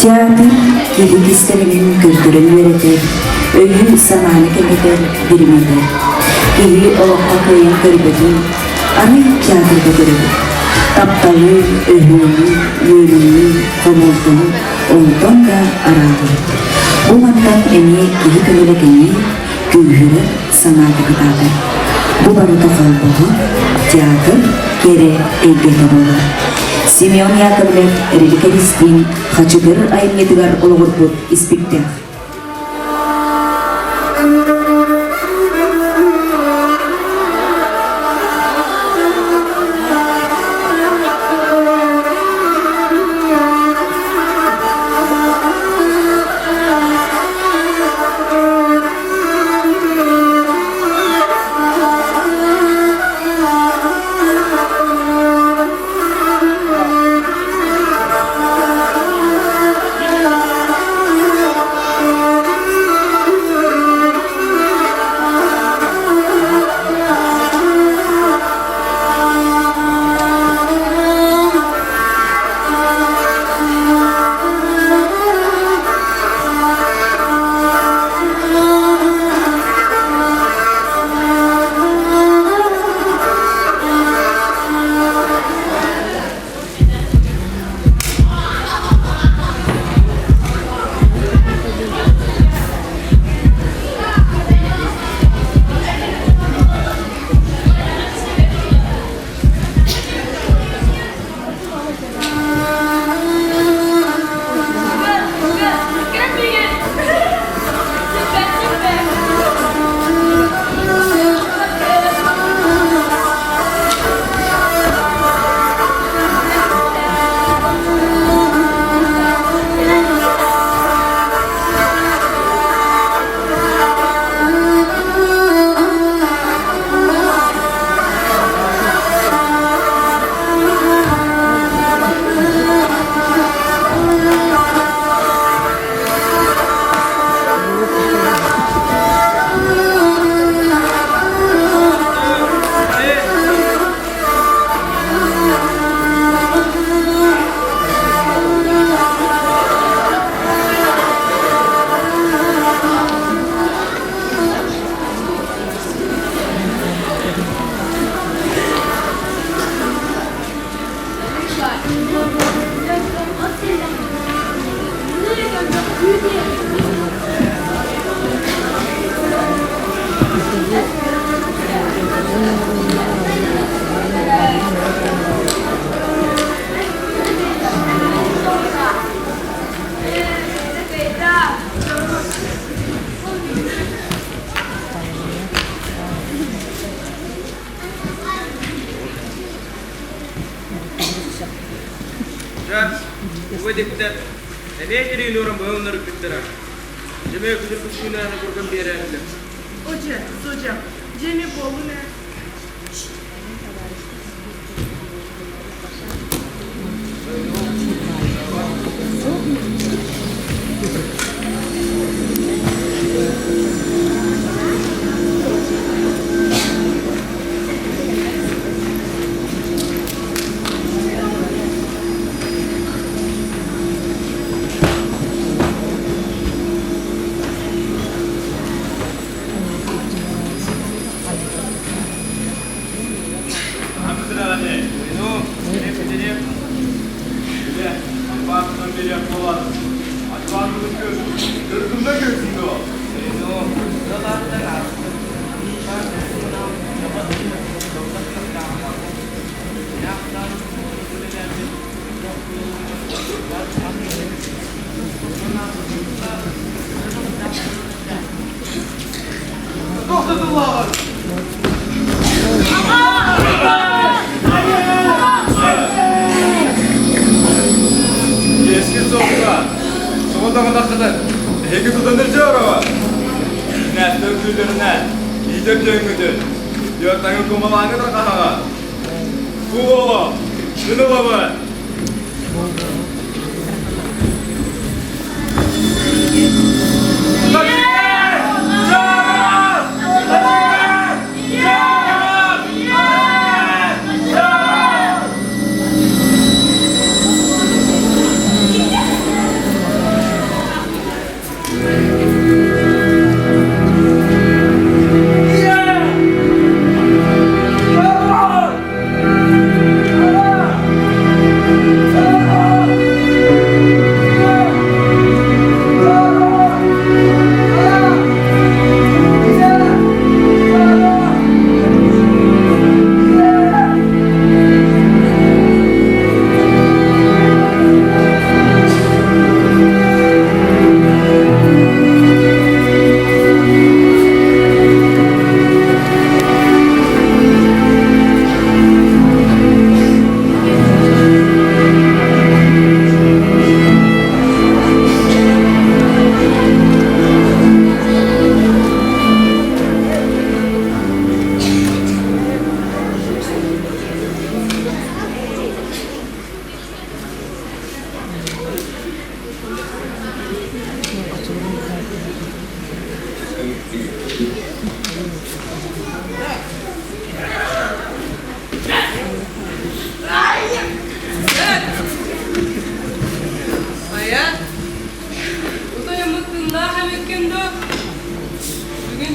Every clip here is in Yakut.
Театр киһи кистэлэҥин көрдөрөн үөрэтэр, өйү-санааны кэҥэтэр, дириҥэтэр. Киһи олоххо кыайан көрбөтүн арай театрга көрөбүт. Тапталы, өһүөнү, үөрүүнү, хомолтону онтон да арааһы. Бу мантан эмиэ киһи көҥүлэ кэҥиир, күүһүрэр, санаата кытаатар. Бу барыта холбоһон театр кэрэ эйгэтэ буолар. Семен Яковлев Эрилик Эристиин Хачыгыр айымньытыгар олоҕурбут испиктээх. Дьэ, бу диктэр эмиэ тириини уран быһылыннар үппүттэрэ. Дьэмэ күтүр күскүнээнэ курган биэрээһилэр. Оче, соча, дьэми буолун ээ. Eski soğukta. Soğukta Эһиги тутан илдьэ Нәстер күллэринэн, иитэр дьөҥҥүтүн, дьөртаҥы кумалааҥы тарҕаһаҕа. Бу уолу, күн ылабын.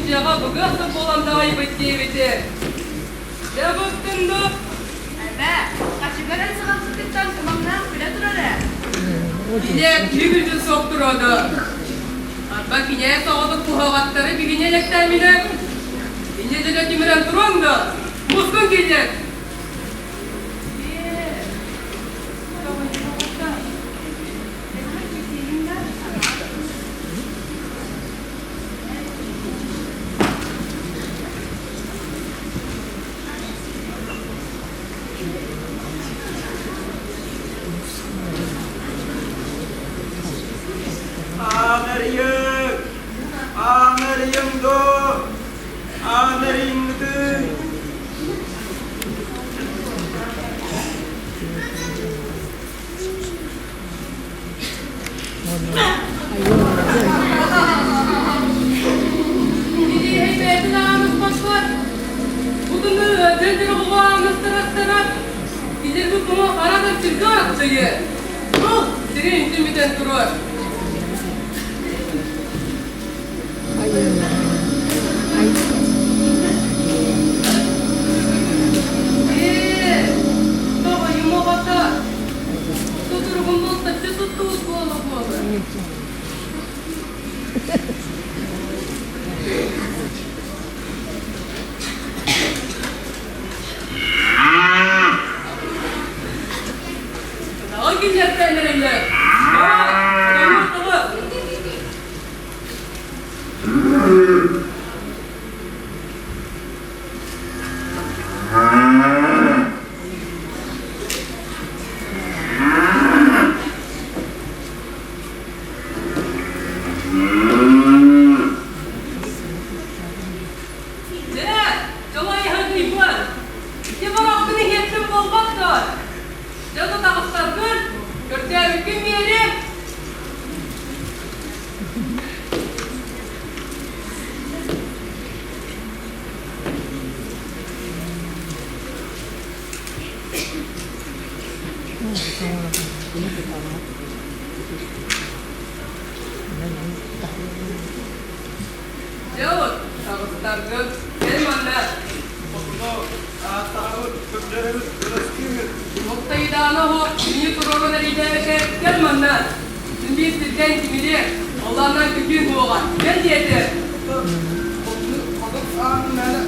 дьиэҕэ быгыах да буолан даҕайбыт диэбитэ. Дьэ быктын дуу? Эбээ, хачыгар сыҕалбытыттан тумаҥнаах күлэ турар ээ. Илэ киһи суох туруоду. Арба кинээс оҕотук куһаҕаттары бигини элэктээминэ, инньэ дьэ тимирэн туруоҥ да, мускун киллэр. Аанарыйыҥ! Аанарыйыҥ доо! Аанарыйыҥҥытын! Кириэһэй бэйэтин ааныспаккар, бутуну ыалдьан оҕоҕо ааныстарастара, килэрбит буҥа хара да сиргэ арахсыйы. Бу сири үнтүмүтэн туруор. Ээ, тоҕойум оҕото, сутуругун бултаччы туттубут буола-буола. Аҕа киниэхтэн эрэллэр. Тоҕо, тоҕо, Дьэ, дьолой-иһэн Ити барахпын иһиэхпин буолбат дуо? Дьэ, таҕыстаргын, көрдөөбүккүн биэриэм. Дьэ от, таҕыстаргын, кэл манна. Хотуну ааттаҕабыт, көрдөрөбүт, ырастыыгыт. Муктайдаана оһох кинини туруоран эрийдээбитэ, кэл манна. Син биир сиртэн тимири, оллааннан күтүү буоҕа, кэл диэтэ. Хотун аанын мээнэ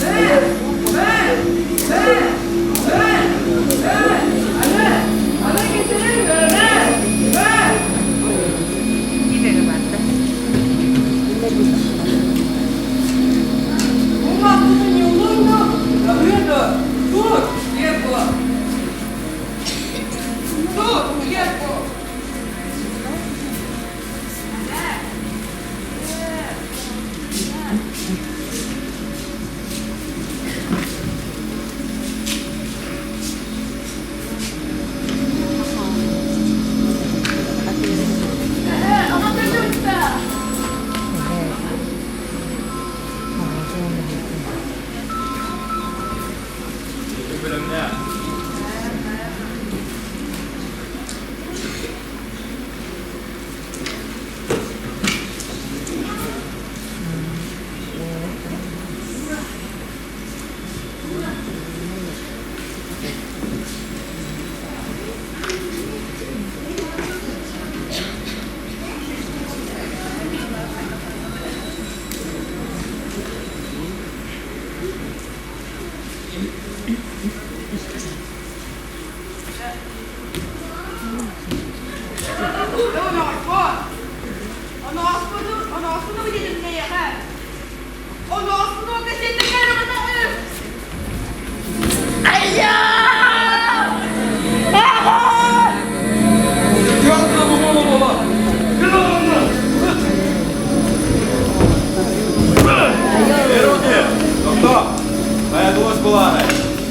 Ээ, ээ, ээ, ээ, ээ, аны, аны кисилин ээ, ээ. Уммаппытын ньуллуҥ да, аһыа да, тур, диэн буолар. Тур, диэн буол. Бөлөмнөөх.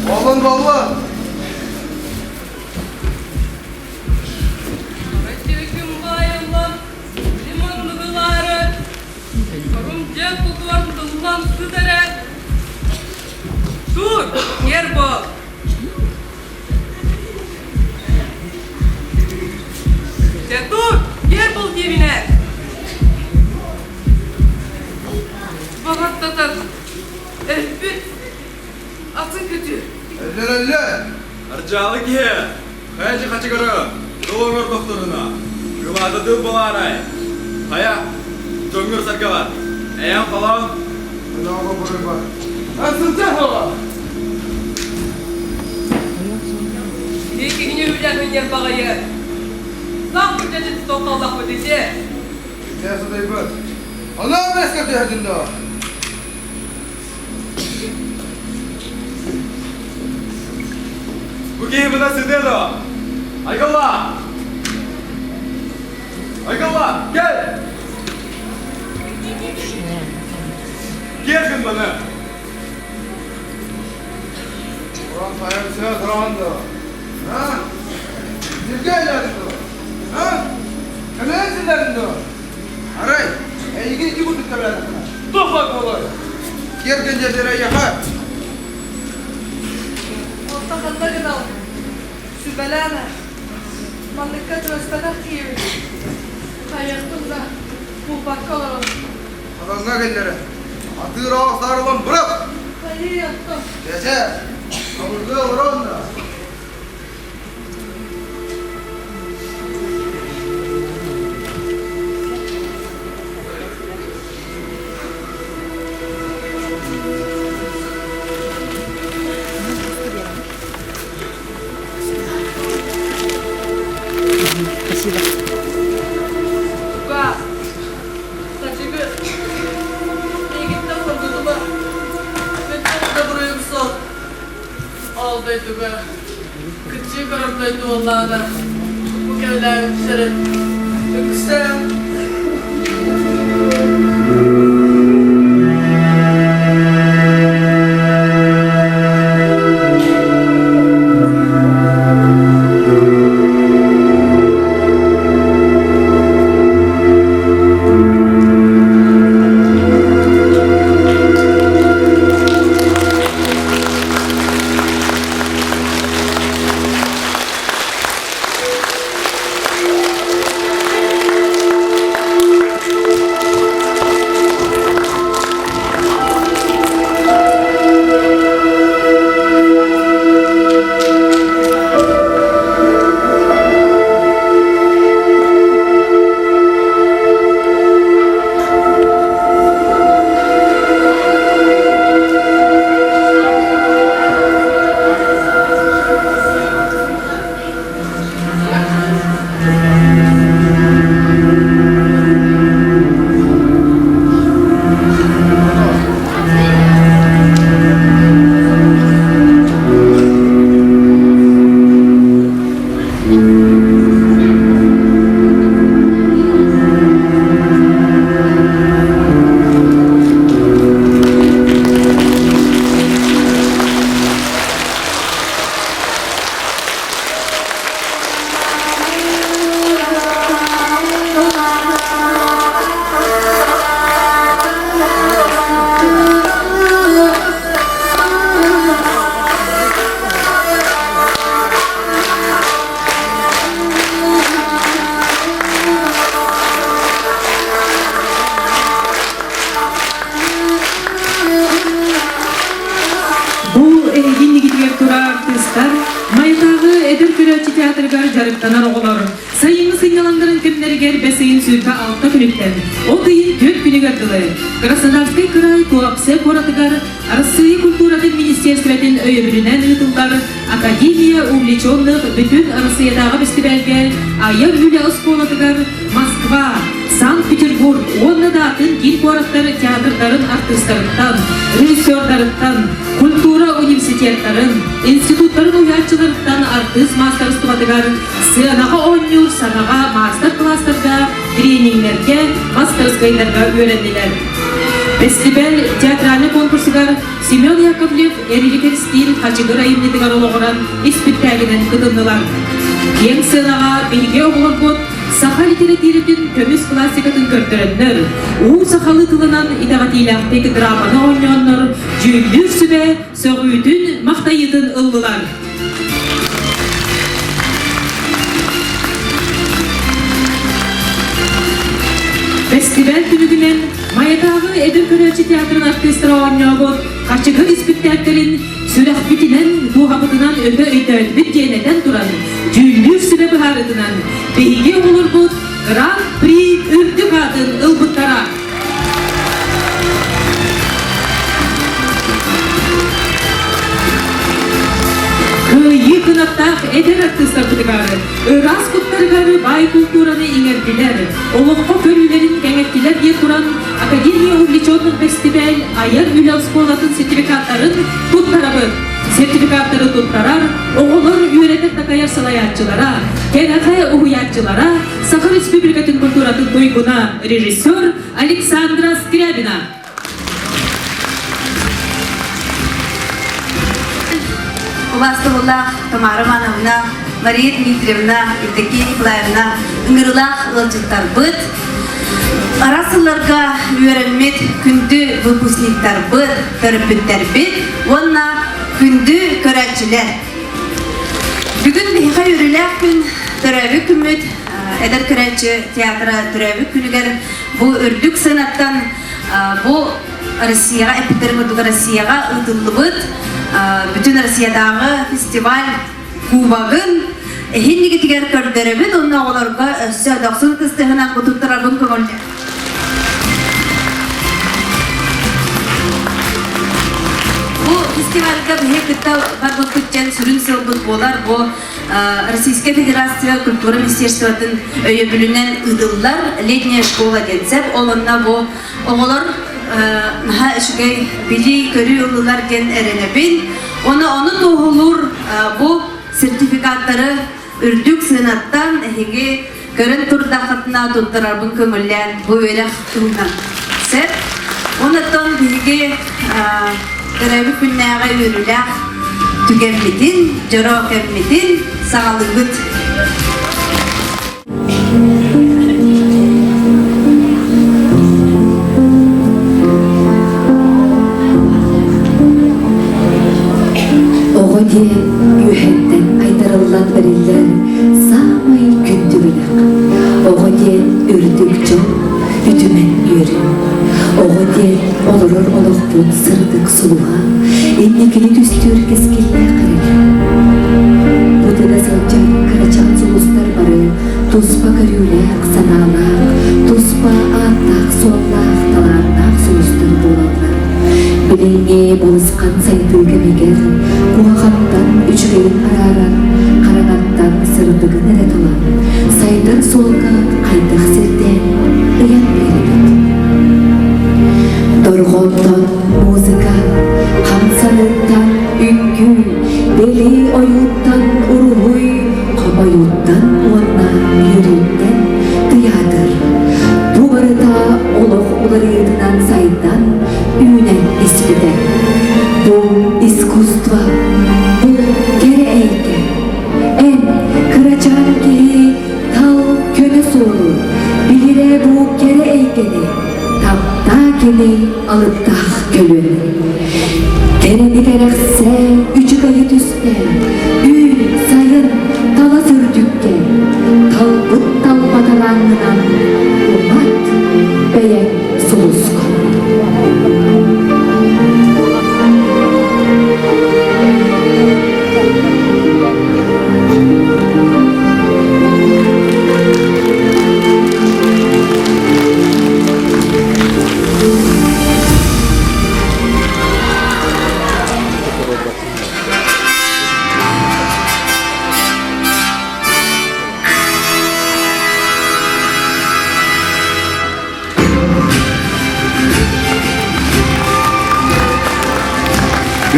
Боллун, боллун! Өтүкүм баайыллан, лимонныгылаары, Хорумдьа тутуан тыллан сыт эрэ. Тур, киэр буол! күтүр. Өллөр өллөр! Ардьаалы киһи, хайа хачыгыры, тыл оҥордохторуна, кылаата тыл балаарай. Хайа, дьоҥҥор саргабар, эйэм холоон. Анаҕа буруйбар. Эн сылдьар оҕо! Иккиһини үлэһин баҕайы. Сах күтэтин тоқаллахпыт ити. Дьэ сытыйбыт. Онон бэскэ түһэтин дуо? Бу киһи мына сытыа дуо? Айгылла! Айгылла, кэл! Киэр гын маны! Уран сайын сыа сыраҕын дуо? А? Сиргэ элээтин дуо? А? Кэлээн силлэрин дуо? Арай, эйигин ити курдук кэбилээтэххинэ, туох баар буолуой? Киэргэн дьэдэрэ эйиэхэ! Онто ханна гынал? Сүбэлээн эр. Манныкка түбэспэтэх киһибит. Хайыахпын да, булбакка олорон. Хадаҥҥа кэллэрэ. Атыыр аҕыстаар ылан бырах! Хайыахпын? Чэ-чэ, абыргыы олорон да. Спасибо. Туга, Тачыгы, эйигиттэн хоргутума. Мөттөх да буруйум суох. Ол дойдуга кыччыы көрөр дойду буоллаҕына, бу кэллээбит сирин үксээн Бу эһиги иннигитигэр турар артыыстар Майатааҕы эдэр көрөөччү театрыгар дьарыктанар оҕолор сайыҥҥы сынньалаҥнарын кэмнэригэр бэс ыйын 26 күнүттэн от ыйын 4 күнүгэр дылы Краснодарскай кыраай Туапсе куоратыгар Арассыыйа культуратын министиэристибэтин өйөбүлүнэн ыытыллар Академия увлеченных бүтүн Арассыыйатааҕы бэстибээлгэ айар үлэ оскуолатыгар Москва, Санкт-Петербург уонна да атын киин куораттар театрдарын артыыстарыттан, режиссердарыттан, культура университеттарын, институттарын уһуйааччыларыттан артыыс маастарыстыбатыгар сыанаҕа оонньуур саҥаҕа маастар-кылаастарга, тренингнэргэ, мастарыскыайдарга үөрэннилэр. Бэстибээл театральнай конкурсугар Семен Яковлев Эрилик Эристиин Хачыгыр айымньытыгар олоҕуран испиктээгинэн кытыннылар. Киэҥ сыанаҕа биһиги оҕолорбут саха литэрэтиирэтин көмүс классикатын көрдөрөннөр, уу сахалыы тылынан итэҕэтиилээхтик драманы оонньооннор дьүүллүүр сүбэ сөҕүүтүн, махтайыытын ыллылар. Бэстибээл түмүгүнэн Майатааҕы эдэр көрөөччү театрын артыыстара оонньообут Хачыгыр испиктээктэрин сүрэхпитинэн, дууһабытынан өтө өйдөөтүбүт диэн этэн туран, дьүүллүүр сүбэ быһаарыытынан биһиги оҕолорбут Гран-при үрдүк аатын ылбыттара. Кыайыы кынаттаах эдэр артыыстарбытыгар ыраас куттарыгар баай култуураны иҥэрдилэр, олоххо көрүүлэрин кэҥэттилэр диэн туран Академия увлеченных бэстибээл айар үлэ оскуолатын сертификаттарын туттарабыт. Сертификаттары туттарар оҕолор үөрэтэр-такайар салайааччылара, кэрэхэ уһуйааччылара Саха Республикатын культуратын туйгуна, режиссер Александра Скрябина. Убаастабыллаах Тамара Ивановна, Мария Дмитриевна, Евдокия Николаевна ыҥырылаах ыалдьыттарбыт, араас сылларга үөрэммит күндү выпускниктарбыт, төрөппүттэрбит уонна күндү көрөөччүлэр. Бүгүн биһиэхэ үөрүүлээх күн, төрөөбүт күммүт, эдэр көрөөччү театра төрөөбүт күнүгэр бу үрдүк сыанаттан бу Россияҕа эппиттэрин курдук Россияҕа ыытыллыбыт бүтүн Россиятааҕы фестиваль кубогын эһиннигитигэр көрдөрөбүт уонна оҕолорго өссө дохсун ытыстыһынан кутуттарабын көҥүллэ. Бу фестивальга биһи кытта барбыппыт дьэн сүрүн сыалбыт буолар бу Российская Федерация культура министерствотын өйөбүлүнэн ыытыллар летняя школа диэн сөп. Ол онно бу оҕолор наһаа үчүгэй билии-көрүү ыллылар диэн эрэнэбин. Оны ону туоһулуур бу сертификаттары үрдүк сыанаттан эһиги көрөн турдаххытына туттарарбын көҥүллээн бу үөрэх туһунан сөп. Онтон биһиги төрөөбүт күннээҕи үөрүүлээх түгэммитин, дьоро кэммитин саҕалыыбыт. Оҕо диэн үөһэттэн айдарыллан бэриллэр саамай күндү бэлэх. Оҕо диэн үрдүк дьол, үтүмэн үөрүү. Оҕо диэн олорор олохпут сырдык сулуһа, инникини түстүүр кэскиллээх эрэлэ. Бу тыга сылдьар кырачаан сулустар бары туспа көрүүлээх, санаалаах, туспа ааттаах-суоллаах, талааннаах сулустар буолаллар. Билиҥҥи балысхан сайдыы кэмигэр куһаҕантан үчүгэйин арааран, хараҥаттан сырдыгын эрэ талан, сайдар суолга хайдах сирдээн ыйан биэрэбит. Дорҕоонтон музыка, хамсаныыттан үҥкүү, бэлиэ ойууттан уруһуй, хомойууттан уонна үөрүүттэн тыйаатыр. Бу барыта олох уларыйыытынан сайдан, үүнэн испитэ. Бу искусство, бу кэрэ эйгэ. Эн, кырачаан киһи, тал көнө суолу, биһирээ бу кэрэ эйгэни, таптаа кини алыптаах көлүөнэ. Кэрэни кэрэхсээ, үчүгэйи түстээ, үүн, сайын, талас үрдүккэ, талбыт талба талааҥҥынан умат бэйэҥ сулускун.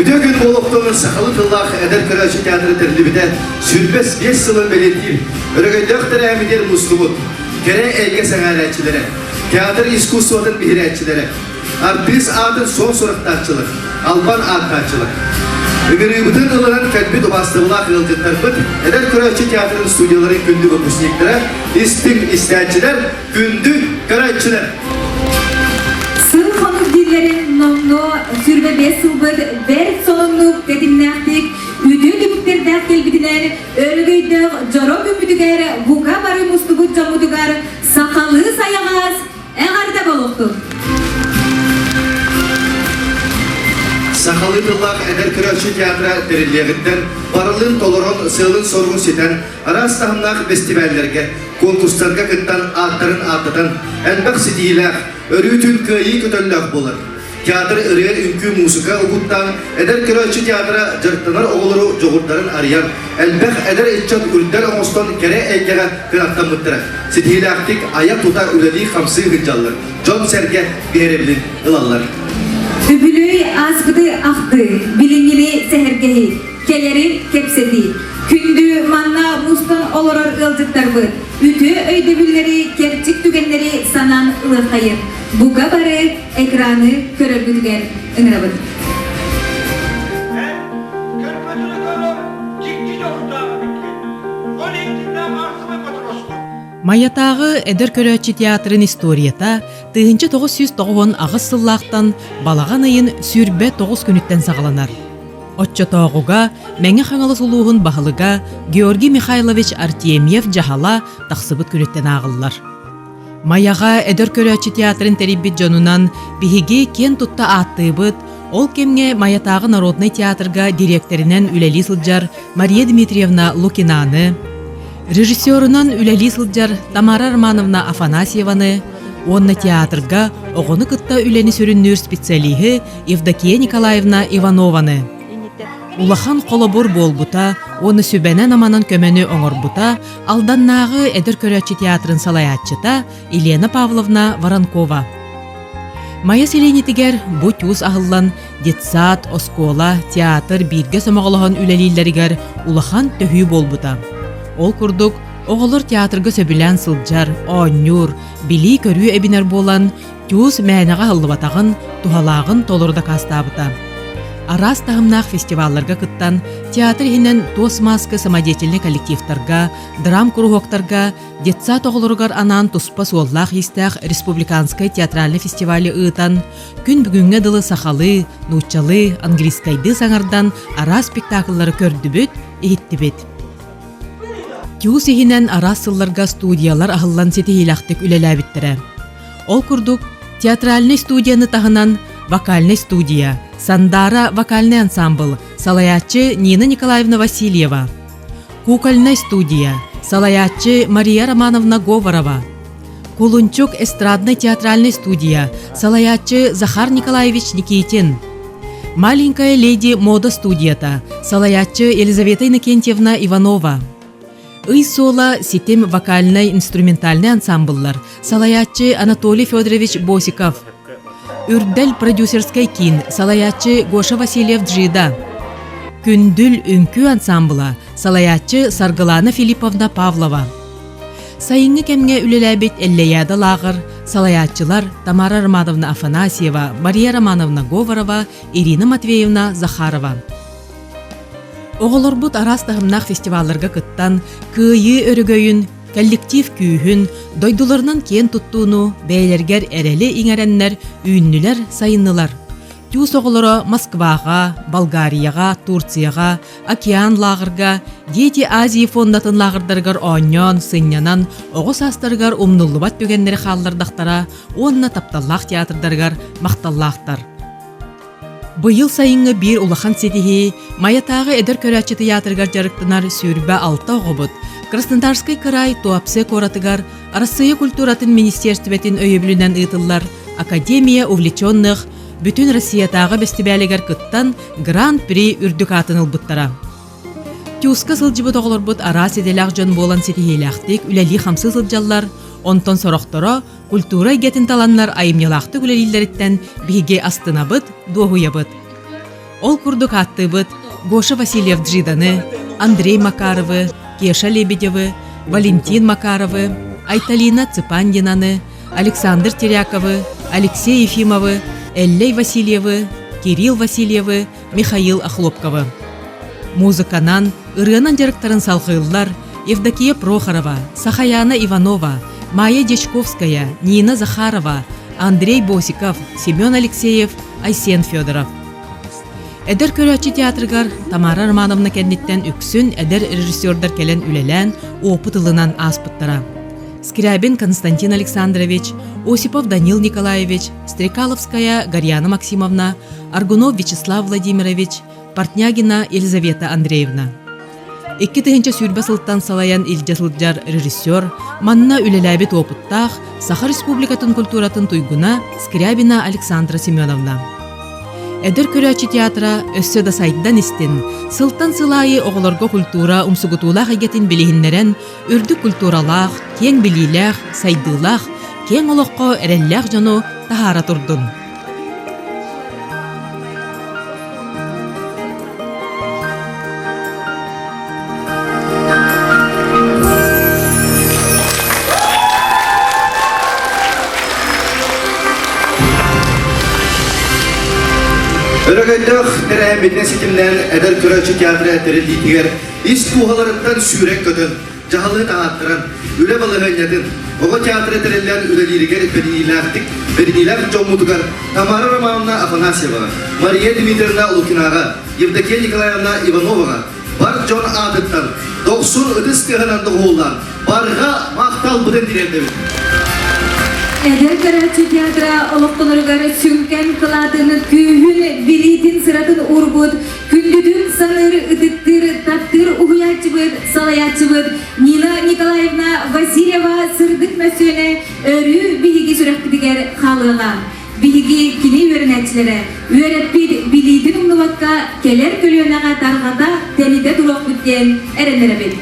Үтүө күн олохтоон сахалыы тыллаах эдэр көрөөччү театры тэриллибитэ 105 сылын бэлиэтиир өрөгөйдөөх тэрээһиммитигэр мустубут кэрэ эйгэ сэҥээрээччилэрэ, театр искусствотын биһирээччилэрэ, артыыс аатын суон сурахтааччылар, албан ааттааччылар. Ыҥырыыбытын ылынан кэлбит убаастабылаах ыалдьыттарбыт, эдэр көрөөччү театрын студияларын күндү выпускниктара, истиҥ истээччилэр, күндү көрөөччүлэр! Сыл хонук дииллэрин номнуо 25 сылбыт бэрт сонуннук тэтимнээхтик үтүө түмүктэрдээх кэлбитинэн өрөгөйдөөх дьоро күммүтүгэр бука бары мустубут дьоммутугар сахалыы сайаҕас эҕэрдэ буолуохтун! Сахалыы тыллаах эдэр көрөөччү театра тэриллиэҕиттэн барылын толорон, сыалын-соругун ситэн, араас таһымнаах бэстибээллэргэ, конкурстарга кыттан ааттарын ааттатан, элбэх ситиһиилээх, өрүүтүн кыайыы көтөллөөх буолар. Театр ырыа, үҥкүү, муусука угуттаан, эдэр көрөөччү театра дьарыктанар оҕолору дьоҕурдарын арыйан, элбэх эдэр ыччат үрдэл оҥостон кэрэ эйгэҕэ кынаттаммыттара. Ситиһиилээхтик айа-тута үлэлии-хамсыы сылдьаллар, дьон-сэргэ биһирэбилин ылаллар. Үбүлүөй ааспыты ахтыы, билиҥҥини сэһэргэһии, кэлэри кэпсэтии. Күндү манна мустан олорор ыалдьыттарбыт, үтүө өйдөбүллэри, кэрчик түгэннэри санаан ылыаххайын. Бука бары экраны көрөргүтүгэр ыҥырабыт. Эн көрбөтүнү көрөр дьикти дьоҕурдаах эбиккин. Ол иннинэ маарсыбай матроспун. Майатааҕы эдэр көрөөччү театрын историята 1998 сыллаахтан балаҕан ыйын 29 күнүттэн саҕаланар. Оччотооҕуга Мэҥэ Хаҥалас улууһун баһылыга Георгий Михайлович Артемьев дьаһала тахсыбыт күнүттэн ааҕыллар. Майаҕа эдэр көрөөччү театрын тэрийбит дьонунан биһиги киэн тутта ааттыыбыт, ол кэмҥэ Майатааҕы народнай театрга дириэктэринэн үлэлии сылдьар Мария Дмитриевна Лукинаны, режиссерунан үлэлии сылдьар Тамара Романовна Афанасьеваны уонна театрга оҕону кытта үлэни сүрүннүүр специалиһы Евдокия Николаевна Иванованы. Улахан холобур буолбута уонна сүбэнэн-аманан көмөнү оҥорбута Алданнааҕы эдэр көрөөччү театрын салайааччыта Елена Павловна Воронкова. Майа сэлиэнньэтигэр бу тюз аһыллан детсад, оскуола, театр бииргэ сомоҕолоһон үлэлииллэригэр улахан төһүү буолбута. Ол курдук, оҕолор театрга сөбүлээн сылдьар, оонньуур, билии-көрүү эбинэр буолан, ТЮЗ мээнэҕэ аһыллыбатаҕын, туһалааҕын толору дакаастаабыта. Араас таһымнаах фестивалларга кыттан, театр иһинэн туос мааска самодеятельнай коллективтарга, драм-куруһуоктарга, детсад оҕолоругар анаан туспа суоллаах-иистээх республиканскай театральнай фестивали ыытан, күн бүгүҥҥэ дылы сахалыы, нууччалыы, английскайдыы саҥардан араас спектакллары көрдүбүт, иһиттибит. ТЮЗ иһинэн араас сылларга студиялар аһыллан ситиһиилээхтик үлэлээбиттэрэ. Ол курдук, театральнай студияны таһынан вокальнай студия, Сандаара вокальнай ансамбл, салайааччы Нина Николаевна Васильева, кукольнай студия, салайааччы Мария Романовна Говорова, Кулунчук эстраднай театральнай студия, салайааччы Захар Николаевич Никитин, Маленькая леди мода студията, салайааччы Елизавета Иннокентьевна Иванова, Ый суола ситим вокальнай инструментальнай ансамбллар, салайааччы Анатолий Федорович Босиков, Үрдэл продюсерскай киин, салайааччы Гоша Васильев Джида, Күндүл үҥкүү ансамбла, салайааччы Саргылана Филипповна Павлова. Сайыҥҥы кэмҥэ үлэлээбит Эллэйээдэ лааҕыр, салайааччылар Тамара Романовна Афанасьева, Мария Романовна Говорова, Ирина Матвеевна Захарова. Оҕолорбут араас таһымнаах фестивалларга кыттан, кыайыы өрөгөйүн, коллектив күүһүн, дойдуларынан киэн туттууну бэйэлэригэр эрэли иҥэрэннэр үүннүлэр-сайыннылар. ТЮЗ оҕолоро Москваҕа, Болгарияҕа, Турцияҕа, Океан лааҕырга, Дети Азии фондатын лааҕырдарыгар оонньоон, сынньанан, оҕо саастарыгар умнуллубат түгэннэри хааллардахтара уонна тапталлаах театрдарыгар махталлаахтар. Быйыл сайыҥҥы биир улахан ситиһии Майатааҕы эдэр көрөөччү тыйаатырыгар дьарыктанар 26 оҕобут Краснодарскай кыраай Туапсе куоратыгар Арассыыйа культуратын министиэрстибэтин өйөбүлүнэн ыытыллар Академия увлеченных бүтүн Россиятааҕы бэстибээлигэр кыттан Гран-при үрдүк аатын ылбыттара. ТЮЗ-ка сылдьыбыт оҕолорбут араас идэлээх дьон буолан ситиһиилээхтик үлэлии-хамсыы сылдьаллар, онтон сорохторо культура эйгэтин таланнар айымньылаахтык үлэлииллэриттэн биһиги астынабыт, дуоһуйабыт. Ол курдук ааттыыбыт Гоша Васильев Джиданы, Андрей Макаровы, Кеша Лебедевы, Валентин Макаровы, Айталина Цыпандинаны, Александр Теряковы, Алексей Ефимовы, Эллей Васильевы, Кирилл Васильевы, Михаил Охлопковы. Музыканан, ырыанан дьарыктарын салҕыыллар Евдокия Прохорова, Сахаяна Иванова, Майя Дьячковская, Нина Захарова, Андрей Босиков, Семен Алексеев, Айсен Федоров. Эдэр көрөөччү театрыгар Тамара Романовна кэнниттэн үксүн эдэр режиссердар кэлэн үлэлээн, опыт ылынан ааспыттара. Скрябин Константин Александрович, Осипов Данил Николаевич, Стрекаловская Гарьяна Максимовна, Аргунов Вячеслав Владимирович, Портнягина Елизавета Андреевна. 2020 сылтан салайан илдьэ сылдьар режиссер, манна үлэлээбит уопуттаах Саха Республикатын культуратын туйгуна Скрябина Александра Семеновна. Эдэр көрөөччү театра өссө да сайдан истин, сылтан сыл аайы оҕолорго культура умсугутуулаах эйгэтин билиһиннэрэн, үрдүк культуралаах, киэҥ билиилээх, сайдыылаах, киэҥ олоххо эрэллээх дьону таһаара турдун. Өрөгөйдөөх тэрээһиммитинэн ситимнээн эдэр көрөөччү театра тэриллиитигэр ис дууһаларыттан сүүрэн көтөн, дьаһалы таһааттаран, үлэ балаһыанньатын, оҕо театра тэриллэн үлэлииригэр бэриниилээхтик бэриниилээх дьоммутугар Тамара Романовна Афанасьеваҕа, Мария Дмитриевна Лукинаҕа, Евдокия Николаевна Ивановаҕа бар дьон аатыттан дохсун ытыс тыаһынан доҕуһуоллаан барҕа махталбытын тириэрдэбит. Эдэр көрөөччү театра олохтоноругар сүҥкэн кылаатын күүһүн, билиитин, сыратын уурбут Күндүтүн саныыр, ытыктыыр, таптыыр уһуйааччыбыт, салайааччыбыт Нина Николаевна Васильева сырдык мөссүөнэ өрүү биһиги сүрэхпитигэр хаалыаҕа. Биһиги кини үөрэнээччилэрэ үөрэппит билиитин умнубакка кэлэр көлүөнэҕэ тарҕата, тэнитэ туруохпут диэн эрэнэрэбит.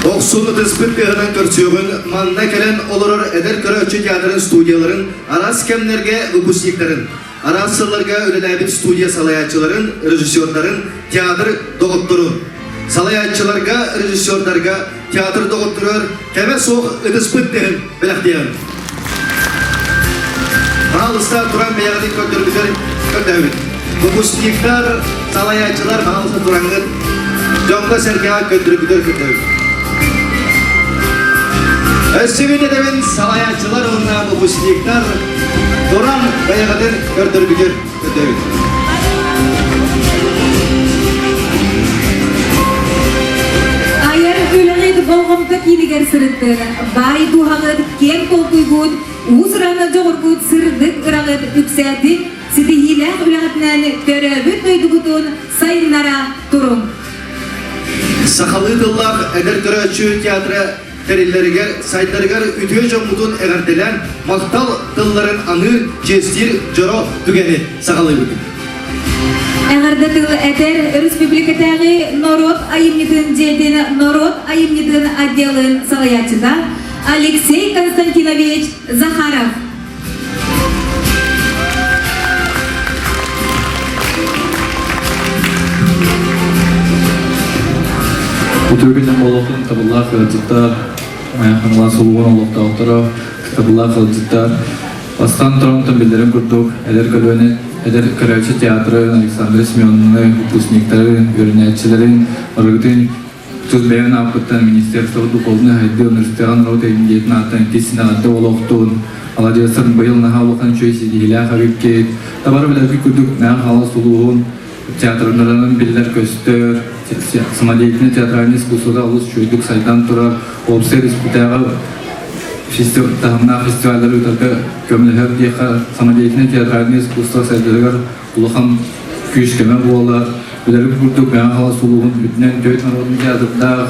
Охсун ытыспыт тыаһынан көрсүөҕүн манна кэлэн олорор эдэр көрөөччү театрын студияларын араас кэмнэргэ выпускниктарын Араас сылларга үлэлээбит студия салайааччыларын, режиссердарын, театр доҕотторун. Салайааччыларга, режиссердарга, театр доҕотторугар кэмэ суох ытыспыт тыһын бэлэхтиэҕин. Пожалуйста, туран бэйэҕитин көрдөрбүтэр көрдөһөбүт. Выпускниктар, салайааччылар, пожалуйста, тураҥҥыт дьоҥҥо-сэргэҕэ көрдөрбүтэр көрдөһөбүт. Өссө этэбин салайааччылар уонна выпускниктар туран бэйэҕитин көрдөрбүтүр көрдөбүт. Айар үлэҕит болҕомто киинигэр сырыттын, баай дууһаҕыт, киэҥ толкуйгут, уус-уран дьоҕургут сырдык ыраҕыт үксээтин, ситиһиилээх үлэҕитинэн төрөөбүт дойдугутун сайыннара туруҥ. Сахалыы тыллаах эдэр көрөөччү театра тэриллэригэр, сайдарыгар үтүө дьоммутун эҕэрдэлээн махтал тылларын аныыр, чиэстиир дьоро түгэни саҕалыыбыт. Эҕэрдэ тыл этэр өрөспүүбүлүкэтээҕи норуот айымньытын дьиэтин норуот айымньытын отделын салайааччыта Алексей Константинович Захаров. Үтүө күнүн буолуохтун табыллаах ыалдьыттар, Хаҥалас улууһун олохтоохторо, табыллаах ыалдьыттар. Бастаан туран биллэрин курдук, эдэр көлүөнэ эдэр көрөөччү театрын, Александр Семеновны, выпускниктарын, үөрэнээччилэрин барыгытын Тус бэйэм ааппыттан Министерство духовной сайдыы университетын норуот эйгэтин ааттан итиссин эҕэрдэ олохтун. Маладьыастар быйыл наһаа улахан үчүгэй ситиһиилээх эбиккит. Табары билэргит курдук Мэҥэ Хаҥалас улууһун театрдарынан биллэр-көстөр, самодеятельнай театральный искусствота олус үчүгэйдик сайдан турар, уопсай республикатааҕы таһымнаах фестиваллары ыытарга көмөлөһөр диэххэ самодеятельнай театральный искусство сайдарыгар улахан күүс-көмө буолар. Билэрбит курдук Мэҥэ Хаҥалас улууһун үрдүнэн төрүт норуотун театрдаах,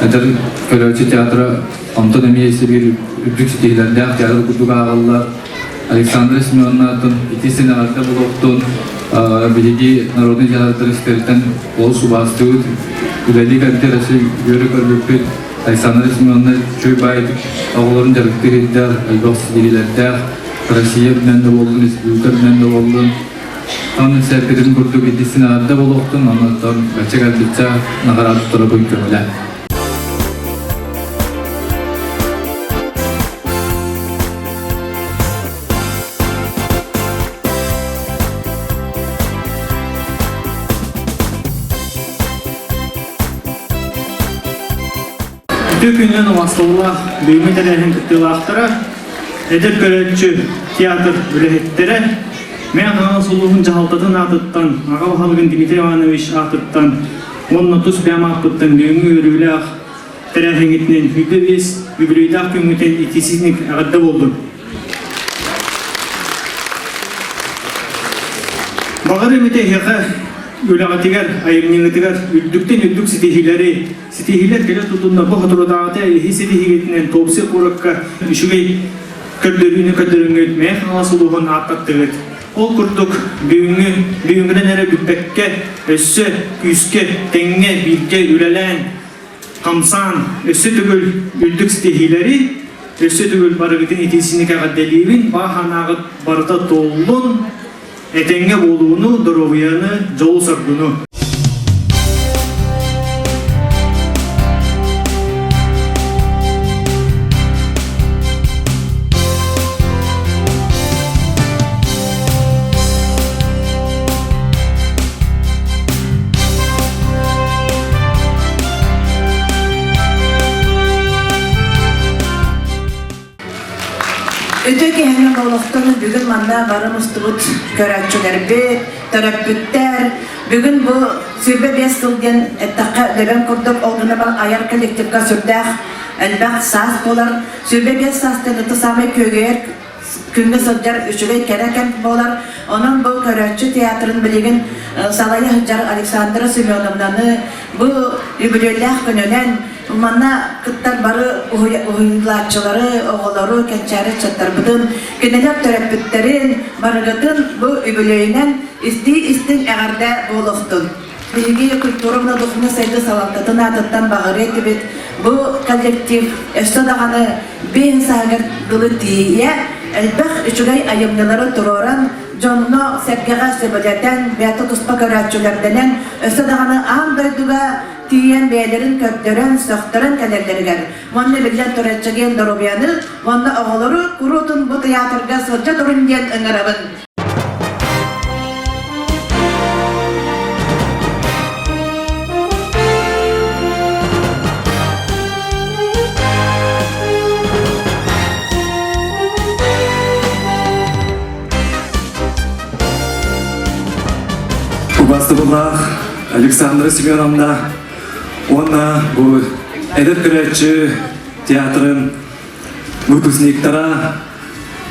эдэр көрөөччү театра онтон эмиэ сибиир үрдүк ситиһиилэрдээх театр курдук ааҕыллар. Александра Семеновнатын ити син эҕэрдэ буолуохтун биһиги народный театрдар истэриттэн олус убаастыыбыт. Үлэлии кэлбитэ өссө үөрэ көрбүппүт. Александра Семеновна үчүгэй баайдык оҕолорун дьарыктыы сылдьар, элбэх ситиһиилэрдээх. Россия үрдүнэн да буоллун, республика үрдүнэн да буоллун, Онон сэргэтин курдук итиссин эҕэрдэ буолуохтун, онон бачча кэлбиччэ наҕараада турабын көҥүлэ. Үтүө күнүнэн убастабыллаах бүгүҥҥү тэрээһин кыттыылаахтара, эдэр көрөөччү театр үлэһиттэрэ, Мэҥэ Хаҥалас улууһун дьаһалтатын аатыттан, аҕа баһылыгын Дмитрий Иванович аатыттан уонна тус бэйэм ааппыттан бүгүҥҥү үөрүүлээх тэрээһиҥҥитинэн 25 үбүлүөйдээх күҥҥүтүн итиисиник эҕэрдэ буоллун! Баҕар эмитэ эһиэхэ үлэҕитигэр, айымньыгытыгар үрдүктэн үрдүк ситиһиилэри, ситиһиилэр кэлэ тутунна бу соторутааҕыта эһи ситиһиигитинэн Туопсай куоракка үчүгэй көрдөрүүнү көрдөрөҥҥүт Мэйэ Хаҥалас улууһун ааттаттыгыт. Ол курдук бүгүҥҥү бүгүҥҥүнэн эрэ бүппэккэ, өссө күүскэ, тэҥҥэ, бииргэ үлэлээн, хамсаан, өссө төгүл үрдүк ситиһиилэри, өссө төгүл барыгытын итиисиник эҕэрдэлиибин, баа санааҕыт барыта туоллун, этэҥҥэ буолууну, доруобуйаны, дьолу-соргуну! Үтүө киһини олохтон бүгүн манна бары мустубут көрөөччүлэрбит, төрөппүттэр, бүгүн бу 25 сыл диэн эттэххэ дөбөҥ курдук ол гына бар айар коллективка сүрдээх элбэх саас буолар. 25 саастан это самый күөгүйэр күҥҥэ сылдьар үчүгэй кэрэ кэм буолар. Онон бу көрөөччү театрын билигин салайа сылдьар Александра Семеновнаны бу үбүлүөйдээх күнүнэн манна кыттар бары уһуйулааччылары, оҕолору, кэнчээри ыччаттарбытын, кинилэр төрөппүттэрин барыгытын бу үбүлүөйүнэн истии-истиҥ эҕэрдэ буолуохтун. Биһиги культура духовнай сайдыы салалтатын аатыттан баҕарыа этибит. Бу коллектив өссө даҕаны биир сааһыгар дылы тиийэ элбэх үчүгэй айымньылары туруоран, дьонно сэргэҕэ сөбүлэтэн, бэйэтэ туспа көрөөччүлэрдэнэн, өссө даҕаны аан дойдуга тиийэн бэйэлэрин көрдөрөн, сөхтөрөн кэлэллэригэр уонна биллэн турар чэгиэн доруобуйаны уонна оҕолору куруутун бу тыйаатырга сылдьа турун диэн ыҥырабын. Убастыбыллаах Александра Семеновна уонна бу эдэр көрөөччү театрын выпускниктара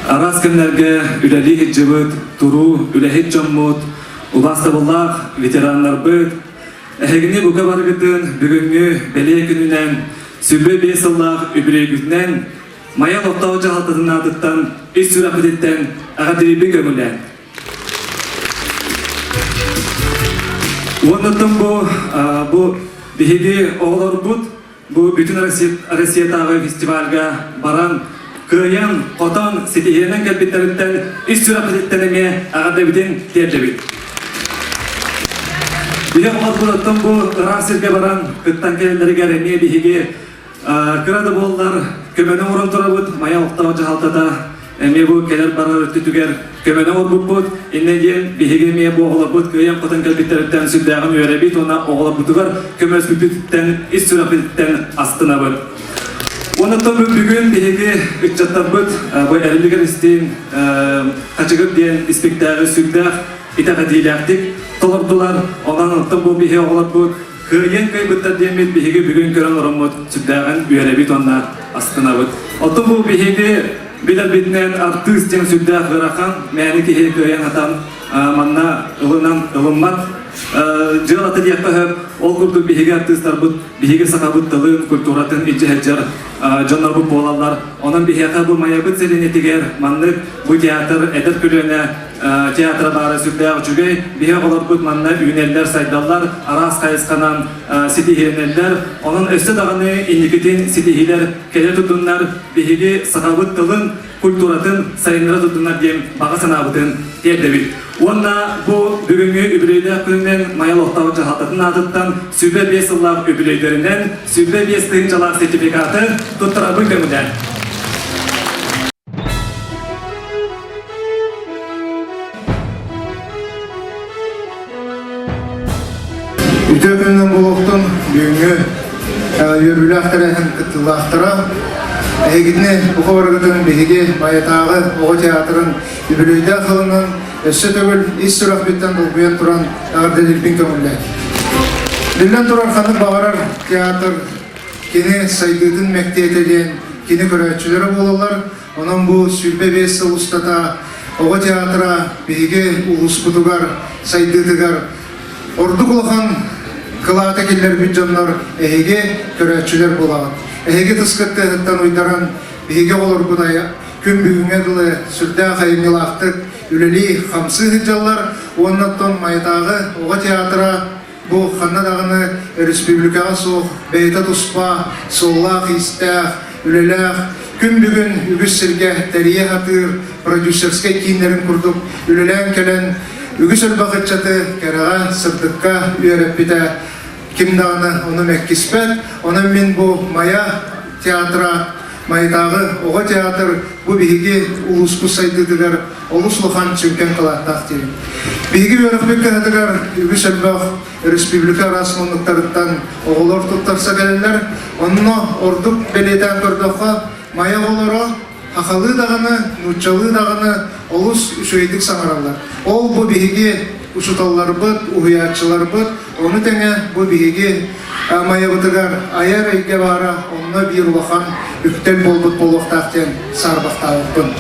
Араас кэмнэргэ үлэлии сылдьыбыт туруу үлэһит дьоммут, убаастабыллаах ветераннарбыт, эһигини бука барыгытын бүгүҥҥү бэлиэ күнүнэн, 25 сыллаах үбүлүөйгүтүнэн Майа олохтоох дьаһалтатын аатыттан ис сүрэхпититтэн эҕэрдэлиирбин көҥүллээн. Уоннаттан бу, бу биһиги оҕолорбут Бу бүтүн Россиятааҕы фестивальга баран, кыайан, хотон, ситиһиэнэн кэлбиттэриттэн ис сүрэхпититтэн эмиэ эҕэрдэбитин тиэрдэбит. Биһи оҕолорбутуттан бу ыраах сиргэ баран кыттан кэлэллэригэр эмиэ биһиги кыра да буоллар көмөнү оҥорон турабыт Майа олохтоох дьаһалтата Эмиэ бу кэлэр-барар өттүтүгэр көмөнү оҥорбуппут. Иннэ диэн биһиги эмиэ бу оҕолорбут кыайан-хотон кэлбиттэриттэн сүрдээҕин үөрэбит уонна оҕолорбутугар көмөлөспүппүтүттэн ис сүрэхпититтэн астынабыт. Онон бүгүн биһиги ыччаттарбыт бу Эрилигэр истиин Хачыгыр диэн испиктээҕи сүрдээх итэҕэтиилээхтик толордулар. Онон оттон бу биһи оҕолорбут кыайан кыайбыттар диэммит биһиги бүгүн көрөн олороммут сүрдээҕин үөрэбит уонна астынабыт. Оттон бу биһиги билэрбитинэн артыыс диэн сүрдээх ыарахан, мээнэ киһи кыайан хатан манна ылынан ылыммат дьыалата диэххэ сөп. Ол курдук биһиги артыыстарбыт биһиги сахабыт тылын, культуратын илдьэ сылдьар дьоннорбут буолаллар. Онон биһиэхэ бу Майабыт сэлиэнньэтигэр маннык бу театр эдэр көлүөнэ театра баара сүрдээх үчүгэй. Биһи оҕолорбут манна үүнэллэр, сайдаллар, араас хайысханан ситиһиэнэллэр. Онон өссө даҕаны инникитин ситиһиилэр кэлэ турдуннар, биһиги сахабыт тылын, культуратын сайыннара турдуннар диэн баҕа санаабытын тиэрдэбит. Уонна бу бүгүҥҥү үбүлүөйдээх күнүнэн Майа олохтоох дьаһалтатын аатыттан 105 сыллаах үбүлүөйдэринэн 105 тыһыынчалаах сертификаты туттарарбын көҥүлээн. Үтүө күнүнэн буолуохтун бүгүҥҥү үөрүүлээх тэрээһин кыттыылаахтара. Эһигитини бука барыгытын биһиги Майатааҕы оҕо театрын үбүлүөйдээх сылынан өссө төгүл ис сүрэхпиттэн долгуйан туран эҕэрдэлиирбин көҥүллээн. Биллэн турар ханнык баҕарар театр. кини сайдыытын мэктиэтэ диэн кини көрөөччүлэрэ буолаллар. Онон бу 25 сыл устата оҕо театра биһиги улууспутугар сайдыытыгар ордук улахан кылаата киллэрбит дьоннор эһиги көрөөччүлэр буолаҕыт. Эһиги тыскыт тыаһыттан уйдаран биһиги оҕолорбут күн бүгүҥҥэ дылы сүрдээх айымньылаахтык үлэлии хамсыы сылдьаллар уонна оттон Майатааҕы оҕо театра бу ханна даҕаны республикаҕа суох бэйэтэ туспа суоллаах-иистээх, үлэлээх, күн бүгүн үгүс сиргэ тэрийэ сатыыр продюсерскай кииннэрин курдук үлэлээн кэлэн үгүс элбэх ыччаты кэрэҕэ, сырдыкка үөрэппитэ ким даҕаны ону мэккиспэт. Онон мин бу Майа театра Майатааҕы оҕо театр бу биһиги улууспут сайдыытыгар олус улахан сүҥкэн кылааттаах диибин. Биһиги үөрэхпит кыһатыгар үгүс элбэх республика араас муннуктарыттан оҕолор туттарса кэлэллэр. Онно ордук бэлиэтээн көрдөххө, Майа оҕолоро сахалыы даҕаны, нууччалыы даҕаны олус үчүгэйдик саҥараллар. Ол бу биһиги учууталларбыт, уһуйааччыларбыт, ону тэҥэ бу биһиги Майабытыгар айар эйгэ баара онно биир улахан үктэл буолбут буолуохтаах диэн саарбахтаабыппын.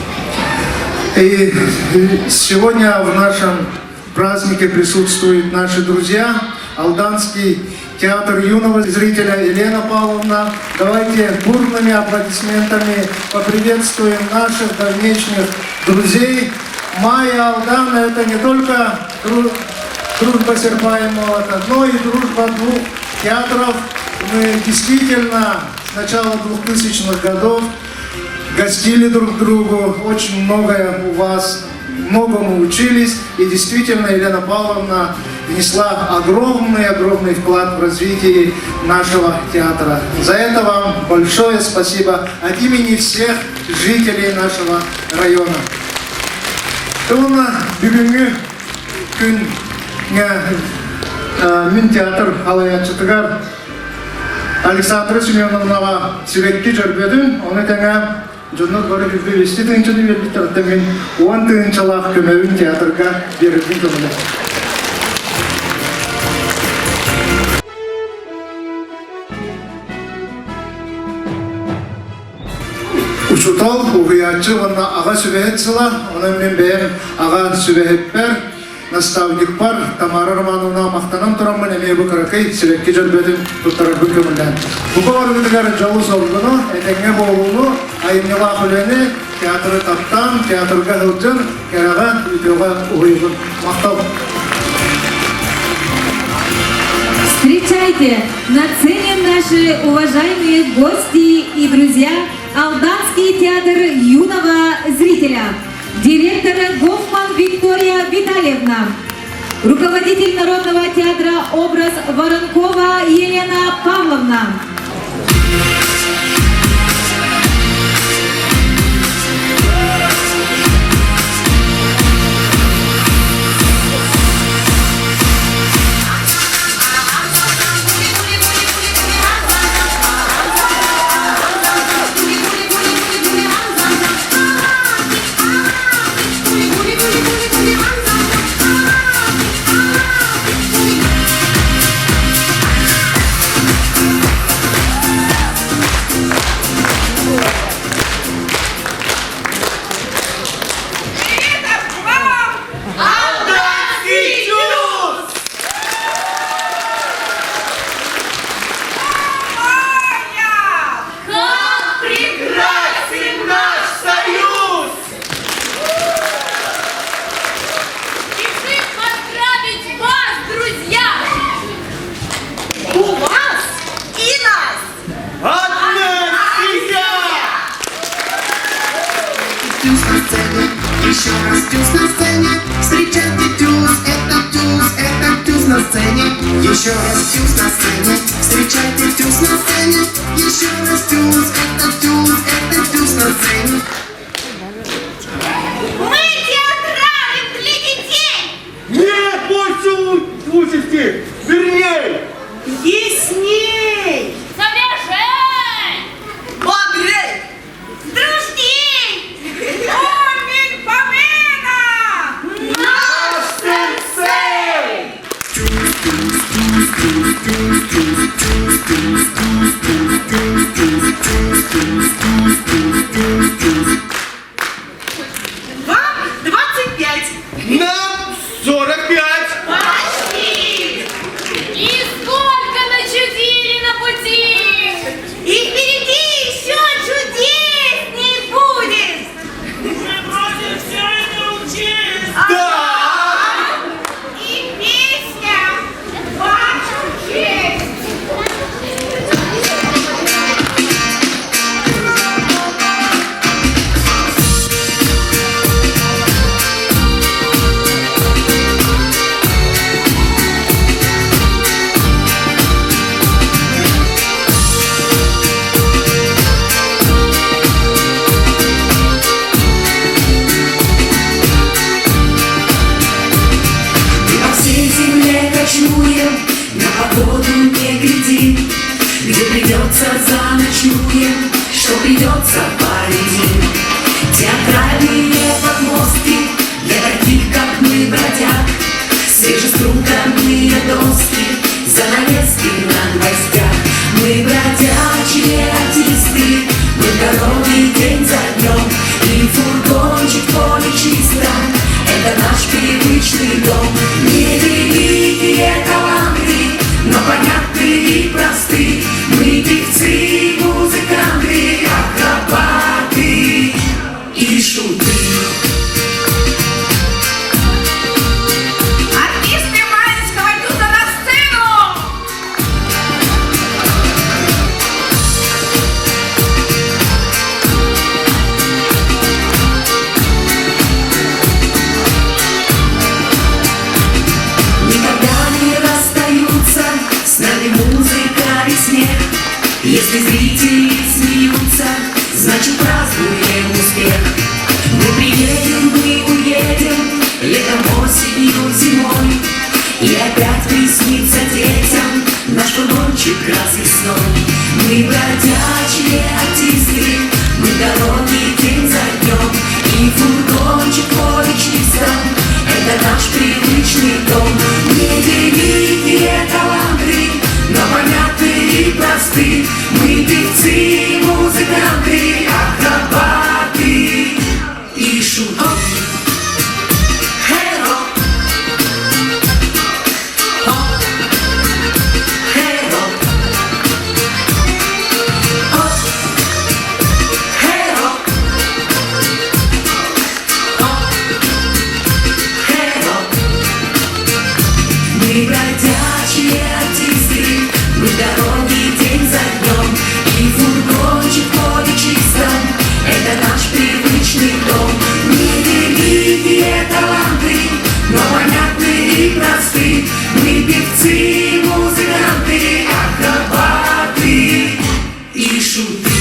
И сегодня в нашем празднике присутствуют наши друзья, Алданский театр юного зрителя Елена Павловна. Давайте бурными аплодисментами поприветствуем наших давнишних друзей. Майя Алдана – это не только дружба серпа и молота, но и дружба двух театров. Мы действительно с начала 2000-х годов гостили друг другу, очень многое у вас, многому учились. И действительно Елена Павловна внесла огромный-огромный вклад в развитие нашего театра. За это вам большое спасибо от имени всех жителей нашего района. Уонна бүгүҥҥү күҥҥэ мин театр халайааччытыгар Александра Семеновнаҕа сибэкки дьөрбөтүн, ону тэҥэ дьоннор бары үрдү исти тыынчаны биэрбиттэриттэн мин уон тыһыынчалаах көмөбүн театрга биэрэрбин көҥүлэ. Учуутал, уһуйааччы уонна аҕа сүбэһит сыла, онон мин бэйэм аҕа сүбэһиппэр, наставникпар Тамара Романовна махтанан тураммын эмиэ бу кыракый сибэкки дьөрбөтүн туттарарбын көҥүллээн. Бука барыбытыгар дьолу-соргуну, этэҥҥэ буолууну, айымньылаах үлэни, театры таптаан, театрга сылдьан, кэрэҕэ, үтүөҕэ уһуйбут. Махтал! Встречайте, на сцене наши уважаемые гости и друзья Алданский театр юного зрителя. Директор Гофман Виктория Витальевна. Руководитель Народного театра «Образ» Воронкова Елена Павловна. Алданский тюз! Как прекрасен наш союз! Спешим поздравить вас, друзья! У вас и нас! Одна семья! Тюз на сцене, еще раз тюз на сцене. Встречайте тюз, это тюз, это тюз на сцене. Еще раз тюз на сцене, встречайте тюз на сцене. Еще раз тюз, это тюз, это тюз на сцене. Мы театрали для детей! Нет больше участи! Верней! Ясней! Свежей! Бодрей! Дружней! Аминь, помена! Наш сенсей! Тюз, тюз, тюз, тюз, тюз, тюз, тюз, тюз, тюз, тюз. Тюз, тюз, тюз, тюз, тюз. Вам 25. Нам 45. Почти! И сколько начудили на пути! И впереди еще чудесней будет! Мы просим все это учесть! Да! И песня в вашу честь! Мы по всей земле кочуем, на погоду не глядим. Где придется заночуем, что придется поедим. Театральные подмостки для таких, как мы, бродяг. Свежеструганные доски, занавески на гвоздях. Мы бродячие артисты, мы в дороге день за днем. И фургончик в поле чисто, это наш привычный дом. Невеликие таланты, но понятны и просты. Мы певцы, музыканты, акробаты и шуты. Артисты Майнского тюза на сцену! Никогда не расстаются с нами музыка и смех. Если зрители смеются, значит празднуем успех. Мы приедем, мы уедем, летом, осенью, зимой. И опять приснится детям наш фургончик развесной. Мы бродячие артисты, мы в дороге день за днем. И фургончик в поле чистом, это наш привычный дом. Невеликие таланты, но понятны и просты. Мы певцы, музыканты, акробаты и шуты. Хей-хоп, хоп, хей-хоп, хоп, хей-хоп, хоп, хей-хоп. Мы бродячие артисты, мы в дороге день за днем. И фургончик в поле чистом, это наш привычный дом. Невеликие таланты, но понятны и просты. Мы певцы, музыканты, акробаты и шуты.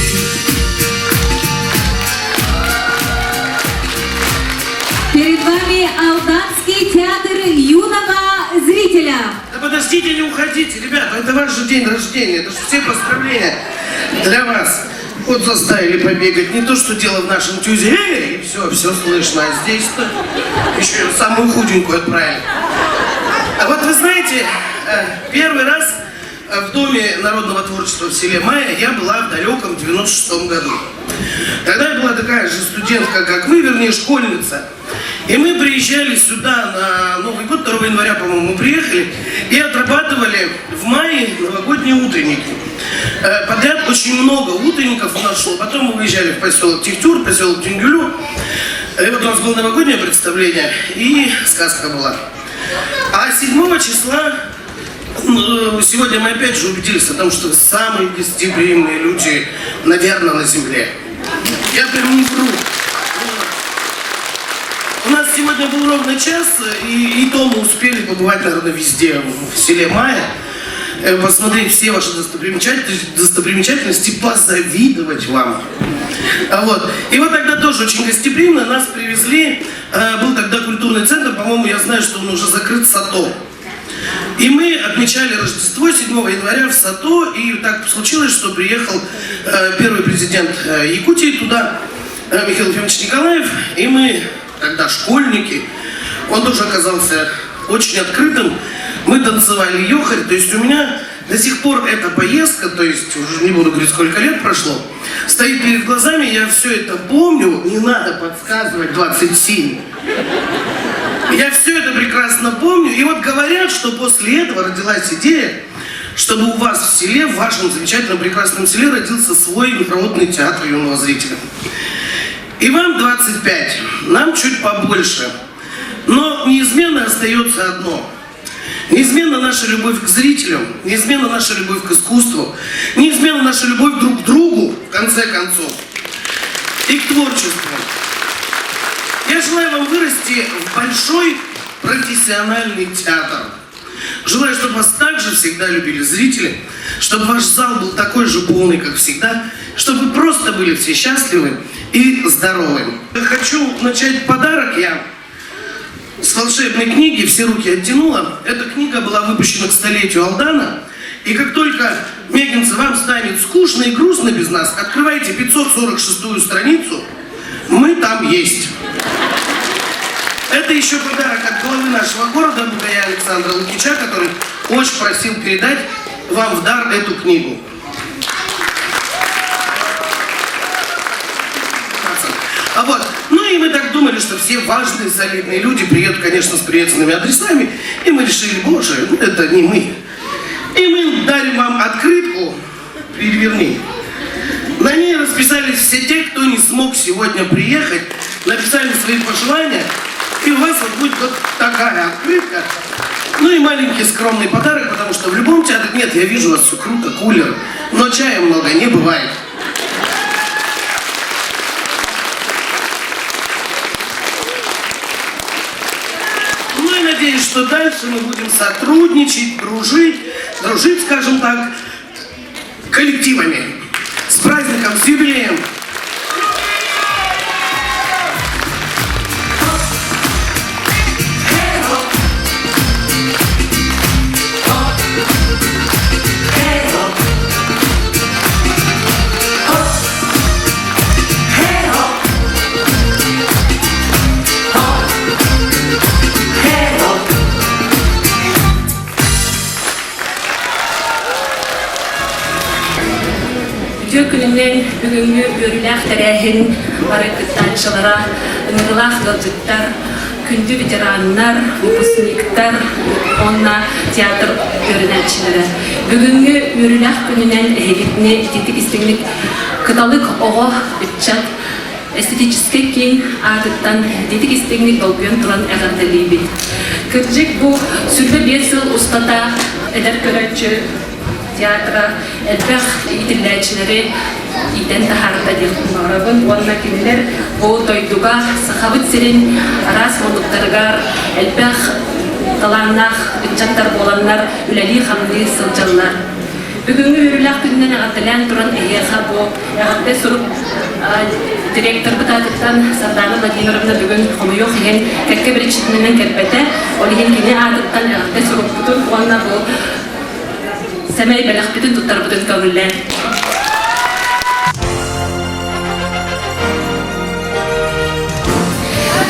Перед вами Алданский театр юного зрителя. Да подождите, не уходите, ребята, это ваш же день рождения, это же все поздравления для вас. Вот заставили побегать, не то, что дело в нашем тюзе, эй, и все, все слышно, а здесь-то еще и самую худенькую отправили. А вот вы знаете, первый раз в Доме народного творчества в селе Мая я была в далеком 96-м году. Тогда я была такая же студентка, как вы, вернее, школьница. И мы приезжали сюда на Новый год, 2 января, по-моему, мы приехали, и отрабатывали в мае новогодние утренники. Подряд очень много утренников у нас шло. Потом мы выезжали в поселок Тихтюр, поселок Тюнгюлю. И вот у нас было новогоднее представление, и сказка была. А 7 числа, ну, сегодня мы опять же убедились о том, что вы самые гостеприимные люди, наверное, на земле. Я прям не вру. У нас сегодня был ровно час, и то мы успели побывать, наверное, везде, в селе Мая, посмотреть все ваши достопримечательности, позавидовать вам. Вот. И вот тогда тоже очень гостеприимно нас привезли, был тогда культурный центр, по-моему, я знаю, что он уже закрыт, Сато. И мы отмечали Рождество 7 января в Сато, и так случилось, что приехал первый президент Якутии туда, Михаил Ефимович Николаев, и мы, тогда школьники, он тоже оказался очень открытым, мы танцевали йохарь, то есть у меня До сих пор эта поездка, то есть уже не буду говорить, сколько лет прошло, стоит перед глазами, я все это помню, не надо подсказывать 27. Я все это прекрасно помню. И вот говорят, что после этого родилась идея, чтобы у вас в селе, в вашем замечательном прекрасном селе родился свой народный театр юного зрителя. И вам 25, нам чуть побольше. Но неизменно остается одно. Неизменно наша любовь к зрителям, неизменно наша любовь к искусству, неизменно наша любовь друг к другу, в конце концов, и к творчеству. Я желаю вам вырасти в большой профессиональный театр. Желаю, чтобы вас также всегда любили зрители, чтобы ваш зал был такой же полный, как всегда, чтобы вы просто были все счастливы и здоровы. Хочу начать подарок я с волшебной книги «Все руки оттянула». Эта книга была выпущена к столетию Алдана. И как только, Мегинцы, вам станет скучно и грустно без нас, открывайте 546-ю страницу, мы там есть. Это еще подарок от главы нашего города, Бугая Александра Лукича, который очень просил передать вам в дар эту книгу. А вот. Ну и мы так думали, что все важные, солидные люди приедут, конечно, с приветственными адресами. И мы решили, боже, ну это не мы. И мы дарим вам открытку, переверни. На ней расписались все те, кто не смог сегодня приехать, написали свои пожелания. И у вас вот будет вот такая открытка. Ну и маленький скромный подарок, потому что в любом театре, нет, я вижу у вас все круто, кулер, но чая много не бывает. Ну и надеюсь, что дальше мы будем сотрудничать, дружить, дружить, скажем так, коллективами. С праздником, с юбилеем! Үтүө күнүнэн бүгүҥҥү үөрүүлээх тэрээһин бары кыттааччылара, ыҥырыылаах ыалдьыттар, күндү ветераннар, выпускниктар уонна театр үөрэнээччилэрэ. Бүгүҥҥү үөрүүлээх күнүнэн эһигитини ититик истиҥник Кыталык оҕо ыччат эстетическэй киин аатыттан ититик истиҥник долгуйан туран эҕэрдэлиибит. Кырдьык бу 25 сыл устата эдэр көрөөччү театра элбэх иитиллээччилэри иитэн таһаарда диэхпин баҕарабын уонна кинилэр бу дойдуга Сахабыт сирин араас муннуктарыгар элбэх талааннаах ыччаттар буоланнар үлэлии-хамныы сылдьаллар. Бүгүҥҥү үөрүүлээх күнүнэн эҕэрдэлээн туран эһиэхэ бу эҕэрдэ сурук директорбыт аатыттан Сардаана Владимировна бүгүн хомойуох иһин кэккэ биричиинэнэн кэлбэтэ. Ол иһин кини аатыттан эҕэрдэ сурукпутун уонна бу сэмэй бэлэхпитин туттарбытын көҥүллээн.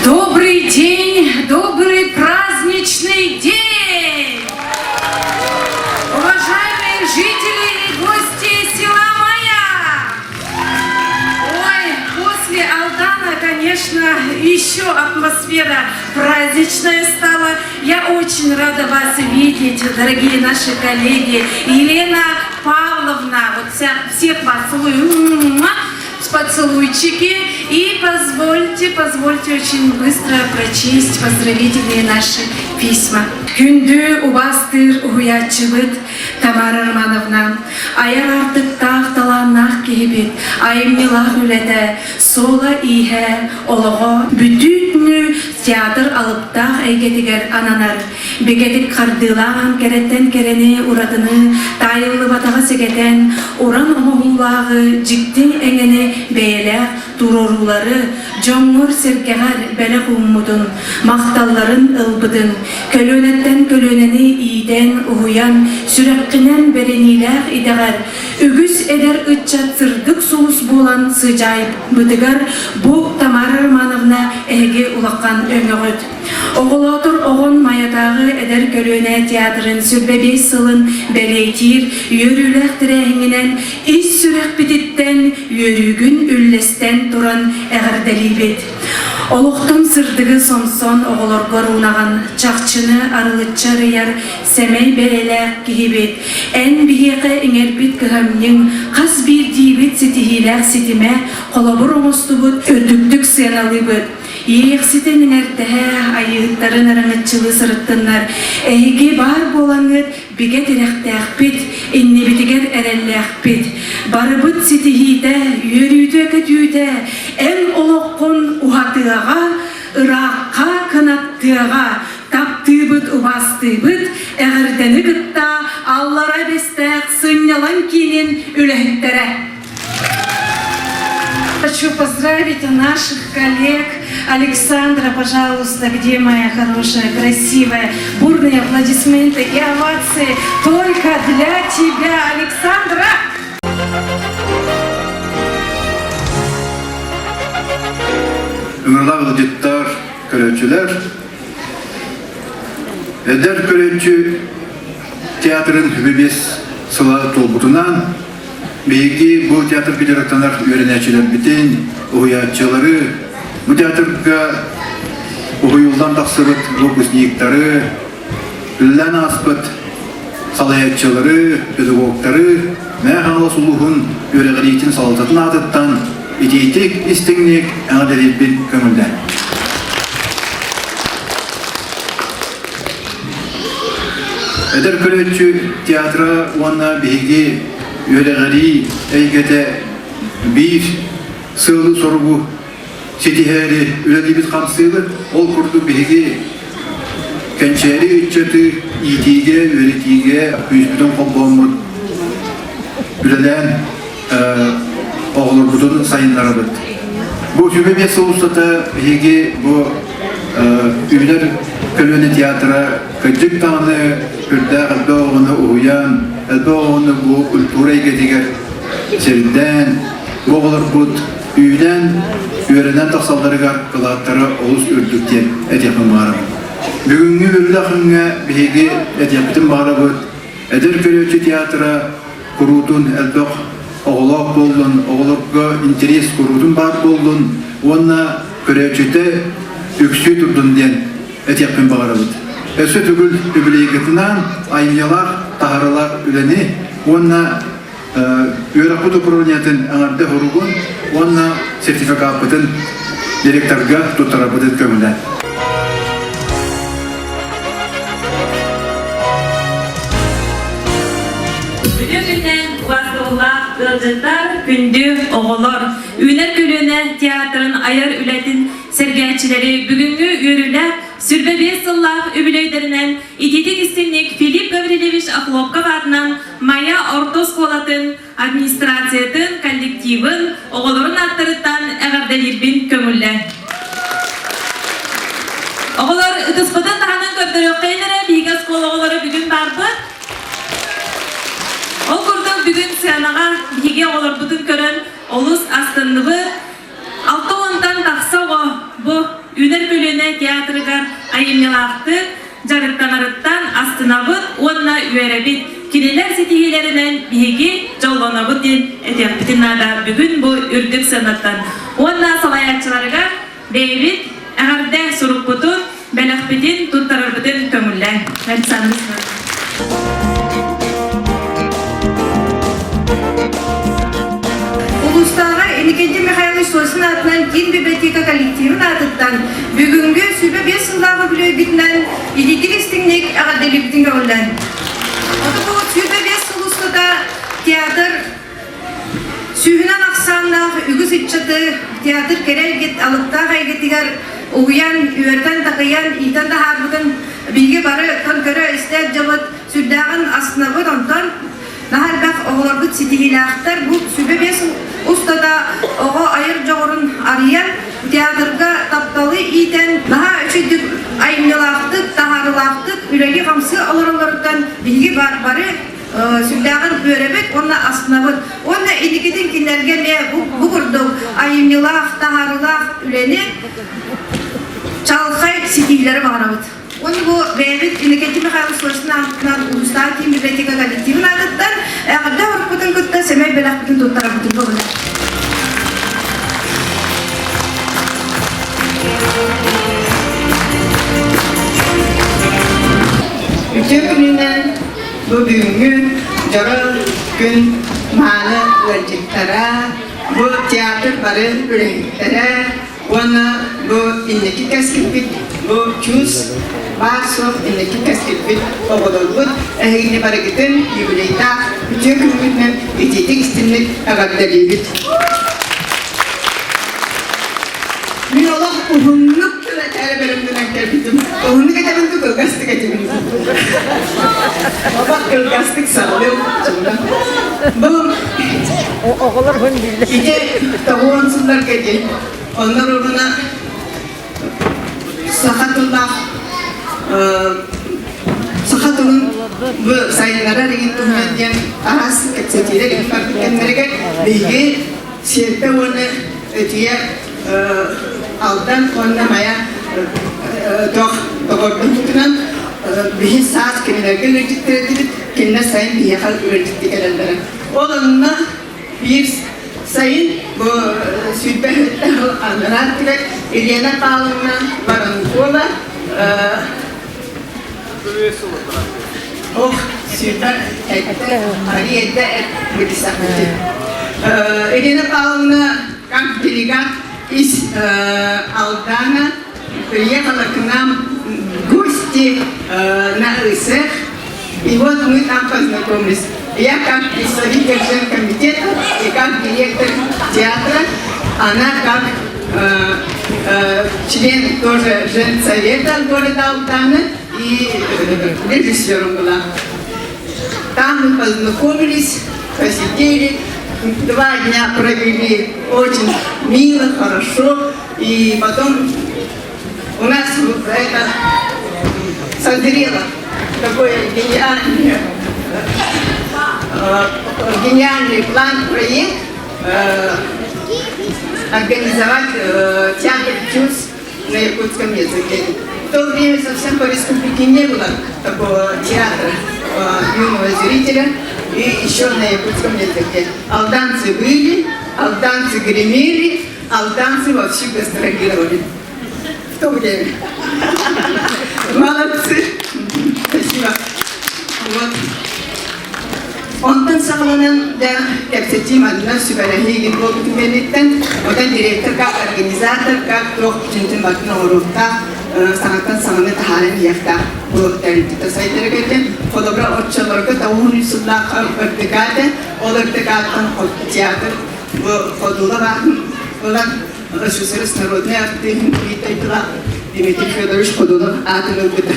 Добрый день, добрый праздничный день! Уважаемые жители и гости села Мая! Ой, после Алдана, конечно, еще атмосфера праздничная стала. Я очень рада вас видеть, дорогие наши коллеги. Елена Павловна, вот вся, всех вас целую поцелуйчики. И позвольте, позвольте очень быстро прочесть поздравительные наши письма. Күндү убаастыыр уһуйааччыбыт Тамара Романовна, айар артыктаах талааннаах киһибит, айымньылаах үлэтэ, суола-ииһэ, олоҕо бүтүүтүнү театр алыптаах эйгэтигэр ананар. Бигэтик хардыылаан кэрэттэн кэрэни уратыны таайыллыбатаҕы сэгэтэн, уран оҥоһуулааҕы дьикти эҥэни бэйэлээх туруоруулары дьоҥҥор-сэргэҕэр бэлэх ууммутун, махталларын ылбытын, көлүөнэттэн көлүөнэни иитэн, уһуйан, сүрэххинэн бэриниилээх идэҕэр үгүс эдэр ыччат сырдык сулус буолан сыдьаайбытыгар бу Тамара Романовна. Манна эһиги улахан өҥөҕүт. Оҕолоотор оҕон Майатааҕы эдэр көлүөнэ театрын 25 сылын бэлиэтиир үөрүүлээх тэрээһиҥҥинэн ис сүрэхпититтэн үөрүүгүн үллэстэн туран эҕэрдэлиибит. Олохтон сырдыгы сомсон оҕолоргор уунаҕын, чахчыны арылыччы арыйар сэмэй бэйэлээх киһибит. Эн биһиэхэ иҥэрбит кыһамньыҥ хас биирдиибит ситиһиилээх ситимэ холобур оҥостубут үрдүктүк сыаналыыбыт. Иэйэхситин иҥэрдэһэ, айыыһыттарын араҥаччылыы сырыттыннар. Эһиги баар буолаҥҥыт бигэ тирэхтээхпит, иннибитигэр эрэллээхпит. Барыбыт ситиһиитэ, үөрүүтэ-көтүүтэ эн олоххун уһатыаҕа, ыраахха кынаттыаҕа, таптыыбыт, убаастыыбыт, эҕэрдэни кытта Аллара Бэстээх сынньалаҥ киинин үлэһиттэрэ. Хочу поздравить наших коллег. Александра, пожалуйста, где моя хорошая, красивая, бурные аплодисменты и овации только для тебя, Александра! Ыҥырылаах ыалдьыттар, көрөөччүлэр, эдэр көрөөччү театрын үбүбиэс сыла туолбутунан Биһиги бу театрга дьарыктанар үөрэнээччилэрбитин, уһуйааччылары, бу театрга уһуйуллан тахсыбыт выпускниктары, үлэлээн ааспыт салайааччылары, педагогтары Мэҥэ Хаҥалас улууһун үөрэҕириитин салалтатын аатыттан итиитик, истиҥник эҕэрдэлиирбин көҥүллээн. Эдэр көрөөччү театра уонна биһиги үөрэҕирии эйгэтэ биир сыалы-соругу ситиһээри үлэлиибит хамсыыбыт. Ол курдук биһиги кэнчээри ыччаты иитиигэ, үөрэтиигэ күүспүтүн холбооммут үлэлээн оҕолорбутун сайыннарабыт. Бу сүбэ биэс сыл устата биһиги бу Үүнэр көлүөнэ театра кырдьык даҕаны үрдээх элбэх оҕону уһуйан, элбэх оҕону бу культура эйгэтигэр сирдээн, бу оҕолорбут үүнэн, үөрэнэн тахсалларыгар кылааттара олус үрдүк диэн этиэхпин баҕарабын. Бүгүҥҥү үөрүүлээх күҥҥэ биһиги этиэхпитин баҕарабыт, эдэр көрөөччү театра куруутун элбэх оҕолоох буоллун, оҕолорго интэриэс куруутун баар буоллун уонна көрөөччүтэ үксүү турдун диэн этиэхпин баҕарабыт. Өссө төгүл үбүлүөйгытынаан айымньылаах, таһаарыылаах үлэни уонна үөрэхпит управлениетын эҕэрдэ суругун уонна сертификаппытын директорга туттарарбытын көҥүлээн. Үтүө күннэн убаастабыллаах ыалдьыттар, күндү оҕолор, Үүнэр көлүөнэ театрын айар үлэтин сэргээччилэри бүгүҥҥү үөрүүлээх 25 сыллаах үбүлүөйдэринэн итиитик истиҥник Филипп Гаврильевич Охлопков аатынан Майа орто оскуолатын администрациятын, коллективын, оҕолорун ааттарыттан эҕэрдэлиирбин көҥүллээ. Оҕолор ытыспытын таһынан көрдөрүөххэйин эрэ, биһиги оскуола оҕолоро бүгүн баарбыт. Ол курдук бүгүн сыанаҕа биһиги оҕолорбутун көрөн олус астынныбыт. Алта уонтан тахса оҕо бу Үүнэр көлүөнэ театрыгар айымньылаахтык дьарыктанарыттан астынабыт уонна үөрэбит. Кинилэр ситиһиилэринэн биһиги дьоллонобут диэн этиэхпитин наада бүгүн бу үрдүк сыанаттан. Уонна салайааччыларыгар бэйэбит эҕэрдэ сурукпутун, бэлэхпитин туттарарбытын көҥүллээҥ. Александр Улуустааҕы Иннокентий Михайлович Сосин аатынан киин библиотека коллективын аатыттан бүгүҥҥү 25 сыллаах үбүлүөйбүтүнэн итиитик истиҥник эҕэрдэлиибитин көҕүллээн. Оту бу 25 сыл устата театр сүүһүнэн ахсааннаах үгүс ыччаты театр кэрэ эйгит алыптаах эйгэтигэр угуйан, үөрэтэн-такыйан, иитэн таһаарбытын биһиги бары көрө-истэ дьоммут сүрдээҕин астынабыт. Онтон наһаа элбэх оҕолорбут ситиһиилээхтэр. Бу 25 устата оҕо айар дьоҕурун арыйан, театрга тапталы иитэн, наһаа үчүгдүк айымньылаахтык, таһаарыылаахтык үлэлии-хамсыы олороллоруттан биһиги бары. сүрдээҕин үөрэбит уонна астынабыт. Уонна инникитин кинилэргэ эмиэ бу курдук айымньылаах, таһаарыылаах үлэни чаҕылхай ситиһиилэри баҕарабыт. Уонна бу бэйэбит Иннокентий Михайлович Сосин аатынан улуустаах киин библиотека коллективын аатыттан эҕэрдэ орукпутун кытта сэмэй бэлэхпитин туттарабытын көҕүлэ. Үтүө күнүнэн бу бүгүҥҥү дьоро күн мааны ыалдьыттара, бу театр бары үлэһиттэрэ уонна бу инники кэскилбит, бу чуус баар-суох инники кэскилбит оҕолорбут эһигини барыгытын юбилейдаах үтүө күҥҥүтүнэн итиитик истинник эҕэрдэлиибит. Мин олох уһуннук эрэ бэлэмнэнэн кэлбитим. Уһуннук этэбин да кылгастык этибин. Олох кылгастык саҕалыам. Бу оҕолор hun ити тоҕуон сылларга диэн оннор уруна саха тыллаах саха тылын бу сайыннарар игин туһунан диэн араас кэпсэтиилэр игин барбыт кэмнэригэр биһиги Сиэрпэ уонна Өтүйэ Алдан уонна Майа тох доҕордоһуутунан биһи саас кинилэргэ ыалдьыттар этибит, кинилэр сайын биһиэхэ ыалдьытты кэлэллэрэ. Ол онно биир сайын бу 20 анараа өттүгэр Елена Павловна Воронкова Ох, сүүрбэ эттэ, арыйда эт Елена Павловна, как делегат из Алдана, приехала к нам в гости на ИСЭХ, и вот мы там познакомились. Я как представитель женкомитета и как директор театра, она как член тоже женсовета города Алдана и режиссером была. Там мы познакомились, посидели, два дня провели очень мило, хорошо. И потом у нас вот это созрело такое гениальное, гениальный план, проект организовать театр ТЮЗ на якутском языке. В то время совсем по республике не было такого театра юного зрителя и еще на якутском языке. Алданцы были, алданцы гремели, алданцы вовсю гастролировали. В то время. Молодцы. Спасибо. Вот. Онтон саҕаланан да кэпсэтии манна сүбэлэһии буолбутун кэнниттэн, оттон директор как организатор, как туох чинтин батын оҥоруохтаах, саҥаттан саҥаны таһааран иһиэхтээх бу тэрилтэ сайдарыгар диэн. Холобура, оччолорго тоҕуһун үс сыллаах РТК-ты, ол РТК-ттан театр бу Ходула баатын ылан СССР народнай артыыһын биир дойдулаах Дмитрий Федорович Ходулов аатын ылбыта.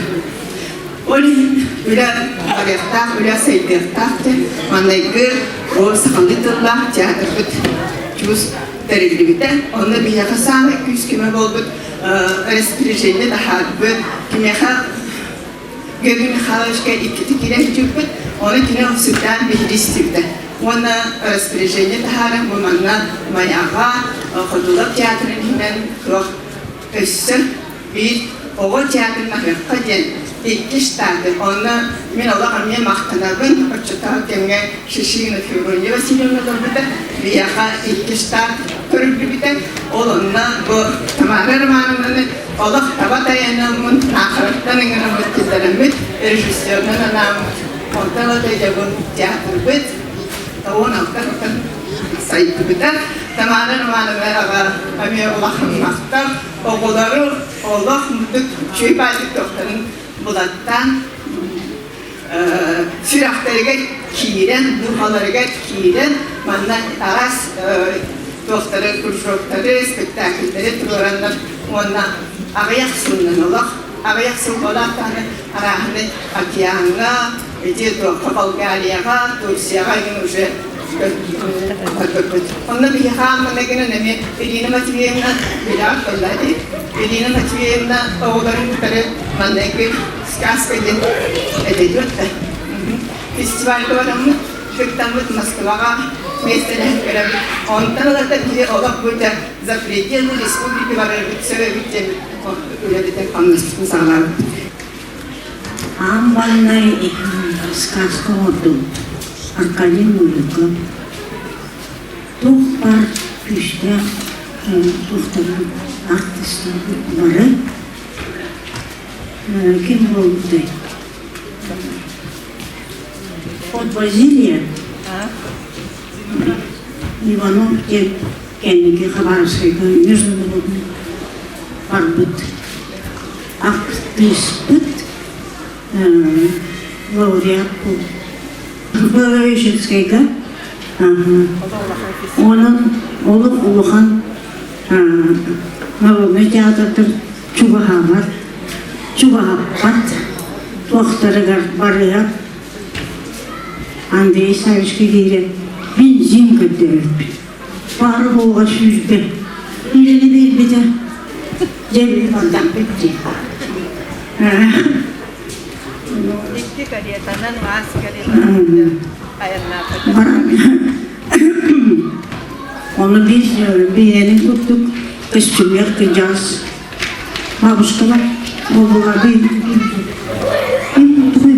Ол иһин үлэ барыахтаах, үлэ сайдыахтаах диэн маҥнайгы ол сахалыы тыллаах театрбыт чуус тэриллибитэ. Онно биһиэхэ саамай күүс-көмө буолбут распоряжение таһаарбыт, кимиэхэ Георгий Михайловичка иккити киирэн сылдьыбыппыт, ону кини сүрдээн биһиги истибитэ. Уонна распоряжение таһааран бу манна Майаҕа Ходулов театрын иһинэн туох Өссө биир оҕо театрын аһыахха диэн икки штаты. Онно мин олох эмиэ махтанабын. Оччотооҕу кэмҥэ Шишигина Февронья Васильевна олорбута. Биһиэхэ икки штат көрүллүбүтэ. Ол онно бу Тамара Романовнаны олох таба тайанаммын, Наахараттан ыҥыраммыт киллэрэммит, режиссерынан анааммыт. Онтон ыла дьэ бу театрбыт 16 сайдыбыта. Тамара Романовна аҕа эмиэ улахан махтал. Оҕолору олох мындык үчүгэй баайдык тохторун булаттаан сүрэхтэригэр киирэн, дууһаларыгар киирэн манна араас туохтары, кружоктары, спектакльдары туруораннар уонна аҕыйах сылынан олох аҕыйах сыл буолаат даҕаны арааһынай океаҥҥа, ити туохха Болгарияҕа, Турцияҕа игин уже көрбүппүт. Онно биһиэхэ ааммына гынан эмиэ Ирина Матвеевна билэҕит буолла дии. Ирина Матвеевна оҕолорун кытары маннайгы сказка диэн этэ да. фестивальга бараммыт, кыттаммыт Москваҕа миэстэлэһэн көрөбүт. Онтон ылата биһи олох бу за пределы республики барарбыт сөп эбит диэн үлэбитин хамнаспытын саҕалаабыппыт. Аан маҥнай сказка оҥордум Аркадий Новиков туох баар күүстээх туохтарын артыыстарбыт бары ким буолбутай от Бразилия Иванов диэн кэнники Хабаровскайга международный барбыт артыыспыт лауреат буолбут. Благовещенскайга онон олох улахан народнай театрдар чугаһаабат, чугаһаппат туохтарыгар барыар Андрей Савичка киирэн бензин көрдөрбүт. Баары буолга 100 Үлэни биэрбитэ. Дьэ бардахпыт дии. Икки каретанан, маас каретанан айаннааппыт. Ону биир бэйэлин курдук көстүмүөх кыдьаас бабушкалар буоллуга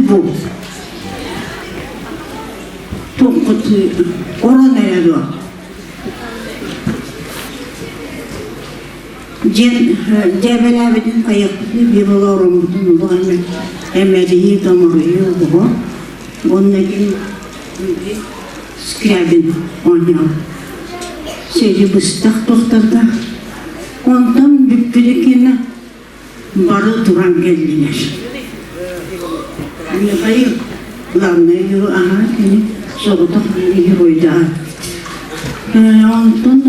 бу туоххут орон эрэ дуо диэн дьээбэлээбитин хайыахпытый биир олороммутун олох эмэ эмэрийии томоруйуу оҕо уонна ким Скрябин оонньоон сири быстах тохторго онтон бүппүтүккэнэ бары туран кэллилэр. Михаил главный аһаа кини соҕотох геройдаат. Онтон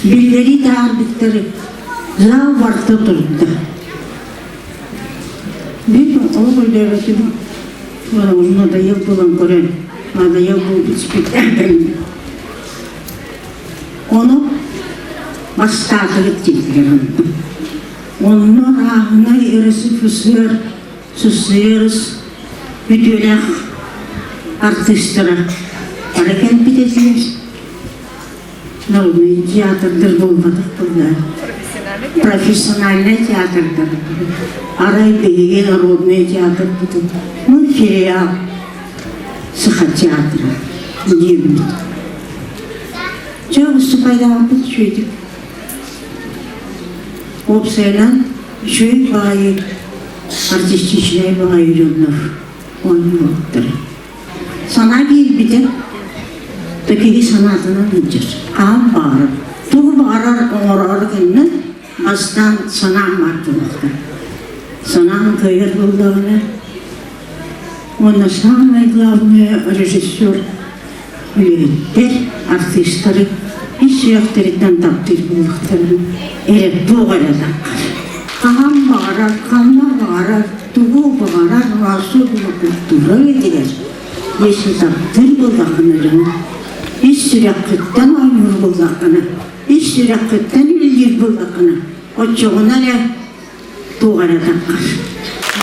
биллэрии таһаарбыттары зал барыта турда. Мин олох өйдөөбөтүм. Надоел буолан көрөн, надоел буолбут спектакль. Ону бастаатыбыт дииллэр онно. Онно рааһынай РСФСР, СССР үтүөлээх артыыстара бары кэлбит этилэр. Народный театрдар буолбатах буоллар. Профессиональный театрдар. Арай биһиги народный театрбытын ну филиал Саха театра диэбит. Чэ, выступайдаабыт үчүгэйдик. Уопсайынан үчүгэй баҕайы артистичнай баҕайы дьоннор оонньуубуттар. Санаа киирбитэ, да киһи санаатынан илдьэр. Хаһан баҕарар, тугу баҕарар оҥороору гынна, бастаан санаам баар буолуохтаах. Санаам кыайар буоллаҕына, уонна самое главное режиссер үлэһиттэр, артыыстары ис сүрэхтэриттэн таптыыр буолуохтарын эрэ туох эрэ таххар. Хаһан баҕарар, ханна баҕарар, тугу баҕарар особенно культура этигэр, если таптыыр буоллаххына дьону ис сүрэххиттэн оонньуур буоллаххына, ис сүрэххиттэн үлэлиир буоллаххына, оччоҕуна эрэ туох эрэ таххар.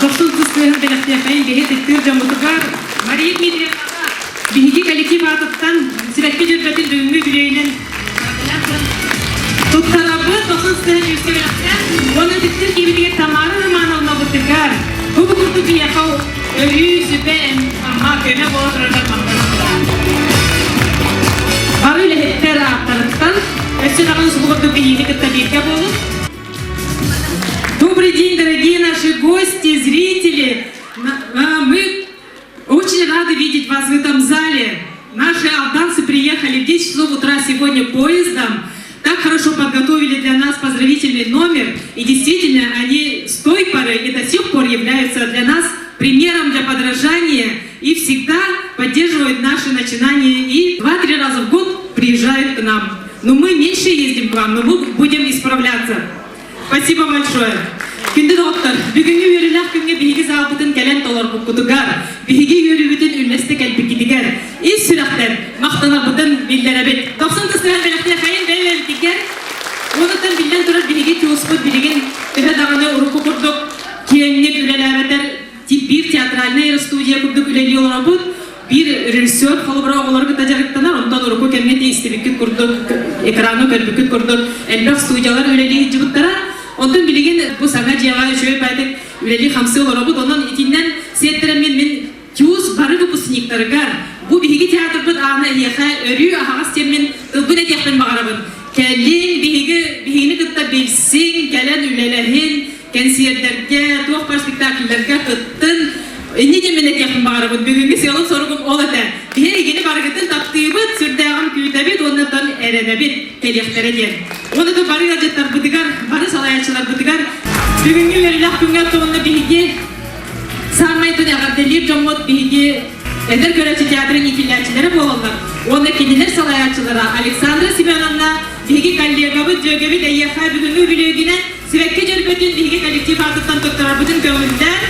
Дохсун сыстыаһын бэлэхтиэххэйин биһи тыктыыр дьоммутугар Мария Дмитриевнаҕа биһиги коллектив аатыттан сибэкки дьөрбөтүн бүгүҥҥү үбүлүөйүнэн туттарабыт дохсун сыстыаһын үскэ бэлэхтээн уонна тыктыыр киһибитигэр Тамара Романовнабытыгар бу курдук биһиэхэ өрүү сүбэ ама көмө буола турарыгар махтанабыт. Бары үлэһиттэр ааттарыттан өссө даҕаны субу курдук биһигини кытта бииргэ буолун. Добрый день, дорогие наши гости, зрители! Мы очень рады видеть вас в этом зале. Наши алданцы приехали в 10 часов утра сегодня поездом. Так хорошо подготовили для нас поздравительный номер. И действительно, они с той поры и до сих пор являются для нас примером для подражания и всегда поддерживают наши начинания и 2-3 раза в год приезжают к нам. Но мы меньше ездим к вам, но мы будем исправляться. Спасибо большое. Күндү доҕоттор, бүгүҥҥү үөрүүлээх күҥҥэ биһиги залбытын кэлэн толорбуккутугар, биһиги үөрүүбүтүн үллэстэ кэлбиккитигэр ис сүрэхтэн махтанарбытын биллэрэбит. Дохсун тыстыһан бэлэхтиэхэйин бэйэ-бэйэбитигэр уонуттан биллэн турар биһиги тюспут билигин төһө даҕаны урукку курдук киэҥник үлэлээбэтэр биир театральный. театральнай эрэ студия курдук үлэлии олоробут. Биир режиссер холобура оҕолору кытта дьарыктанар, онтон урукку кэмҥэ истибиккит курдук, экраҥҥа көрбүккүт курдук элбэх студиялар үлэлии сылдьыбыттара. Онтон билигин бу саҥа дьиэҕэ үчүгэй баайдык үлэлии-хамсыы олоробут. Онон итиннэн сиэттэрэммин мин ТЮЗ бары выпускниктарыгар бу биһиги театрбыт аана эһиэхэ өрүү аһаҕас диэммин тылбын этиэхпин баҕарабын. Кэлиҥ, биһиги биһигини кытта билсиҥ, кэлэн үлэлэһин, кэнсиэрдэргэ, туох баар спектакльлэргэ кыттын. Инньэ диэммин этиэхпин баҕарабын. Бүгүҥҥү сыалым-соругум ол этэ. Биһи эһигини барыгытын таптыыбыт, сүрдээҕин күүтэбит уонна оттон эрэнэбит кэлиэхтэрэ диэн. Уонна да бары ыалдьыттарбытыгар, бары салайааччыларбытыгар бүгүҥҥү үөрүүлээх күҥҥэ оттоҕуна биһиги Саамай тун эҕэрдэлиир дьоммут биһиги эдэр көрөөччү театрын иитиллээччилэрэ буолаллар. Уонна кинилэр салайааччылара Александра Семеновна биһиги коллегабыт, дьүөгэбит эйиэхэ бүгүҥҥү үбүлүөйгүнэн сибэкки дьөрбөтүн биһиги коллектив аатыттан туттарарбытын көҥүллээн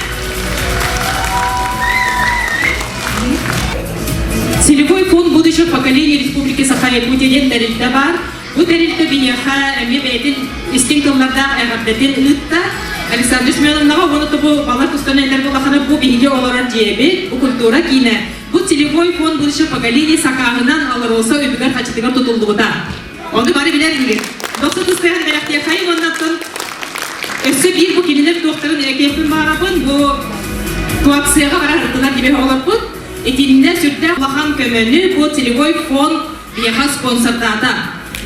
Целевой фонд будущих поколений Республики Саха-Якутия диэн тэрилтэ баар. Бу тэрилтэ биһиэхэ эмиэ бэйэтин истиҥ тыллардаах эҕэрдэтин ыытта. Александра Семеновнаҕа уонна бу балар тустан этэр буоллаххына бу биһиги олорор дьиэбит, бу культура киинэ, бу целевой фонд будущего поколения сакааһынан АЛРОСА үбүгэр хачытыгар тутуллубута. Ону бары билэр инигит. Дохсу тустаһан бэлэхтиэхайын уонна оттон өссө биир бу кинилэр туохтарын этиэхпин баарабын бу туапсыаҕа бара сырыттылар диэбэ оҕолорбут. Итиннэ сүрдээх улахан көмөнү бу целевой фонд Биһиэхэ спонсордаата.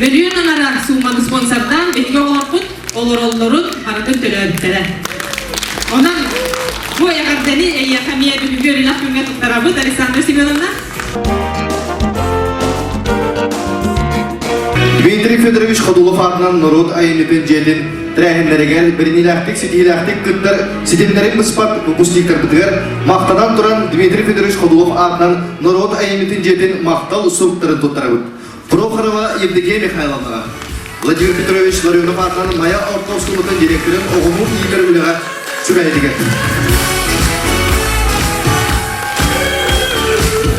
Мөлүйүөн анара сууманы спонсордаан биһиги оҕолорбут олороллорун барытын төлөөбүттэрэ. Онон бу эҕэрдэни эйиэхэ эмиэ бүгүҥҥү өрүнэх күҥҥэ туттарабыт, Александра Семеновна. Дмитрий Федорович Ходулов аатынан норуот айымньытын дьиэтин тэрээһиннэригэр бэриниилээхтик, ситиһиилээхтик кыттар ситимнэрин быспат выпускниктарбытыгар махтанан туран Дмитрий Федорович Ходулов аатынан норуот айымньытын дьиэтин махтал суруктарын туттарабыт. Прохорова Евдокия Михайловнаҕа, Владимир Петрович Ларионов аатынан Майа орто оскуолатын директорын оҕону иитэр үлэҕэ сүбэһитигэр.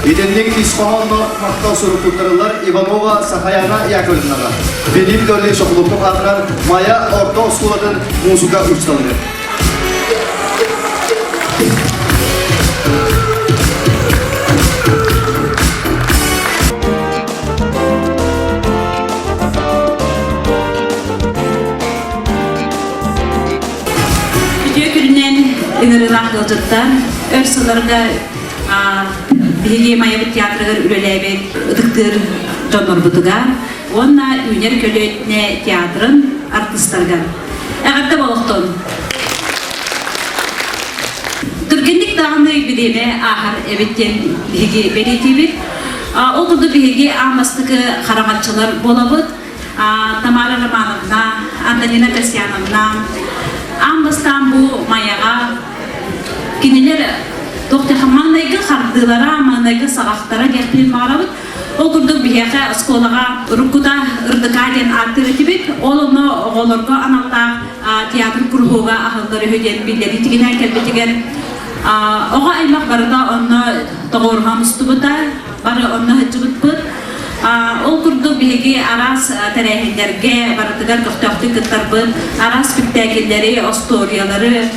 Итинник ис хоһоонноох махтал сурук туттарыллар Иванова Сахаяна Яковлевнаҕа, Филипп Гаврилович Охлопков аатынан Майа орто оскуолатын муусука учууталыгар. Үтүө күнүнэн ыҥырыылаах ыалдьыттар, өр сылларга биһиги Майабыт театрыгар үлэлээбит ытыктыыр дьоннорбутугар уонна үүнэр көлүөнэ театрын артыыстарыгар эҕэрдэ буолуохтун! Түргэнник даҕаны бириэмэ ааһар эбит диэн биһиги бэлиэтиибит. Ол курдук биһиги аан бастакы хараҥаччылар буолабыт. Тамара Романовна, Антонина Касьяновна аан бастаан бу Майаҕа кинилэр туох маҥнайгы хардыылара, маҥнайгы саҕахтара диэхпин баҕарабыт. Ол курдук биһиэхэ оскуолаҕа уруккута РДК диэн ааттыыр этибит. Ол онно оҕолорго аналлаах театр куруһуога аһыллар үһү диэн биллэрии тигинээн кэлбитигэр оҕо аймах барыта онно тоҕуоруһан устубута, бары онно сылдьыбыппыт. Ол курдук биһиги араас тэрээһиннэргэ барытыгар көхтөөхтүк кыттарбыт, араас спектакльлэри, остуоруйалары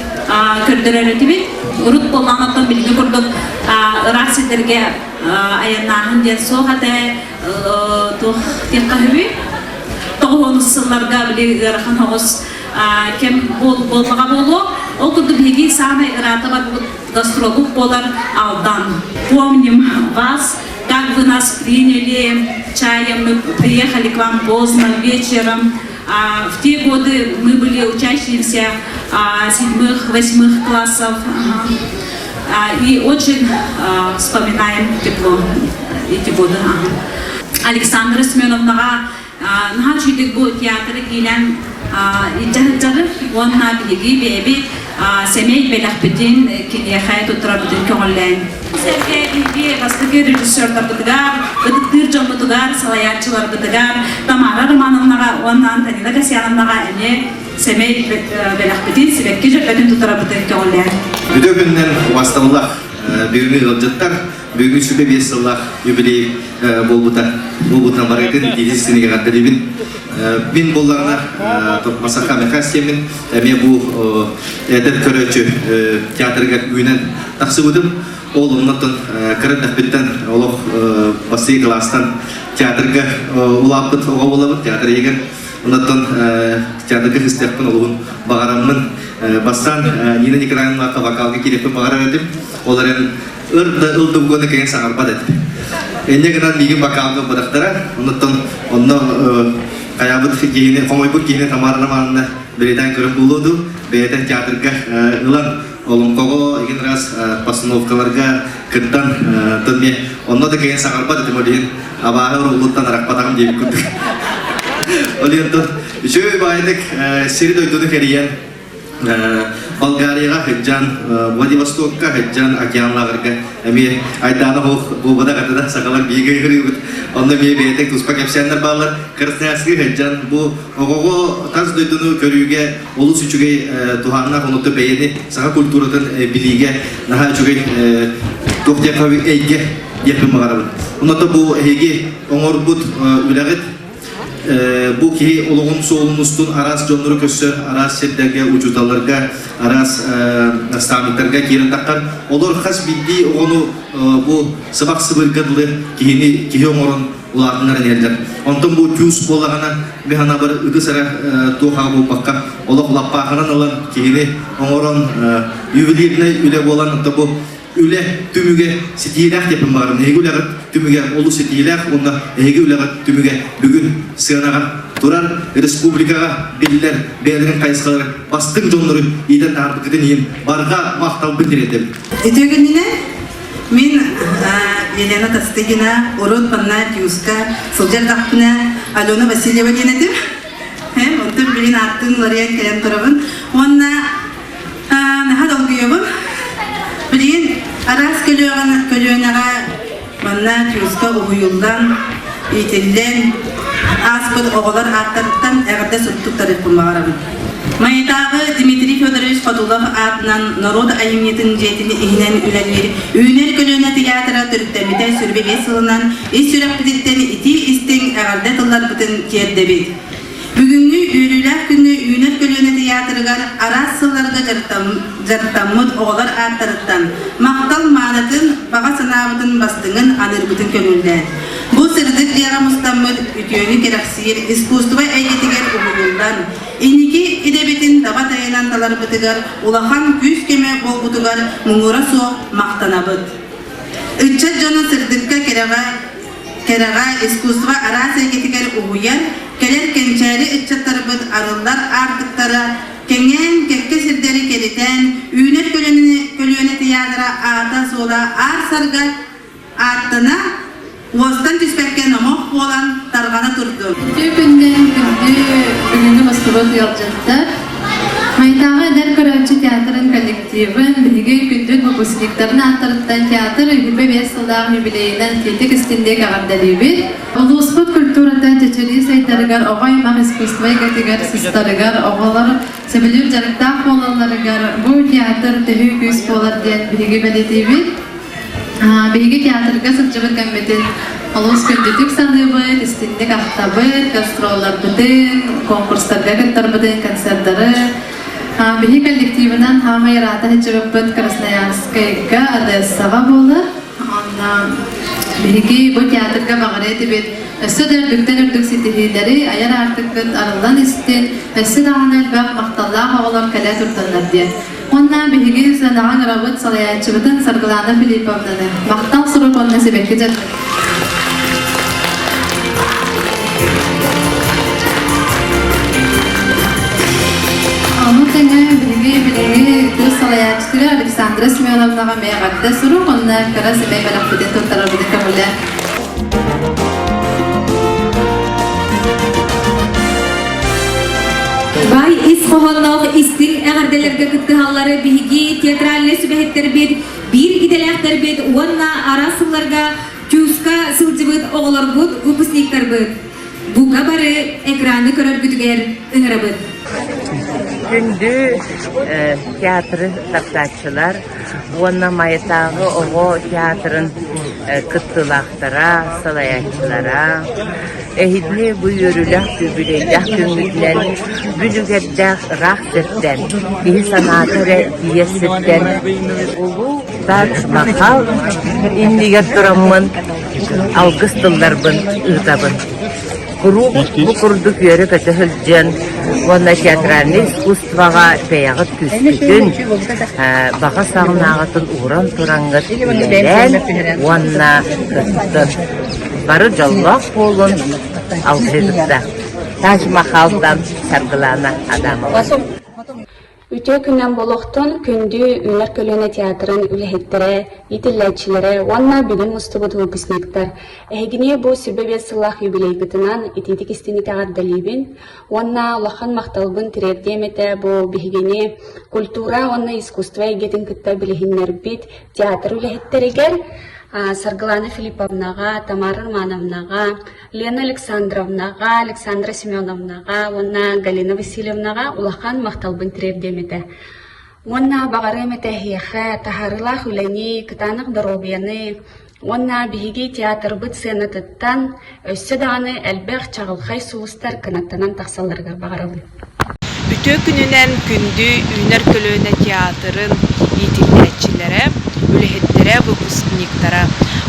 көрдөрөр этибит. Урут буоллаҕына оттон билиҥҥи курдук ыраах сирдэргэ айаннааһын диэн суох этэ, туох диэххэ үһүбүй? Тоҕуһуонус сылларга били ыарахан соҕус кэм буоллаҕа буолуо. Ол курдук биһиги саамай ыраата барбыт гастролук буолар Алдан. Помним вас, как вы нас приняли чаем, мы приехали к вам поздно вечером. В те годы мы были учащимися седьмых, восьмых классов. И очень вспоминаем тепло эти годы. Александра Семеновнаҕа наһаа үчүгэй бу театры киилэн илдьэ сылдьабыт уонна биһиги бэйэбит сэмэй бэлэхпитин киниэхэ туттарарбытын көҕүлээн. Сэргэ биһиги бастакы режиссердарбытыгар, ытыктыыр дьоммутугар, салайааччыларбытыгар Тамара Романовнаҕа уонна Антонина Касьяновнаҕа эмиэ сэмэй бэлэхпитин, сибэкки дьөрбөтүн туттарарбытын көҕүлээн. Бүтүн күнүнэн убастабыллаах бүгүҥҥү ыалдьыттар, бүгүҥҥү сүбэ биэс сыллаах юбилей буолбута. Буолбутунан барыгытын итиитин синигэ эҕэрдэлиибин. Мин буоллаҕына Масаха Михас диэммин эмиэ бу эдэр көрөөччү театрыгар үүнэн тахсыбытым. Ол оннуттан кыра эрдэхпиттэн олох бастакы кылаастан театрга улааппыт оҕо буолабын, театр иһигэр. Оннуттан театрга хыстыахпын олуһун баҕараммын бастаан Нина Николаевна вокалга киириэхпин баҕарар этим. Ол эрэн ыр да ыл да кыайан саҥарбат этим. Инньэ гынан миигин вокалга ылбатахтара. Оннуттан онно хайаабыт киһини, хомойбут киһини Тамара Романовна бэлиэтээн көрөн буолуо дуу, бэйэтэ театрга ылан олоҥхоҕо игин раз постановкаларга кыттан тон мне онно да кыайан саҥарбат этим ол иһин абааһы уруллуттан арахпатаҕым диэбит курдук. Ол иһин үчүгэй баайдык сири дойдуну кэрийэн Болгарияҕа сылдьан, Владивостокка сылдьан океан лааҕырга эмиэ айдаана суох буолбатах этэ да сахалар бииргэ ыһырыыбыт. Онно эмиэ бэйэтэ туспа кэпсээннэр бааллар. Красноярскы сылдьан бу оҕоҕо тас дойдуну көрүүгэ олус үчүгэй туһааннаах онутту бэйэни саха культуратын билиигэ наһаа үчүгэй туох диэххэ эйгэ диэхпин баҕарабын. Онуота бу эһиги оҥорбут үлэҕит Бу киһи олоҕун суолун устун араас дьоннору көрсөр, араас сирдэргэ, учууталларга, араас наставниктарга киирэн таххар. Олор хас биирдии оҕону бу сыбах сыбырга дылы киһини киһи оҥорон улаатыннаран иһэллэр. Онтон бу тюз буоллаҕына, мин санаабар ытыс эрэ туох буолбакка, олох лаппаахынан ылан киһини оҥорон ювелирнай үлэ буолан, онтон бу үлэ түмүгэ ситиилээх диэппин баҕарабын. Эһиги үлэҕит түмүгэ олус ситиилээх уонна эһиги үлэҕит түмүгэ бүгүн сыанаҕа турар республикаҕа биллэр бэйэлэрин хайысхалары бастыҥ дьоннору иитэн таһаарбыккытын иһин барҕа махталбын тириэрдэбин. Үтүө күнүнэн мин Елена Тастыгина урут манна ТЮЗка сылдьар дахпына Алена Васильева диэн этим. Онтон билин ааттыын уларыйан кэлэн турабын. Уонна Наһаа долгуйабын. Билигин араас көлүөнэҕэ манна ТЮЗка уһуйуллан, иитиллэн ааспыт оҕолор ааттарыттан эҕэрдэ суруктук тарыахпын баҕарабын. Майатааҕы Дмитрий Федорович Ходулов аатынан норуот айымньытын дьиэтин иһинэн үлэлиир Үүнэр көлүөнэ тыйаатыра төрүттэммитэ 25 сылынан ис сүрэхпититтэн итии-истиҥ эҕэрдэ тылларбытын тиэрдэбит. Бүгүҥҥү үөрүүлээх күҥҥэ Үүнэр көлүөнэ тыйаатырыгар араас сылларга дьарыктаммыт оҕолор ааттарыттан махтал маанытын, баҕа санаабытын бастыҥын аныырбытын көҥүллээн. Бу сырдык дьиэҕэ мустаммыт үтүөнү кэрэхсиир искусство эйгэтигэр уһуйуллан, инники идэбитин таба тайанан таларбытыгар улахан күүс-көмө буолбутугар муҥура суох махтанабыт. Ыччат дьону сырдыкка кэрэҕэ Кэрэҕэ, искусство араас эйгэтигэр уһуйар, кэлэр кэнчээри ыччаттарбыт арыллар аартыктара кэҥээн, кэккэ сирдэри кэритэн, үүнэр көлүөнэ тыйаатыра аата-суола аар-сарга ааттана, уостан түспэккэ номох буолан тарҕана турдун. Үтүө күннэн күндү бүгүҥҥү мустубут ыалдьыттар! Майатааҕы эдэр көрөөччү театрын коллективын, биһиги күндү выпускниктарын ааттарыттан театр 25 сыллаах юбилейынан итиитик истиҥник эҕэрдэлиибит. Улууспут культурата чэчирии сайдарыгар, оҕо аймах искусство эйгэтигэр сыстарыгар, оҕолор сөбүлүүр дьарыктаах буолалларыгар бу театр төһүү күүс буолар диэн биһиги бэлиэтиибит. Биһиги театрга сылдьыбыт кэммитин олус күндүтүк саныыбыт, истиҥник ахтабыт, гастролларбытын, конкурстарга кыттарбытын, концердары. Биһи коллективынан хаамай ыраата сылдьыбыппыт Красноярскайга, Одессаҕа буолар. Онно биһиги бу театрга баҕарыа этибит өссө да үрдүктэн үрдүк ситиһиилэри айар аартыккыт арыллан истин, өссө даҕаны элбэх махталлаах оҕолор кэлэ турданнар диэн. Уонна биһиги сыанаҕа ыҥырабыт салайааччыбытын Саргылана Филипповнаны. Махтал сурук уонна сибэкки дьарык. Ону тэҥэ биһиги билиҥҥи тус салайааччытыгар Александра Семеновнаҕа эмиэ эҕэрдэ сурук уонна кыра сэмэй бэлэхпитин туттарарбытын көҥүлэ. Бай ис хоһоонноох истиҥ эҕэрдэлэргэ кыттыһаллары биһиги театральнай сүбэһиттэрбит, биир идэлээхтэрбит уонна араас сылларга ТЮЗка сылдьыбыт оҕолорбут, выпускниктарбыт. Бука бары экраны көрөргүтүгэр ыҥырабыт. Күндү театры таптааччылар уонна Майатааҕы оҕо театрын кыттыылаахтара, салайааччылара, эһигини бу үөрүүлээх үбүлүөйдээх күҥҥүтүнэн бүлүгэрдээх ыраах сиртэн, киһи санаата эрэ тиийэр сиртэн улуу Тадж Махал иннигэр тураммын алгыс тылларбын ыытабын. Куруук бу курдук үөрэ-көтө сылдьыан уонна театральнай искусствоҕа бэйэҕит күүскүтүн, баҕа санааҕытын ууран тураҥҥыт үлэлээн уонна кыттын. Бары дьоллоох буолун, алгыһыгытта. Тадж Махалтан Саргылана Адамова. Үтүө күнүнэн буолуохтун күндү Үүнэр көлүөнэ театрын үлэһиттэрэ, иитиллээччилэрэ уонна бүгүн мустубут выпускниктар! Эһигини бу 25 сыллаах юбилейгытынан итиитик-истиҥник эҕэрдэлиибин уонна улахан махталбын тириэрдиэм этэ бу биһигини культура уонна искусство эйгэтин кытта билиһиннэрбит театр үлэһиттэригэр Саргылана Филипповнаҕа, Тамара Романовнаҕа, Лена Александровнаҕа, Александра Семеновнаҕа уонна Галина Васильевнаҕа улахан махталбын тириэрдиэм этэ. Уонна баҕарыам этэ эһиэхэ таһаарыылаах үлэни, кытаанах доруобуйаны уонна биһиги театрбыт сыанатыттан өссө даҕаны элбэх чаҕылхай сулустар кынаттанан тахсалларыгар баҕарабын. Үтүө күнүнэн күндү Үүнэр көлүөнэ театрын иитиллээччилэрэ, үлэһиттэрэ, выпускниктара!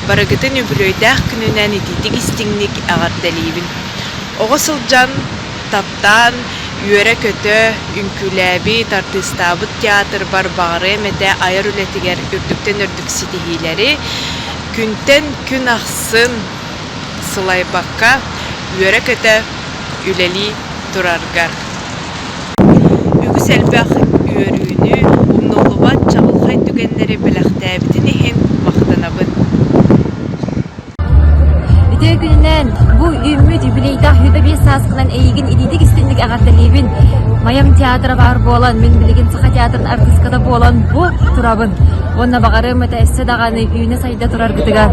Барыгытын үбүлүөйдээх күнүнэн итиитик-истиҥник эҕэрдэлиибин! Оҕо сылдьан таптаан, үөрэ-көтө үҥкүүлээбит, артыыстаабыт театрбар баҕарыам этэ айар үлэтигэр үрдүктэн үрдүк ситиһиилэри, күнтэн күн ахсын сылайбакка үөрэ-көтө үлэлии тураргар. Үгүс элбэх үөрүүнү, умнуллубат чаҕылхай түгэннэри бэлэхтээбитин иһин махтанабын. Үтүө күнүнэн бу үүммүт юбилейдаах 25 сааскынан эйигин итиитик истинник эҕэрдэлиибин. Майам театра баар буолан, мин билигин Саха театрын артыыската буолан бу турабын. Уонна баҕарыам этэ өссө даҕаны үүнэ-сайда тураргытыгар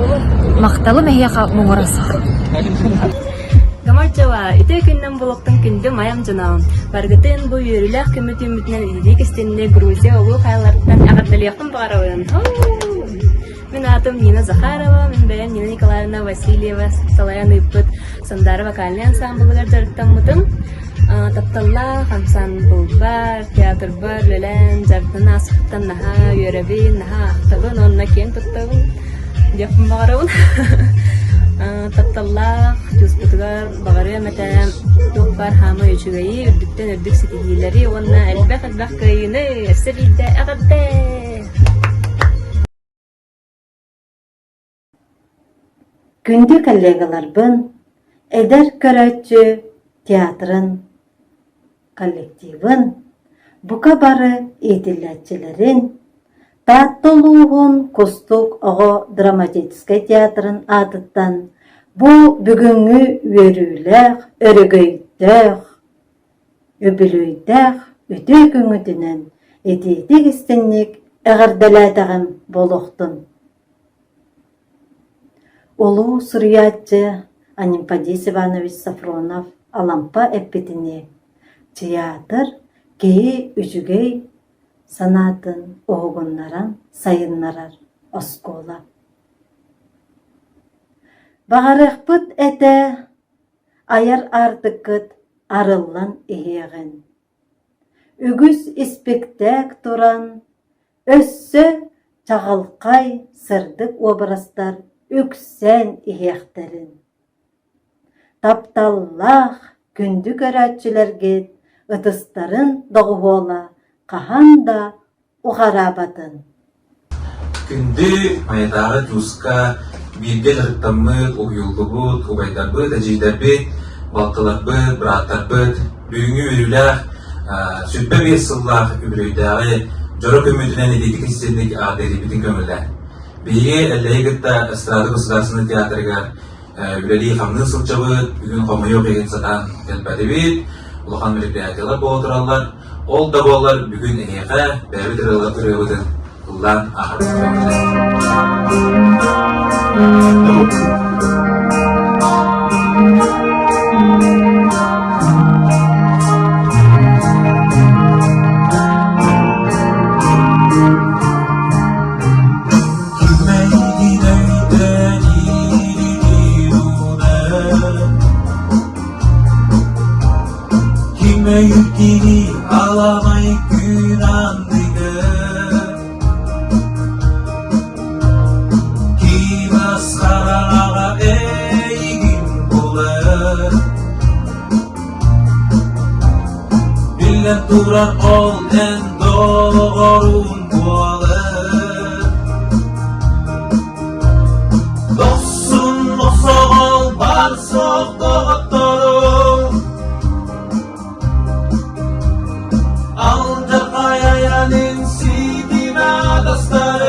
махталым эһиэхэ муҥура суох. Гамарчева, үтүө күннэн булуктун күндү майам дьоно! Барыгытын бу үөрүүлээх көмө түүммүтүнэн илии кистэннэ Грузия улуу хайаларыттан эҕэрдэлиэхпин баҕарабын. Мин аатым Нина Захарова, мин бэйэм Нина Николаевна Васильева салайан ыыппыт Сандаара вокальнай ансаамбылыгар дьарыктаммытым. Тапталлаах ансаамбылбар, театрбар үлэлээн, дьарыктанан ааспыттан наһаа үөрэбин, наһаа ахтабын уонна киэн туттабын диэхпин баҕарабын. Тапталлаах тууспутугар баҕарыам этэ туох баар хаамай үчүгэйи, үрдүктэн үрдүк ситиһиилэри уонна элбэх-элбэх кыайыыны өссө биирдэ эҕэрдэ! Күндү коллегаларбын, эдэр көрөөччү театрын коллективын, бука бары иитиллээччилэрин, Таатта улууһун Кустук оҕо драматическай театрын аатыттан бу бүгүҥҥү үөрүүлээх, өрөгөйдөөх, үбүлүөйдээх үтүө күҥҥүтүнэн итиитик-истиҥник эҕэрдэлээтэҕим буолуохтун! Улуу суруйааччы Анемподист Иванович Софронов Алампа эппитинии, «Театр киһи үчүгэй санаатын уһугуннаран сайыннарар оскуола». Баҕарыахпыт этэ айар аартыккыт арыллан иһиэҕин. Үгүс испиктээк туран, өссө чаҕылхай сырдык уобарастар үксээн иһиэхтэрин. Тапталлаах күндү көрөөччүлэргит ытыстарын доҕуһуола хаһан да уҕараабатын. Күндү Майатааҕы ТЮЗ-ка бииргэ дьарыктаммыт, уһуйуллубут убайдарбыт, эдьиийдэрбит, балтыларбыт, бырааттарбыт бүгүҥҥү үөрүүлээх 25 сыллаах үбүлүөйдээҕи дьоро көмүүтүнэн итиитик истинник аатырбытын көҥүллээн. Биһиги Эллэйи кытта Эстрада государственнай театрыгар үлэлии-хамныы сылдьабыт, бүгүн хомойуох иһин сатаан кэлбэтибит, улахан мероприятиелар буола тураллар. Ол да буоллар бүгүн эһиэхэ бэйэбит ырыабытын ыллаан ааһабыт. Өҥөйүккини аламай күн анныгар Кимас хараҥаҕа эйигин булар Биллэн турар ол эн доҕорун буолар Дохсун мохсоҕол бар суох доҕотторум Алдьархай айанын ситимэ атастарым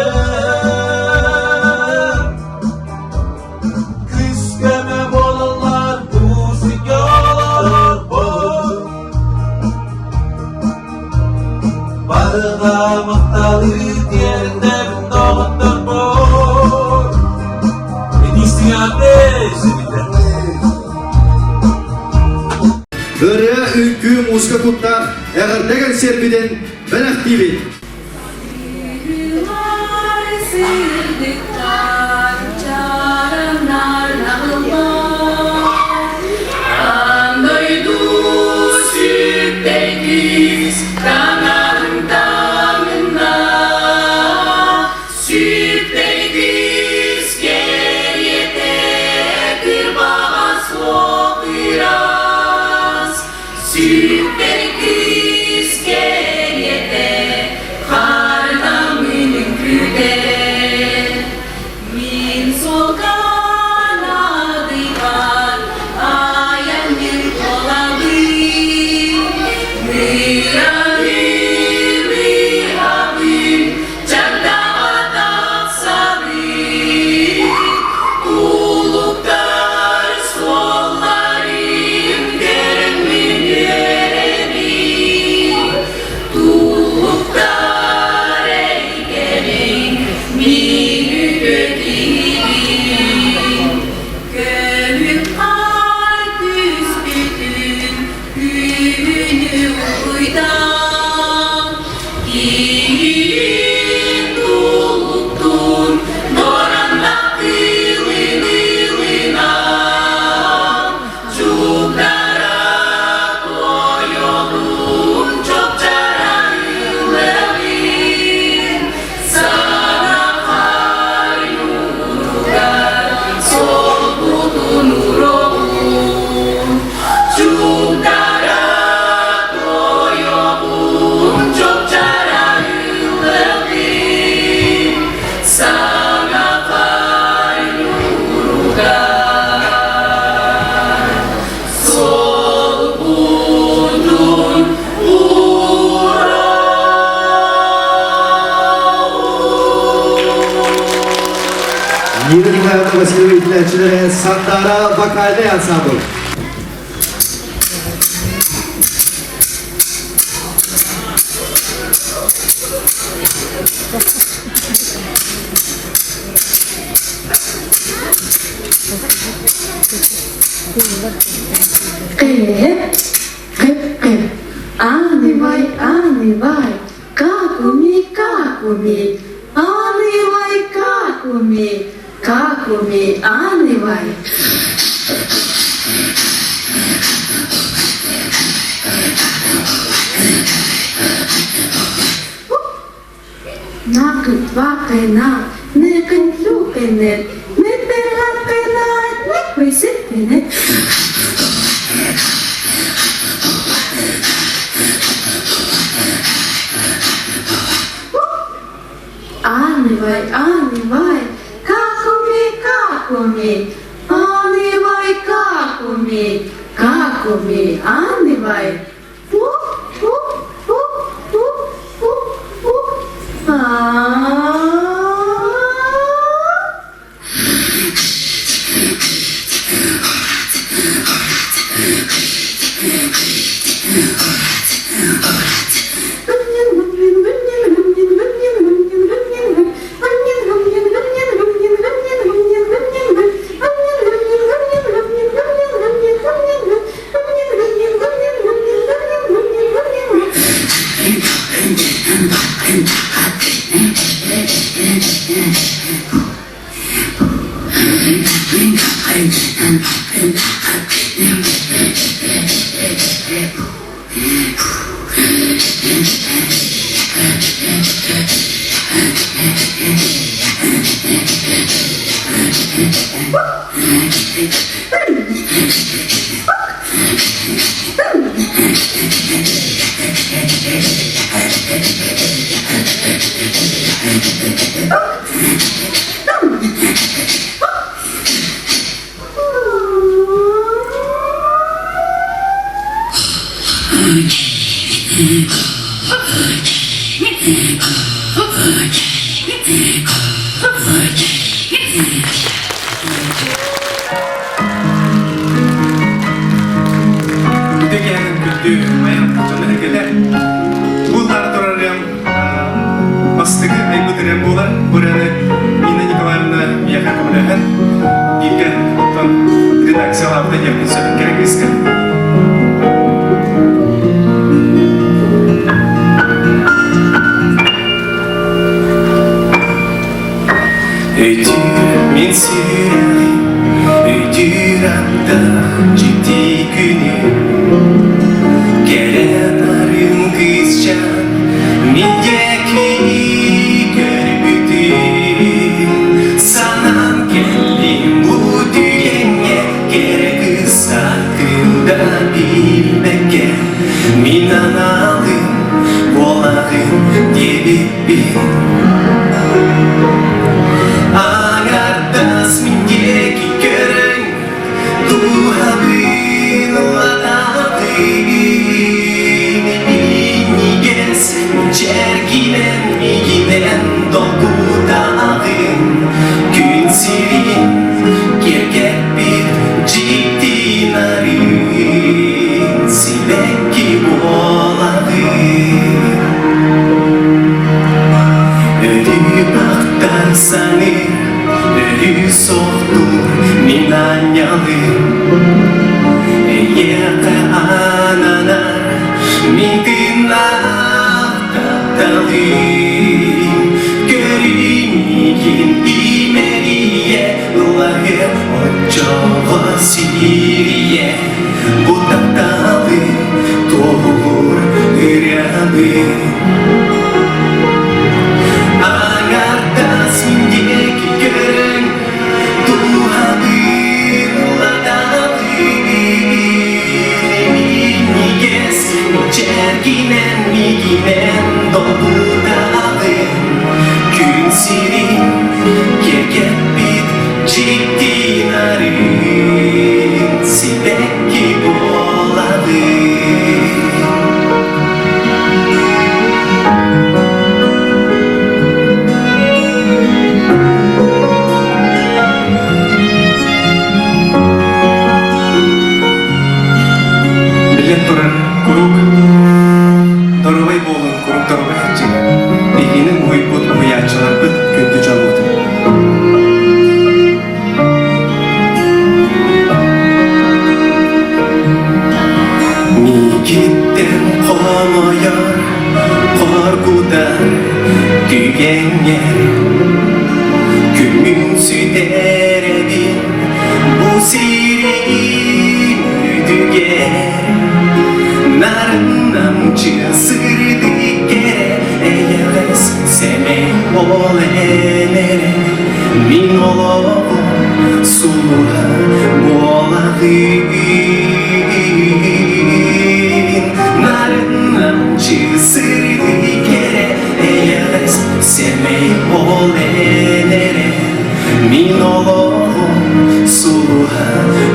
Күүс-көмө буолаллар бу сиргэ олорорбут Барыга махталы тиэрдэбин доҕотторбор Ырыа, үҥкүү, музыка куттаах эҕэрдэ кэнсиэрбитин бэлэхтиибит! Сүүрдэргис кэриэтэ кырбаҕа суох ыраас, Сүүрдэргис кэриэтэ хардамын үҥкүүтэ. Мин суолга наадыйбат айанньыт буолабын, Мыраным ыһабын Чагдаҕа тахсабын, Улуктар суолларын көрөммүн үөрэбин. Туллуктар эйгэлиҥ мин үтүө киһибин. Көмүк хаар түспүтүн күнү уйдан Киһилиин тулуктун дораннах кыылын ылынан Чугдара тойонун чопчара ыллыыбын Санахар юругар солбутун уробун Чугдара тойонун чопчара ыллыыбын Санахар юругар солбутун Нина Михайловна Васильева иитиллээччилэрэ Сандара вокальный ансамбль. Э, э, Анывай, анывай, как умей, как умей, анывай, как умей, как умей, анывай. Накытвакына, ныкынтлукынет, нытыргакынат, ныквысыпынет. Анывай, анывай, как умей, как умей, анывай, как умей, как умей, анывай. Үтүкээн күндү айан дьоно эргэтэ. Бу таары турарыам бастакы айбыт ырыам буолар. Бу ырыаны Нина Николаевна миэхэ көмөлөһөн бииргэ оттон редакциялаабыта диэхпин сөп кэрэ кыыска. Өйдүүр мин сүрэҕим, өйдүүр аттах дьикти күнү Кэрэ нарын кыысчаан мин диэки көрбүтүм Санаан кэллим бу түгэҥҥэ кэрэ кыыс атын да билбэккэ Мин аналым буолаҕын диэбиппин Аҥардас мин диэки көрөн дууһабын улатаҕын Минньигэс чэргинэн миигинэн долгутаҕын Күн сирин киэргэппит дьикти нарын сибэкки буолаҕын Өрүү бахтар саныыр, өрүү суохтуур мин аанньалым Эйиэхэ ананар мин тыыннаах тапталым Көрүнньүгүн имэрийэ ыллаһыам оччоҕо сирийэ Бу тапталы туоһулуур ырыабын Аҥардас мин диэки көрөн дууһабын улатаҕын Минньигэс чэргинэн миигинэн долгутаҕын Күн сирин киэргэппит дьикти нарын сибэкки буолабын Биллэн турар, куруук доруобай буолун, куруук доруобай сылдьыҥ. Биһигини уһуйбут уһуйааччыларбыт күндү дьоммут. Миигиттэн хомойор, хоргутар түгэҥҥэр Күммүн сүтэрэбин бу сирин үрдүгэр Нарынамчы сырдык кэрэ эйэҕэс сэмэй ол эн эрэ Мин олоҕум сулуһа буолаҕын Нарынамчы сырдык кэрэ эйэҕэс сэмэй ол эн эрэ Мин олоҕум сулуһа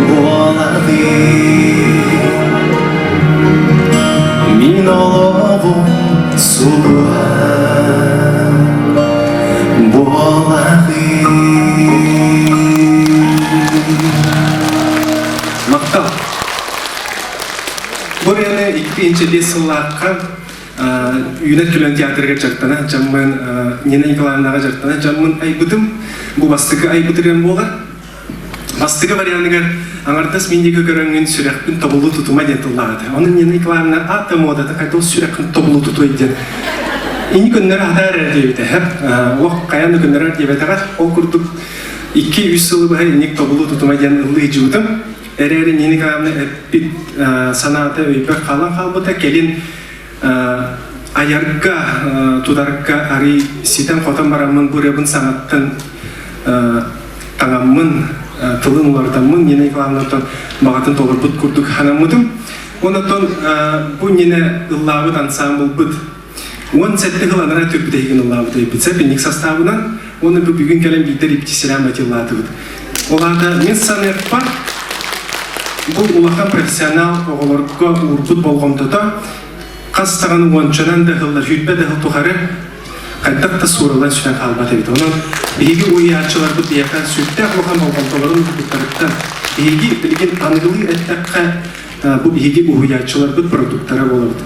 буолаҕын Мин олоҕум сулуһа буолаҕын Махтал. Бу ырыаны 2005 сыллаахха Үүнэр Түлэн театрыгар дьарыктана дьаммын Нина Николаевнаҕа дьарыктана дьаммын айбытым. Бу бастакы айбыт ырыам буолар. Бастакы варианыгар аҥардас мин диэки көрөҥҥүн сүрэхпин тобулу тутума диэн тыллаабыта. Ону Нина Николаевна аата муодата хайдах сүрэххин тобулу тутуой диэн ини көннөрө сатаар эрэ диэбитэ. Олох хайаан да көннөрөр диэбэтэҕэр ол курдук 2-3 сылы быһа инник тобулу тутума диэн ыллыы дьыбытым. Эрээри Нина Николаевна эппит санаата өйбөр хаалан хаалбыта. Кэлин айарга, тутарга арый ситэн-хотон бараммын бу ырыабын саҥаттан таҥаммын. тылын уларытаммын Нина Николаевнаттан баҕатын толорбут курдук санаммытым. Онтон бу Нина ыллаабыт ансаамбылбыт 17 сыл анараа түрбүт эһигин ыллаабыт эбиппит сеп инник составынан уонна бу бүгүн кэлэн биирдэ репетициялаан батиллаатыбыт. Ол аата мин саныахпар бу улахан профессионал оҕолорго уурбут болҕомтото хас даҕаны уончанан да ыһыллар, сүүрбэ да сыл тухары хайдах да суураллан сүтэн хаалбат эбит. Онон биһиги уһуйааччыларбыт биһиэхэ сүрдээх улахан болҕомтолорун уурбуттарыттан биһиги билигин аныгылыы эттэххэ бу биһиги уһуйааччыларбыт продуктара буолабыт.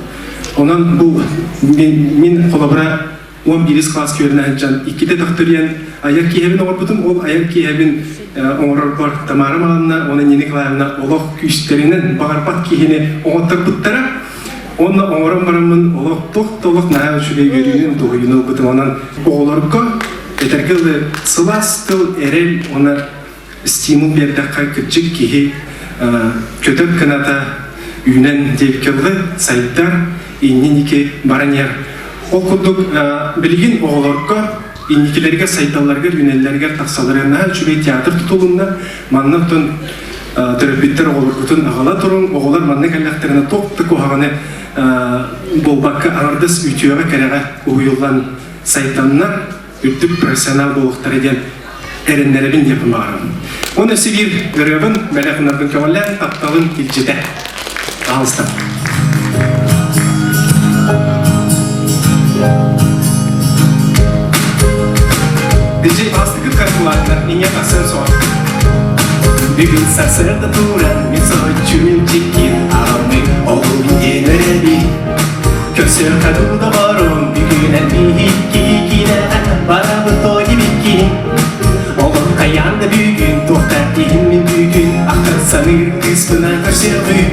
Онон бу мин, мин холобура 11 класс үөрэнэ сылдьан иккитэ төхтөрүйэн айар киэһэбин оҥорбутум. Ол айар киэһэбин оҥорорбор Тамара Маланна уонна Нина Николаевна олох күүстэринэн баҕарбат киһини оҥотторбуттара. Уонна оҥорон бараммын олох туох да олох наһаа үчүгэй үөрүүнүн, дуоһуйууну ылбытым. Онон оҕолорго этэргэ дылы сылаас тыл, эрэл уонна стимул биэрдэххэ кырдьык киһи көтөр кыната үүнэн диэбиккэ дылы сайдар, иннин-ики баран иһэр. Ол курдук билигин оҕолорго инникилэригэр сайдалларыгар, үүнэллэригэр тахсалларыгар наһаа үчүгэй театр тутулунна. Манна оттон төрөппүттэр оҕолоргутун аҕала туруҥ, оҕолор манна кэллэхтэринэ туох да куһаҕаны буолбакка аҥардас үтүөҕэ кэрэҕэ уһуйуллан сайданнар, үрдүк профессионал буолуохтара диэн эрэннэрэбин диэхпин баҕарабын. Уонна өссө биир ырыабын бэлэх гынарбын көҕүлээн тапталын илдьитэ. Пожалуйста. Диджей бастыкы калькулятор ине тахсан соҕор. Бүгүн сарсыарда туран мин соччуйум чиккин аҕаммын оҕум диэн эрэбин. Көрсөр хаду доҕорум бүгүн биһикки киинэҕэ барабыт тоодибиккин. Олох хайаан да бүгүн туохта иһин мин бүгүн ахтар саныыр кыыспына көрсөҕүн.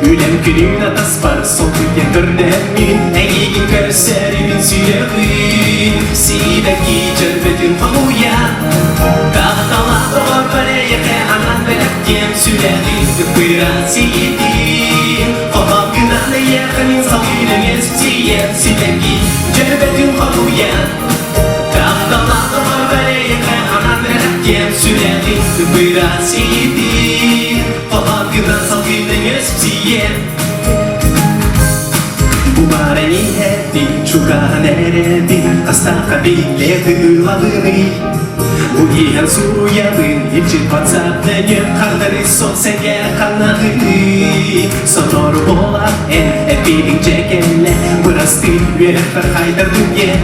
Үлэм күнүн атаспар сол күтэн көрдөһөммүн эйигин көрсөрүбүн сүрэҕин сиибэки чөрбөтүн хомуйа таптала доҕорбор эйэхэ анан бэлэхтиэм сүрэҕин кыппыран сиитин хоһоон гынан эйиэхэ мин салгыным эспсийэм сибэкки дьөрбөтүн хомуйа таптала доҕорбор эйэхэ анан бэлэхтиэм сүрэҕин кыппыран сиитин хоһоон гынан салгыным эспсийэм Бу баара иһэбин, чугаһан эрэбин, хастаахха биллэ тыылабыный. Бу иһэн суруйабын, илдьит WhatsApp нөҥүө хардары соцсетьгэ ханнаһыы. Сотору буолан эн эппиэтиҥ дьэ кэллэ, бырастыы үөрэхпэр хайдардым диэн.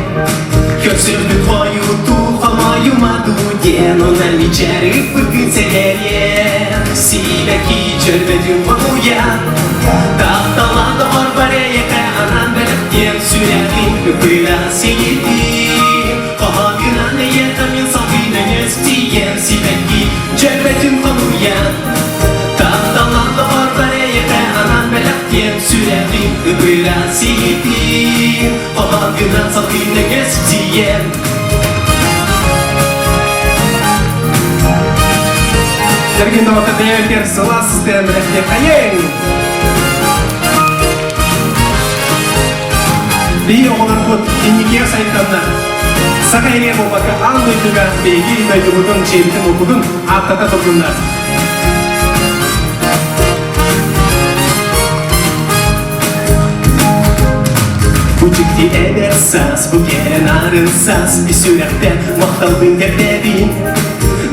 Көрсөрбүт хойутуу хомойума дуу диэн, онон мичээр ыппытын сэҥээриэ. Сиибэки чөрбөтүн хомуйан, таптала доҕорбор эйэхэ анаан бэлэхтиэм сүрэҕин ыппыра сиитин. Хоһоон гынан эйиэхэ мин салгыынан өстүйэм сибэкки чөрбөтүн хомуйан, таптала доҕорбор эйэхэ анаан бэлэхтиэм сүрэҕин ыппыра сиитин. Хоһоон гынан салгыынан өстүйэм. Дорогие доҕоттор, сылаас сыстыан бэлэхтиэххэйиҥ! Биһиги оҕолорбут инникигэ сайданна. Саха ириэ буолбакка аан дойдуга биһиги дойдубутун, дьиэбитин-уоппутун ааттата турдуннар. Бу дьикти эдэр саас, бу кэрэ нарын саас, сүрэхтэн махталбын тэрдэбин.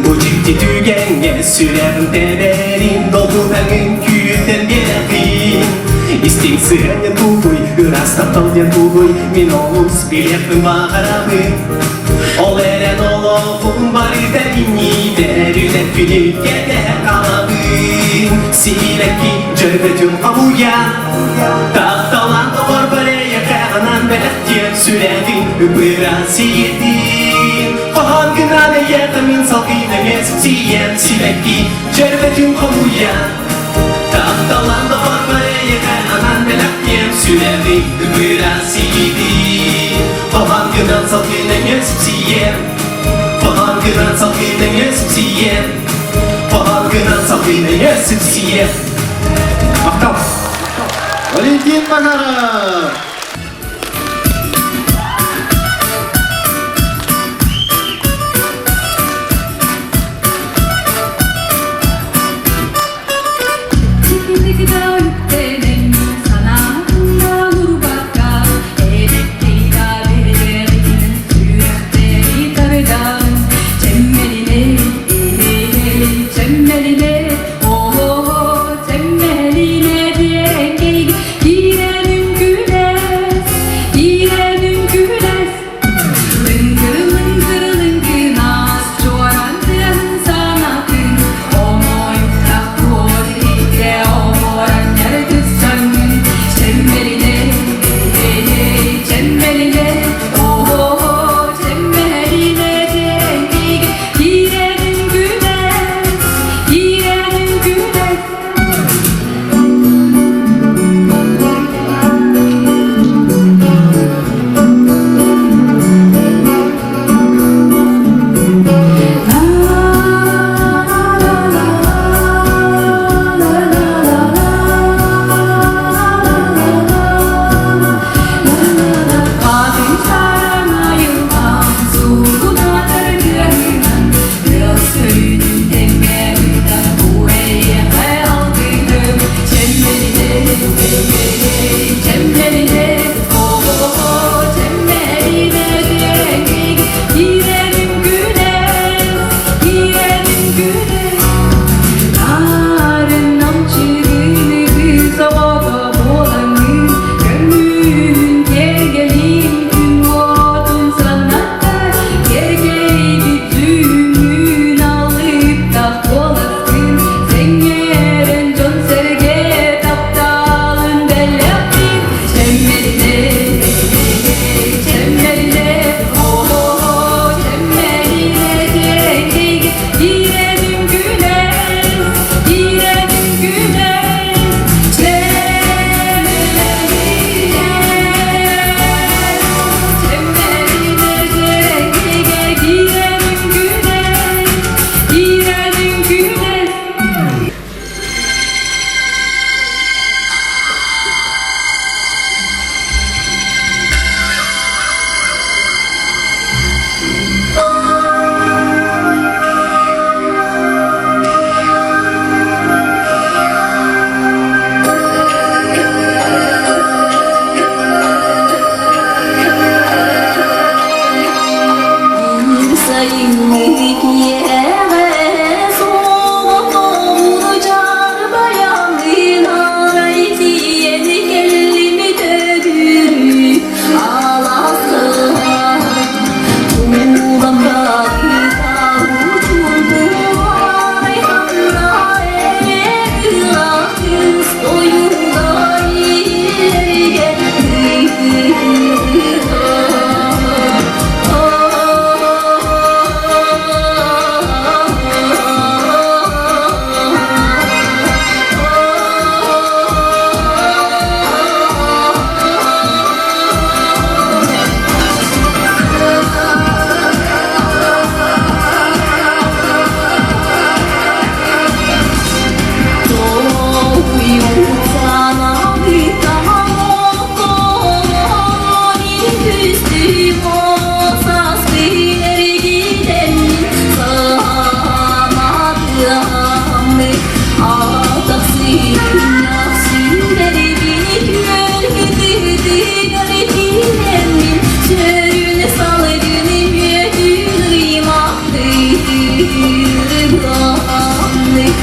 Бу дьикти түгэҥҥэ сүрэҕим тэбэрин, долгутаҥын күүтэн биэрэҕин. Истиҥ сыһыаҥҥа тулуй, ыраас таптал диэн тулуй, мин олус билиэхпин баҕарабын. Ол эрэн олоҕум барыта иннибэр үлэ күнү кэтэһэ хаалабын. Сирэкки дьөрбөтүн хомуйа, тапталаан доҕорбор эйэхэ анаан бэлэхтиэм сүрэҕин ыбыран сиэтин. Хоһоон гынан эйиэхэ мин салгыным эспсийэм сибэкки дьөрбөтүн хомуйа, тапталаан доҕорбор эйиэхэ анаан бэлэхтиэм сүрэҕин ыбыран сиэтин. Хоһоон гынан салгыным эспсийэм, хоһоон гынан салгыным эспсийэм, хоһоон гынан салгыным эспсийэм. Махтал! Валентин Макаров! Oh.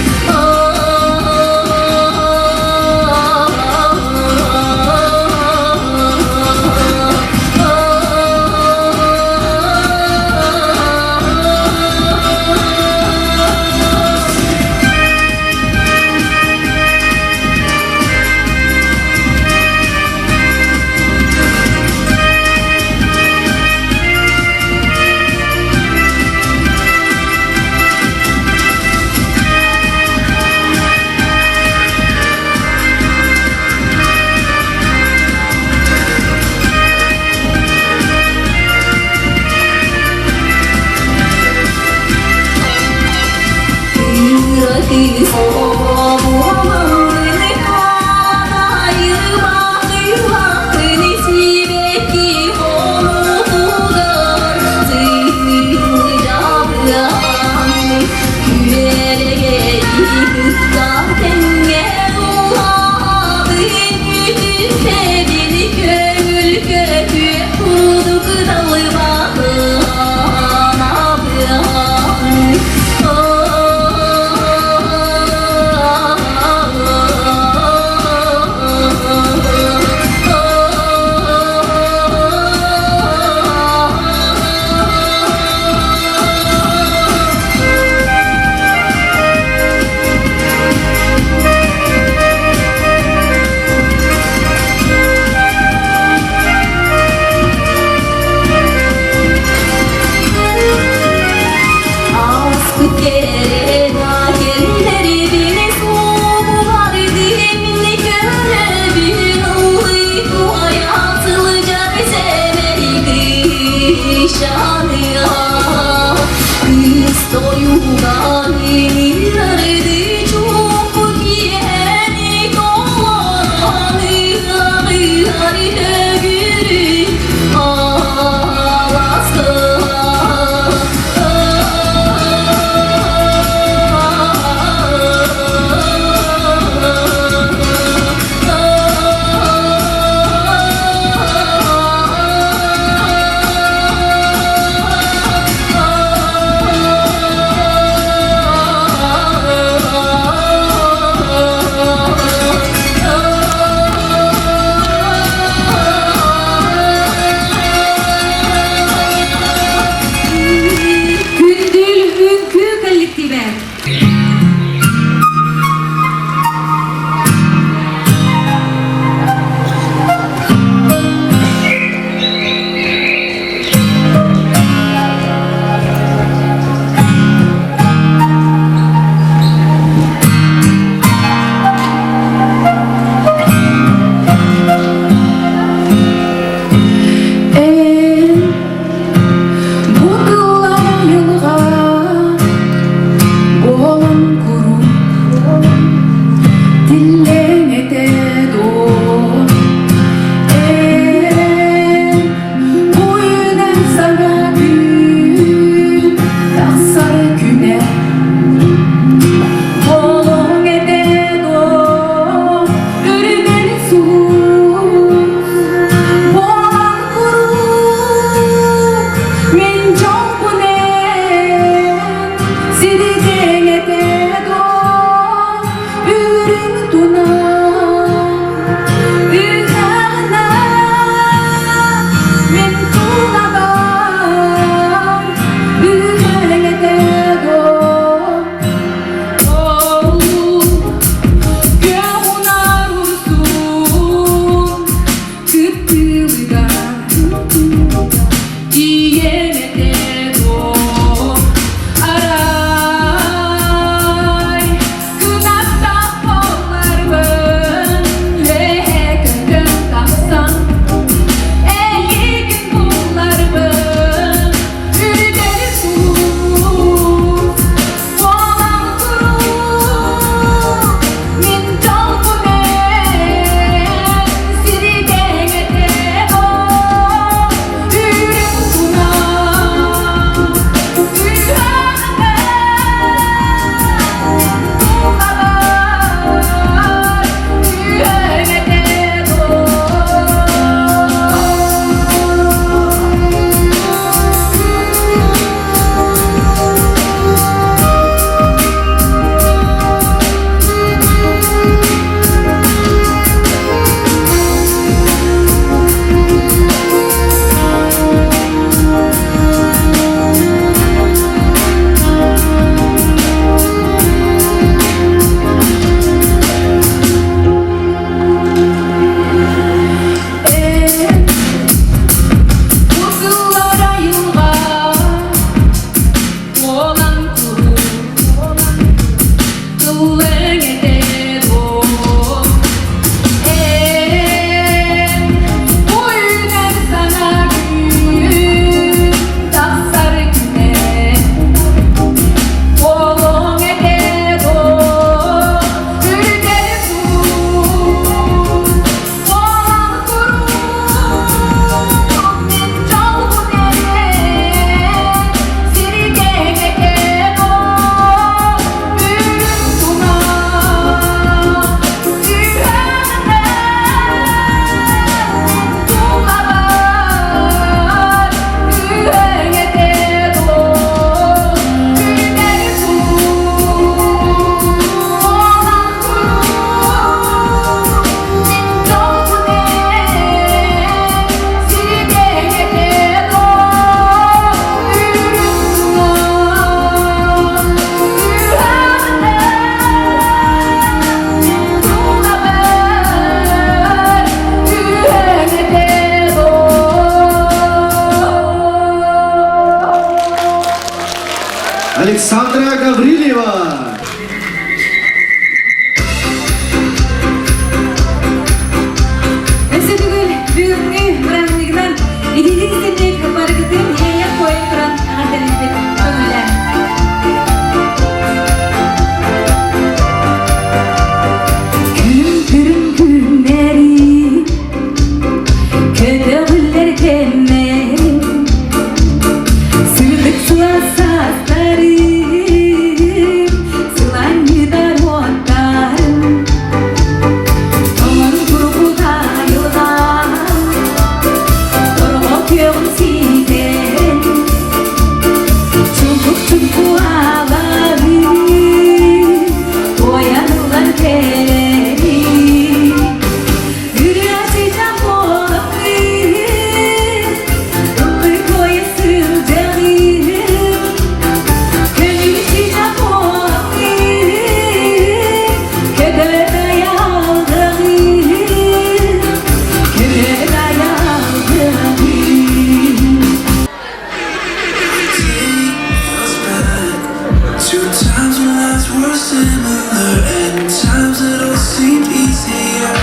similar and times it all seemed easier.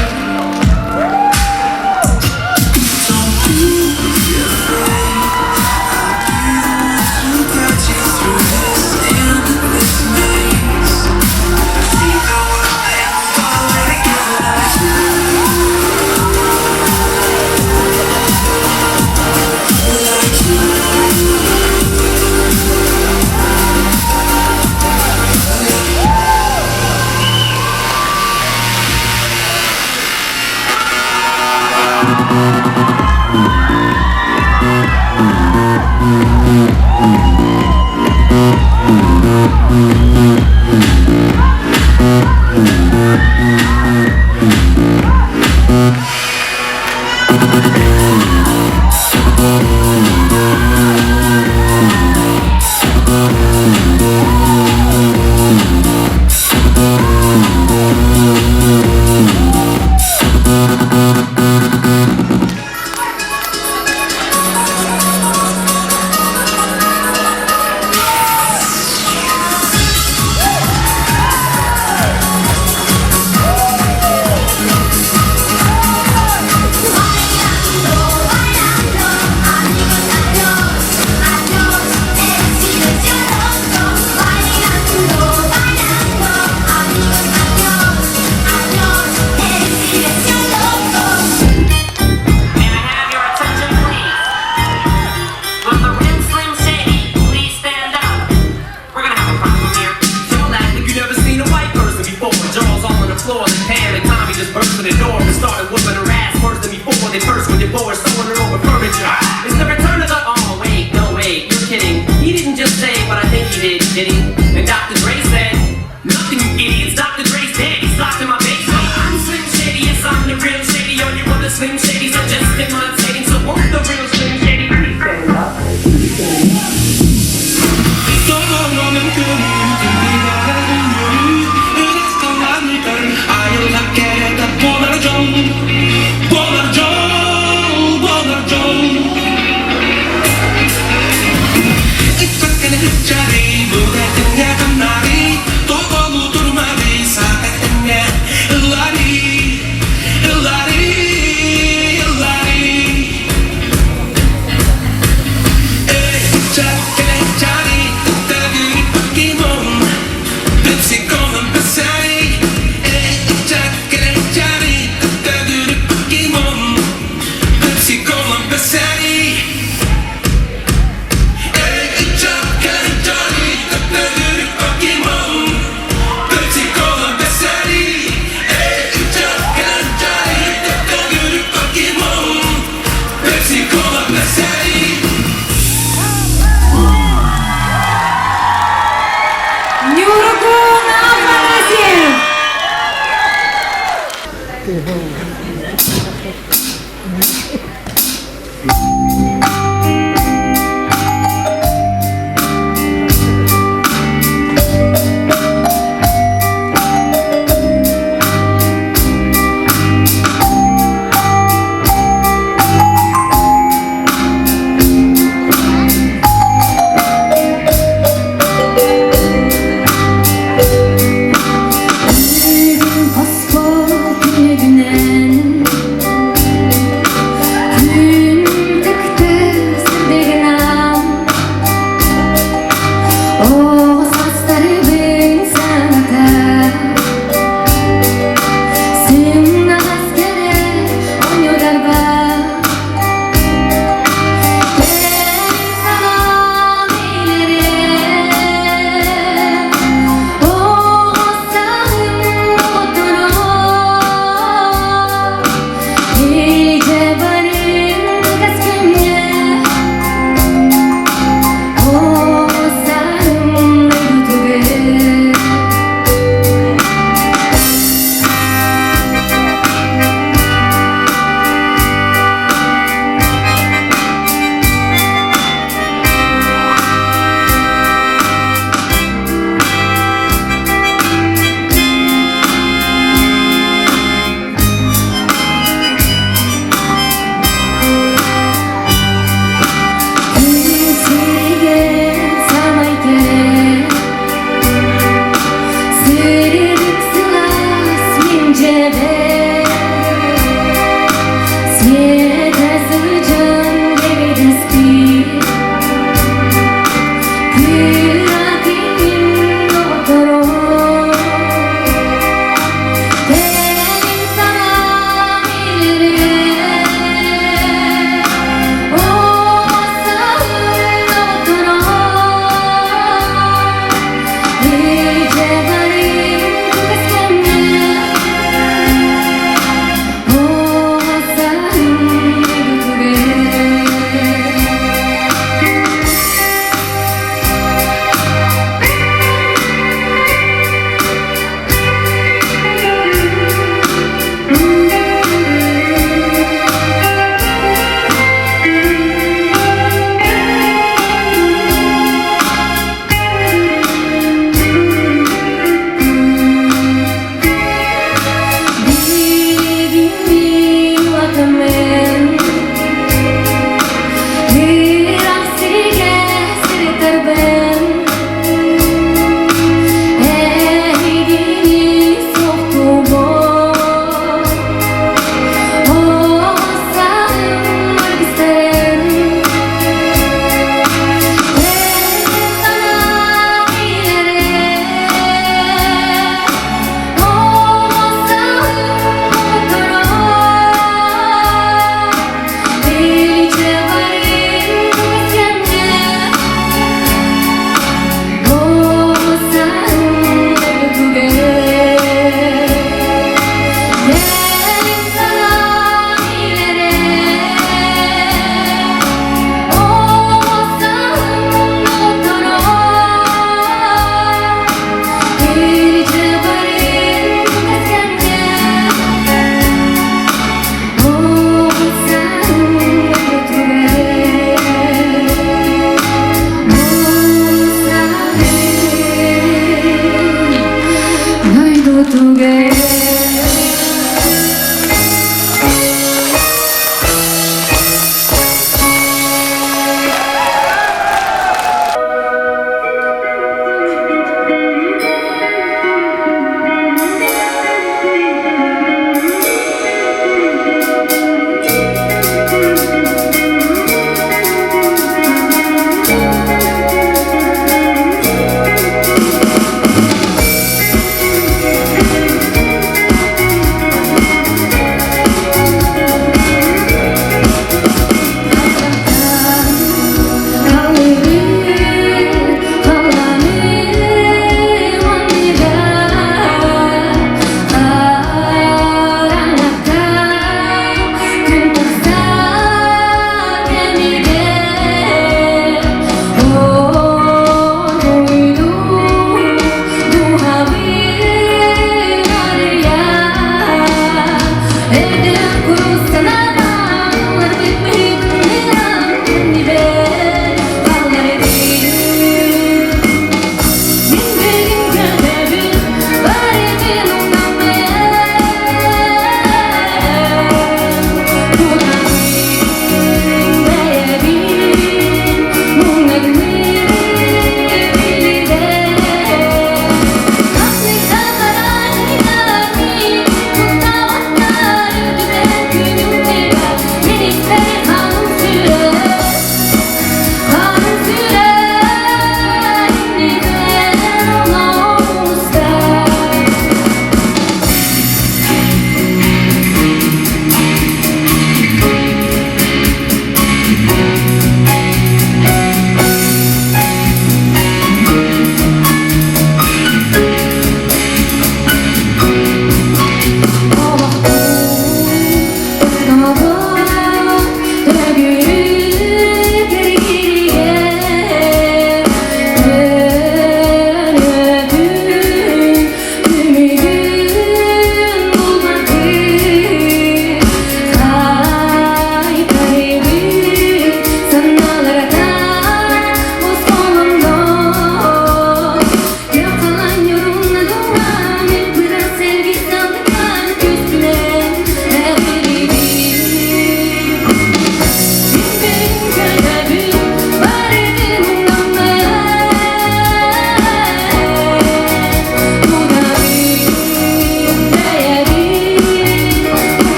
Don't be afraid. I'll be the one to guide you through this endless maze. See the world and follow together like you. Like you. түгэн.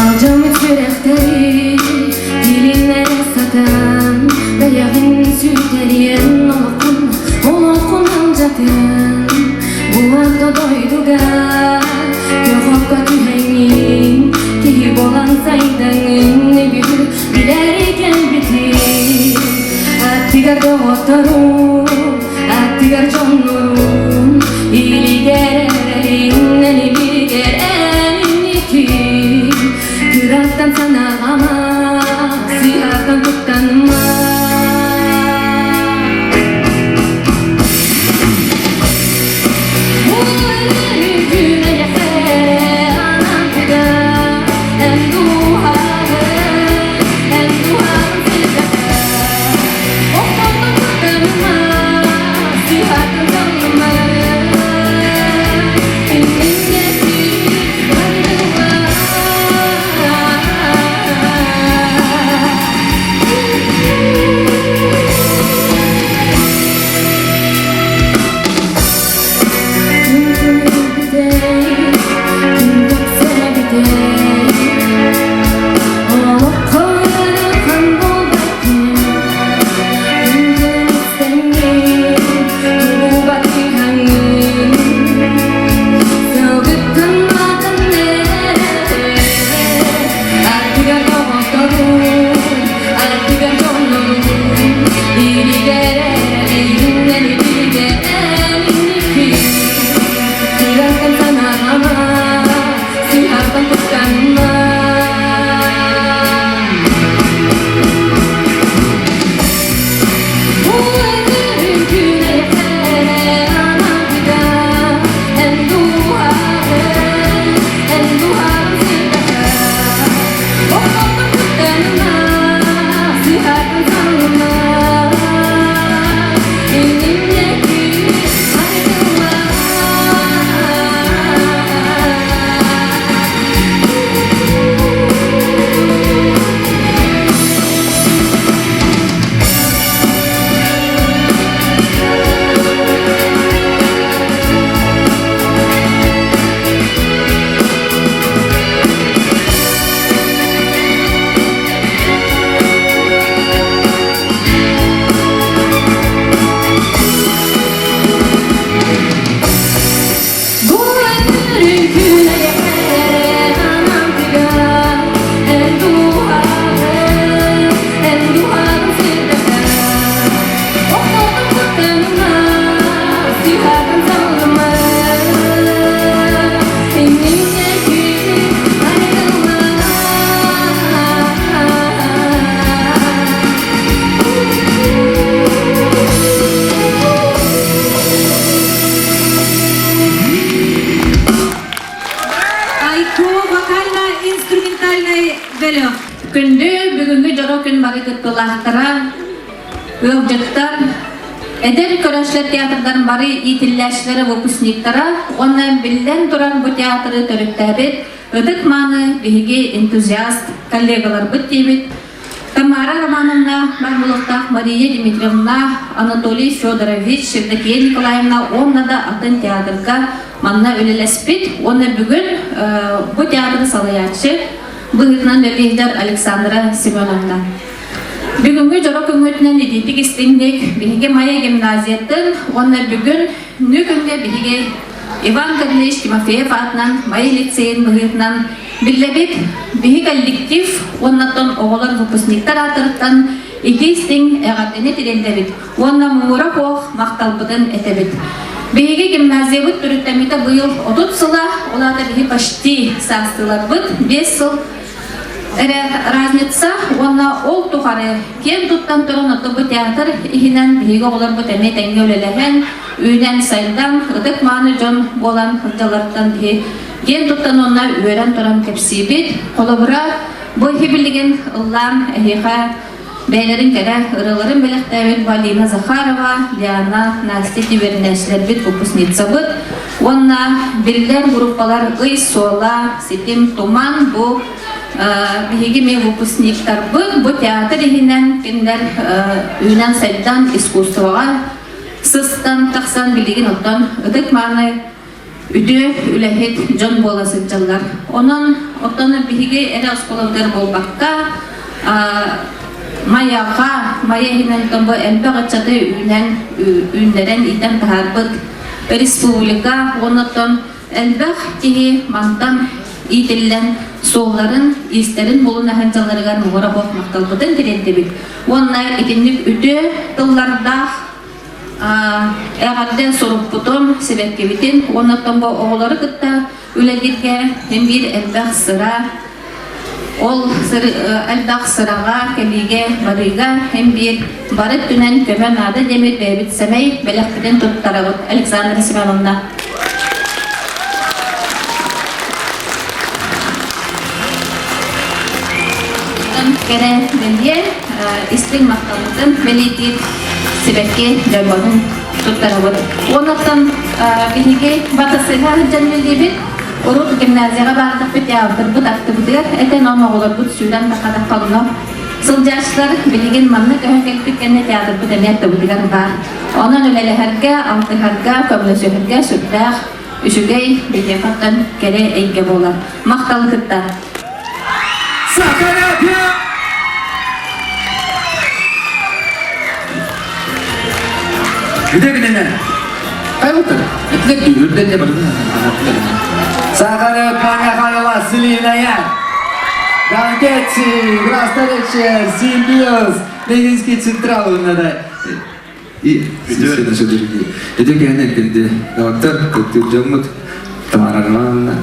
Алдьаммыт сүрэхтэри тилиннэрэ сатаан, бэйэҕин сүтэриэн олоххун, олоххун алдьатыан, бу орто дойдуга көхөххө түһэҥҥин, киһи буолан сайдаҥҥын үгүһү билэри кэлбитин. Аттыгар доҕотторум, аттыгар дьоннорум, илигэр эрэлин, элимигэр эн инникин. Кыраттан санаҕама, сыһартан куттаныма. Күн эйэхэ анаммыта, эн дууһаҕын, эн бүгүҥҥү дьоро күн бары кыттыылаахтара, ыалдьыттар, эдэр көрөөччүлэр театрдарын бары иитиллээччилэрэ, выпускниктара уонна биллэн турар бу театры төрүттээбит ытык-мааны биһиги энтузиаст коллегаларбыт диибит Тамара Романовна Мармуловтаах Мария Дмитриевна, Анатолий Федорович, Евдокия Николаевна уонна да атын театрга манна үлэлэспит уонна бүгүн бу театры салайааччы быһыытынан үлэлиир Александра Семеновна. Бүгүҥҥү дьоро күҥҥүтүнэн итиитик истиҥник биһиги Майа гимназиятын уонна бүгүн күҥҥэ биһиги Иван Корнеевич Тимофеев аатынан Майа лицейин быһыытынан биллэбит. Биһи коллектив уоннаттан оҕолор выпускниктар аатырыттан ити истиҥ эҕэрдэни тириэрдэбит уонна муҥура суох махталбытын этэбит. Биһиги гимназиябыт төрүттэммитэ быйыл 30 сыла, ол аата биһи почти саастыыларбыт 5 сыл эрэ разница уонна ол тухары киэн туттан туран оттон бу театр иһинэн биһиги оҕолорбут эмиэ тэҥҥэ үлэлэһэн, үүнэн-сайдан, ытык-мааны дьон буолан сылдьалларыттан биһи киэн туттан уонна үөрэн туран кэпсиибит. Холобура, бу иһи билигин ыллаан эһиэхэ Бэйэлэрин кэрэ ырыаларын бэлэхтээбит Валина Захарова, Диана, Настя Тивернээчилэрбит выпускницабыт уонна биллэр группалар Ый суола, Ситим туман бу биһиги эмиэ выпускниктарбыт бу театр иһинэн кинилэр үүнэн-сайдан искусствоҕа сыстан тахсан билигин оттон ытык-мааны үтүө үлэһит дьон буола сылдьаллар. Онон оттон биһиги эрэ оскуолабытыгар буолбакка, Майаҕа, Майа иһинэн бу элбэх ыччаты үүнэн, үүннэрэн иитэн таһаарбыт республика уонна оттон элбэх киһи мантан иитиллэн суолларын, иистэрин булуна сылдьалларыгар муҥура суох махталбытын тириэрдэбит. Уонна итинник үтүө тыллардаах Эҕэрдэ сурукпутун, сибэккибитин уонна оттон бу оҕолору кытта үлэлииргэ син биир элбэх сыра, ол элбэх сыраҕа, кэлиигэ, барыыга син биир бары өттүнэн көмө наада диэммит бэйэбит сэмэй бэлэхпитин туттарабыт Александра Семеновна. Кэрэ бэлиэ истиҥ махталбытын бэлиэтиир сибэкки дьойботун туттарабыт. Онуттан биһиги батысыһа сылдьан үлэлиибит. Урут гимназияҕа баардахпыт театрбыт аттыбытыгар этэн он оҕолорбут сүүрэн таххатахха онно сылдьааччылар билигин манна көһөн кэлбит кэннэ театрбыт эмиэ аттыбытыгар баар. Онон үлэлэһэргэ, алтыһарга, көмөлөсүһэргэ сүрдээх үчүгэй биһиэхэттэн кэрэ эйгэ буолар. Махталы кытта. Бүдэгинэнэ. Кайылтыр. Этилер дүйүрден де Сахара Паня Василиная. Данкетси, Грастаречер, Симбиоз, Ленинский Централ надо. И все дорогие. Это кәне кенде доктор, көктүр жоммут, Тамара Романовна,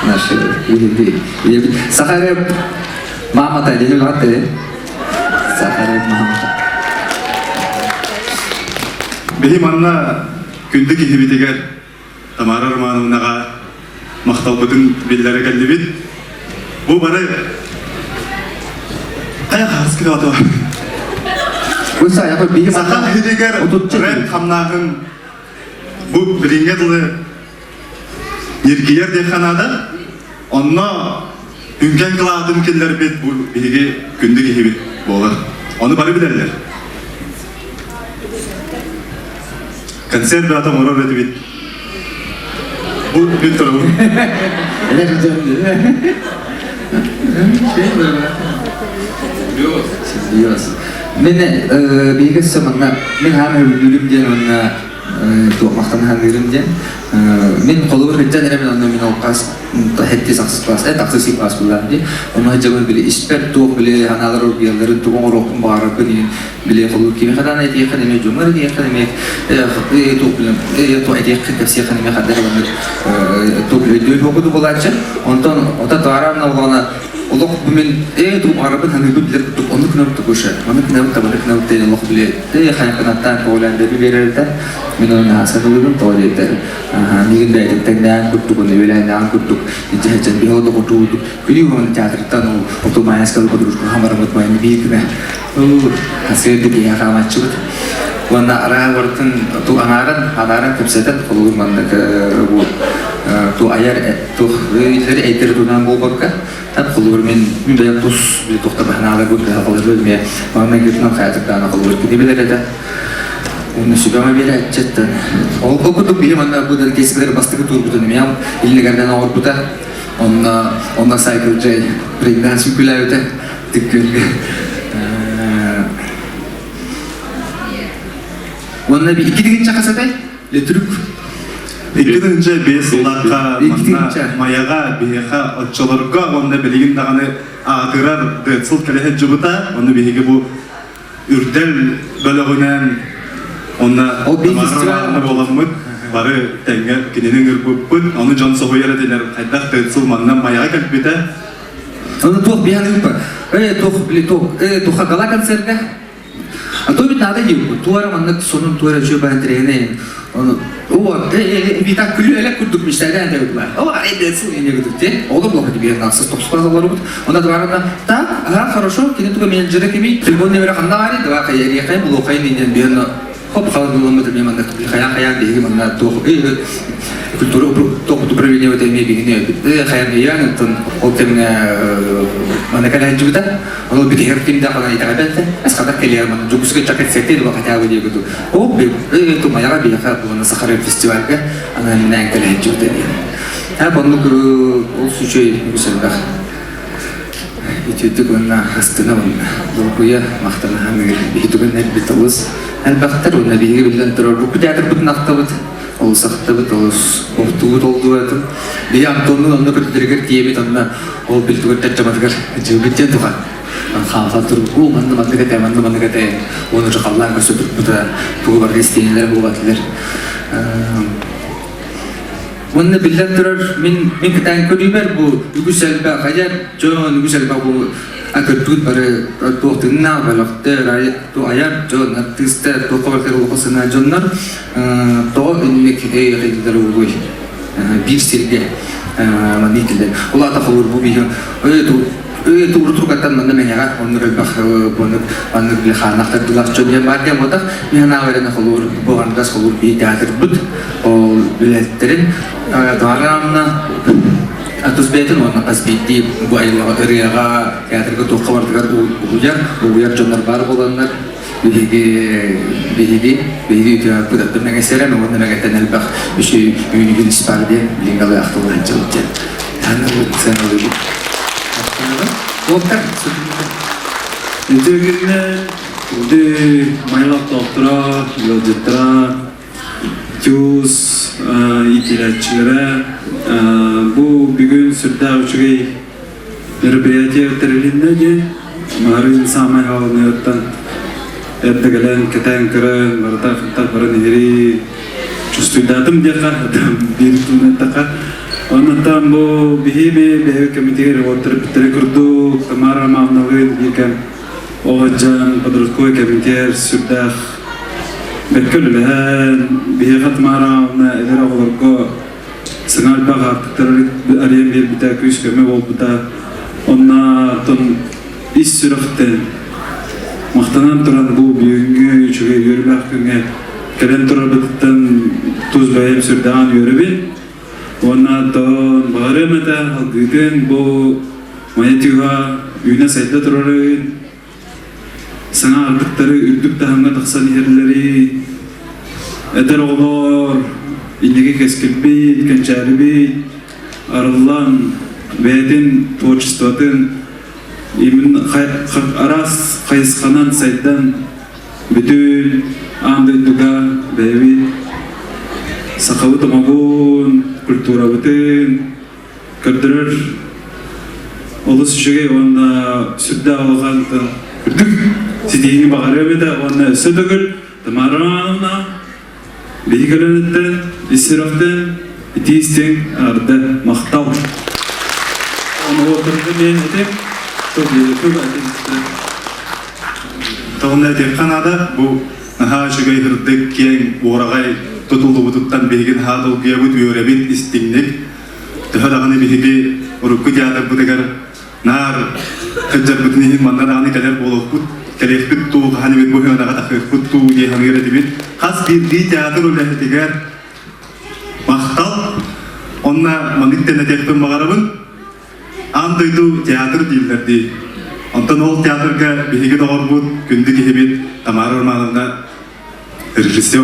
наши великие. Сахареп мамата, дедем аты. Сахареп мамата. Биһи манна күндү киһибитигэр Тамара Романовнаҕа махталбытын биллэрэ кэллибит. Бу бары Саха сиригэр рэп хамнааһын бу билиҥҥэ дылы ньиргийэр диэххэ наада. Онно үҥкэн кылаатын киллэрбит бу биһиги күндү киһибит буолар. Ону бары билэллэр. Концерт баата оҥорор этибит. Бу мин турабын. Мен биһиги манна мен хаам өбүлүүрүм диэн уонна туох махтана саныырым диэн мин холобур сылдьан эрэ мен онно мин ол хас хэттис ахсыс класс ахсыс класс буллаам дии онно сылдьабын били испэр туох били санаалар оргуйалларын тугу оҥоруохпун баҕарарбын иһин били холобур кимиэхэ даҕаны этиэххин эмиэ дьоҥҥор этиэххин эмиэ туох билим туох этиэххин кэпсиэххин эмиэ ханна эрэ маннык туох өйдүөн суох буолааччы онтон ота таарам олох бу мин ээ тугу баҕарарбын саныырбын билэр курдук оннук гынабыт тугуша, маннык гынабыт да маннык гынабыт диэн олох били хайакынаттаан көҕүлээн дэби биэрэрдэ. Мин ону наһаа саныыбын, тоҕо диэтэр миигин бэйэтин тэҥнээн курдук, уонна үөлээннэҕин курдук дьэһэчэн биһи олоҕутуубут күнүү уонна театртан ол оту майаскалы подружка хамарамыт майны биир күнэ сырды киһи хаамаччыбыт уонна араа барытын ту анааран анааран кэпсэтэн холобур маннык бу ту айар тух илери эйтер туунан буолбакка тап холобур мин мин бэйэм тус тухта баһанааларбын кыһалҕаларбын эмиэ маҥнайгытынан хайатыктаана холобур кини билэр этэ Уонна сүбэҕэ биэрээччиттэн. Ол курдук биһи манна бу дэлгэсилэр бастакы туурбутун эмиэ илинигэрдэн оҥорбута. Онно онно Cycle J брейкданс сүкүлээбитэ тиккүлгэ. Уонна икки тыһыынча хас этэй? Летрюк. 2 5 сыллаахха манна Майаҕа биһиэхэ оччолорго уонна билигин даҕаны аатырар Децл кэлэ сылдьыбыта. Ону биһиги бу Үрдэл бөлөҕүнэн уонна Тамара буоламмыт бары тэҥҥэ кинини ыҥырбыппыт. Ону дьон соһуйар этилэр, хайдах Тыцыл манна Майаҕа кэлбитэ. Ону туох биһан ыыппа. Э, туох, били туох, э, туха гала концерга. А то ведь надо диэбит. Туора маннык сонун туора үчүгэй баһан тирэһинэ. Ону о, э, э, так күлүү элек курдук мечтайдаан дебит О, арай Децл ине курдук те. Олор блока тебе насыз топсупа олорбут. Онда дварына так, ага, хорошо, кини туга менеджері кими, телефон номері ханна баар, давай хайа булуохай диэн биһэн хоп халыламмыт эмиэ манна хайаан хайаан биһиги манна туох культура туох управление эмиэ биһини хайаан ыйаан оттон ол кэмҥэ манна кэлээччибитэ ол бүтүһэр ким да ханан итэҕэйбэт эс хатар кэлиэр манна Дьокуускай чакет сэтти хотя бы диэки ол тумаяҕа биһиэхэ буолна Сахара фестивальга анан минээн кэлээччибитэ диэн һэ оннук ол сүчүй үгүс элбэх Үтүөтүк уонна астына уонна долгуйа махтана саныыр биһи тугун элбит олус элбэхтэр уонна биһиги биллэн турар бу театрбытын ахтабыт олус ахтабыт олус охтубут олдуатын биһи Антоннун онно көрдөрүгэр тиийэбит онно ол билтугар таччаматыгар дьылбыт диэн туха хаалсан турбут уу манна маннык этэ манна маннык этэ уонна уже халлаан көрсө турбута тугу барыта истиэнэлэр буолатылар Уонна биллэн турар, мин мин кытаан көрүүбэр бу үгүс элбэх айар дьон, үгүс элбэх бу көрдүүт бары туох тыыннаах бөлөхтөр, айар дьон, артыыстар, туохха барытыгар улахан сына дьоннор тоҕо инник өй уулуй биир сиргэ манна иитиллэр. Ол аата холуур бу биһи тууру тургаттан манна мэҥэҕэ оннук элбэх оннук маннык били хааннаах тардыылаах дьон диэн баар диэн буолтах мин санаабар эрэ холуур бу андас холуур биһи театрбыт ол үлэһиттэрин Тамара тус бэйэтин уонна хас биирдии бу айылҕа ырыаҕа театрга туохха барытыгар угуйар угуйар дьоннор баар буоланнар биһиги биһиги биһиги үтүөппүт аттым мэҥэсэрэн уонна мэҥэттэн элбэх үчүгэй үүнүгүн испар диэн билиҥҥэ ахтыллан дьылдьан таныыбыт сыаналыыбыт Уоттар Үтүө күннэр, күндү майлах толтура, ыалдьыттара, ТЮЗ иитиллээччилэрэ бу бүгүн сүрдээх үчүгэй мероприятие тэрилиннэ диэн маарыын саамай хаалыныыттан эрдэ кэлэн кэтээн көрөн барыта хантах баран иһири чувствуйдаатым диэххэ биир тылынан эттэххэ оннуттан бу биһиги бэйэ кэмитигэр уоттар курдук Тамара Романовналыын биир кэм Оҕодьан подростковай кэмитиэр сүрдээх бэркэ үлэлэһэн, биһиэхэ Тамара Романовна эдэр оҕолорго саҥа элбэх аартыктары арыйан биэрбитэ, күүс-көмө буолбута. Онно оттон ис сүрэхтэн махтанан туран бу бүгүҥҥү үчүгэй үөрүүлээх күҥҥэ кэлэн турарбытыттан тус бэйэм сүрдээҕин үөрэбин. Уонна оттон баҕарыам этэ алгыытын бу Майа тыаҕа үүнэ-сайда турарын, саҥа ардыктары үрдүк таһымҥа тахсан иһэллэрин, эдэр оҕолор инники кэскилбит, кэнчээрибит арыллан бэйэтин творчествотын именно араас хайысханан сайдан бүтүн аан дойдуга бэйэбит сахабыт омугун, культурабытын көрдөрөр олус үчүгэй уонна сүрдээх улахан үрдүк ситиһиини баҕарыам этэ уонна өссө төгүл Тамара Романовна биһиги көлүөнэттэн ис сүрэхтэн итии истиҥ арда махтал. Ону уоттарга мен этим, то Тоҕунна этиэххэ наада, бу наһаа үчүгэй ырдык, киэҥ, уораҕай тутуллубутуттан биһиги наһаа долгуйабыт, үөрэбит, истиҥник. Төһө даҕаны биһиги урукку театрбытыгар наар сылдьарбытын иһин манна даҕаны кэлэр буолуохпут, кэлиэхпит дуу, хаһан эбит бу сыанаҕа тахсыахпыт дуу дии саныыр этибит. Хас биирдии театр үлэһитигэр махтал. Онно маннык тэнэтиэхпин баҕарабын. Аан дойду театр дииллэр дии. Онтон ол театрга биһиги доҕорбут, күндү киһибит Тамара Романовна режиссер.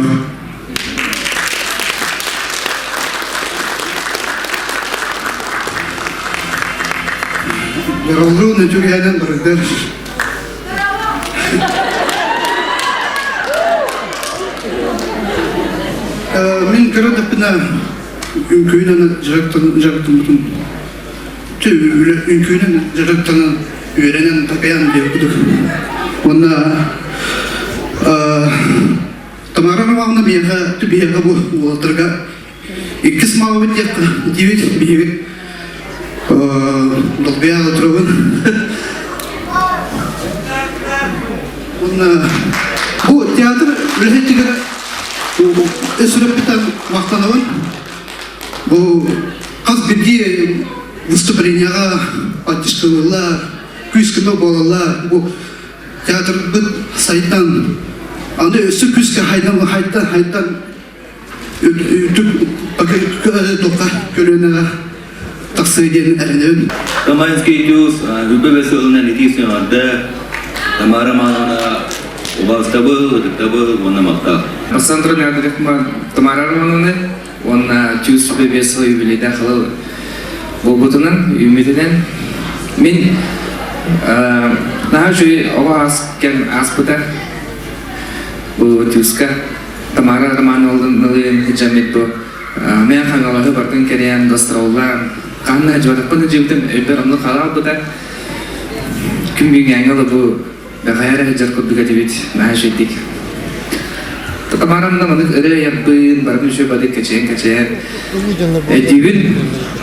Бараллыын үтүгээнэн барыгдар. Мин кыра дэппинэ үҥкүүнэн дьарыктаммытым. Үҥкүүнэн дьарыктанан үөрэнэн такайан диэн кудук. Уонна Тамара Романовна биһиэхэ биһиэхэ бу уолаттарга иккис маабыт диэххэ диибит биһиги долгуйа турабын. Уонна бу театр үлэһиттигэр өсүрөппүтэн махтанабын. Бу хас биирдии выступленияҕа поддержкалыыллар, күүс-көмө буолаллар. Бу театрбыт сайдан, аны өссө күүскэ хайдан, хайдан, хайдан үрдүк тоққа көлүөнэҕэ тахсыа диэн эрэнэбин. Тамайский тюз үбэ бэсылынан итии сыҥарды Тамара Романовна убаастабыл, ытыктабыл уонна махтал. Александра Леонидовна Тамара Романовна уонна тюз сүбэ биэс сыл юбилейдаах хылыл буолбутунан, үүммүтүнэн мин наһаа үчүгэй оҕо аас кэм ааспыта бу тюзка Тамара Романовналыын дьаммит бу Мэҥэ Хаҥалаһы бартын кэрэйэн гастроллаан ханна дьуотахпын дьыбытым өйбөр оннук хаалбыта күн бүгүҥҥээҥҥэ ыла бу бэҕэһээ эрэ сылдьар курдук этибит наһаа үчүгэйдик Тамарамна маннык ырыа айарбын барытын үчүгэй бадык кэчээн-кэчээн өйдүүбүн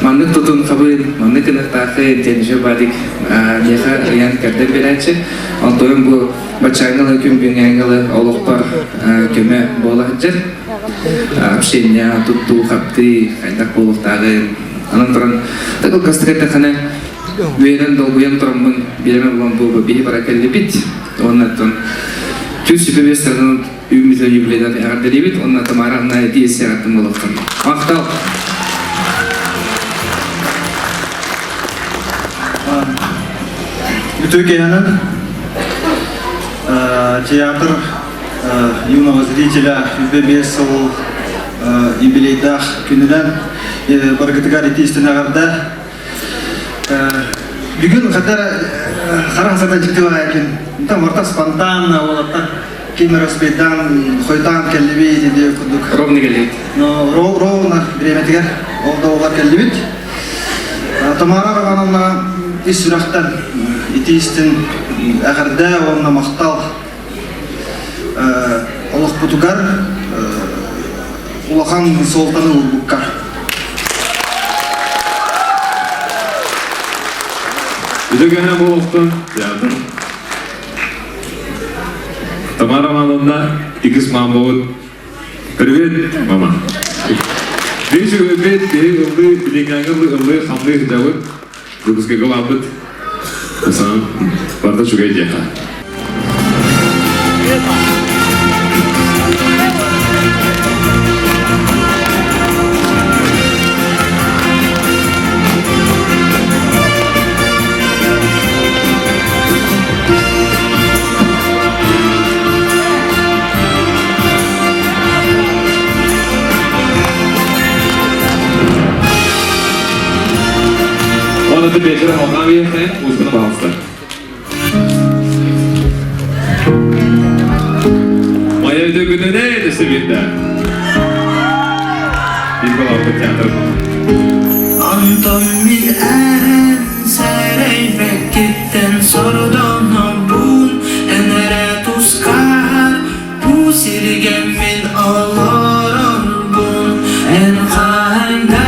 маннык тутун хабын маннык ынахтаахын диэн үчүгэй бадык миэхэ ыйан кэрдэн биэрээччи онтон бу баччааҥҥа ыла күн бүгүҥҥээҥҥэ ыла олохпор көмө буола сылдьар общение туттуу хаптыы хайдах буолуохтааҕын анан туран кылгастык эттэххинэ үөрэн долгуйан тураммын бириэмэ булан бу биһи бара кэллибит уонна оттон түс сүбэ биэс үүммүт юбилейдан эҕэрдэлиибит уонна Тамара Анна этии аттым буолуохтун махтал Үтүө киэһэнэн театр юного зрителя 25 сыл юбилейдаах күнүнэн барыгытыгар итии эҕэрдэ Бүгүн хатар харах сата дьикти баайкин. Там орта спонтанно уолаттар ким распейдан хойтаан кэллибит диye курдук. Ровно кэллибит. Но ровно бириэмэтигэр ол да олар кэллибит. Тамара Романовна ис сүрэхтэн итиистин эҕэрдэ уонна махтал олохпутугар улахан суолтаны уурбукка. Үтүгэнэ буолуохтун театр. Тамара Романовна, иккис мамабыт. Привет, мама. Биир үчүгэйбит, биһи ыллыы, билиҥҥээҥи ыллыы, хамныы сылдьабыт. Выпускка ылаабыт. Асан, барда үчүгэй диэхэ. Оны ты вечером алға берсең, музыканы пожалуйста. Моя күнүнэ өссө биирдэ. Биир театр. Онтон мин эн сэрэйбэккиттэн сордонобун эн эрэ тускар Бу сиргэ мин олорорбун эн хаһан да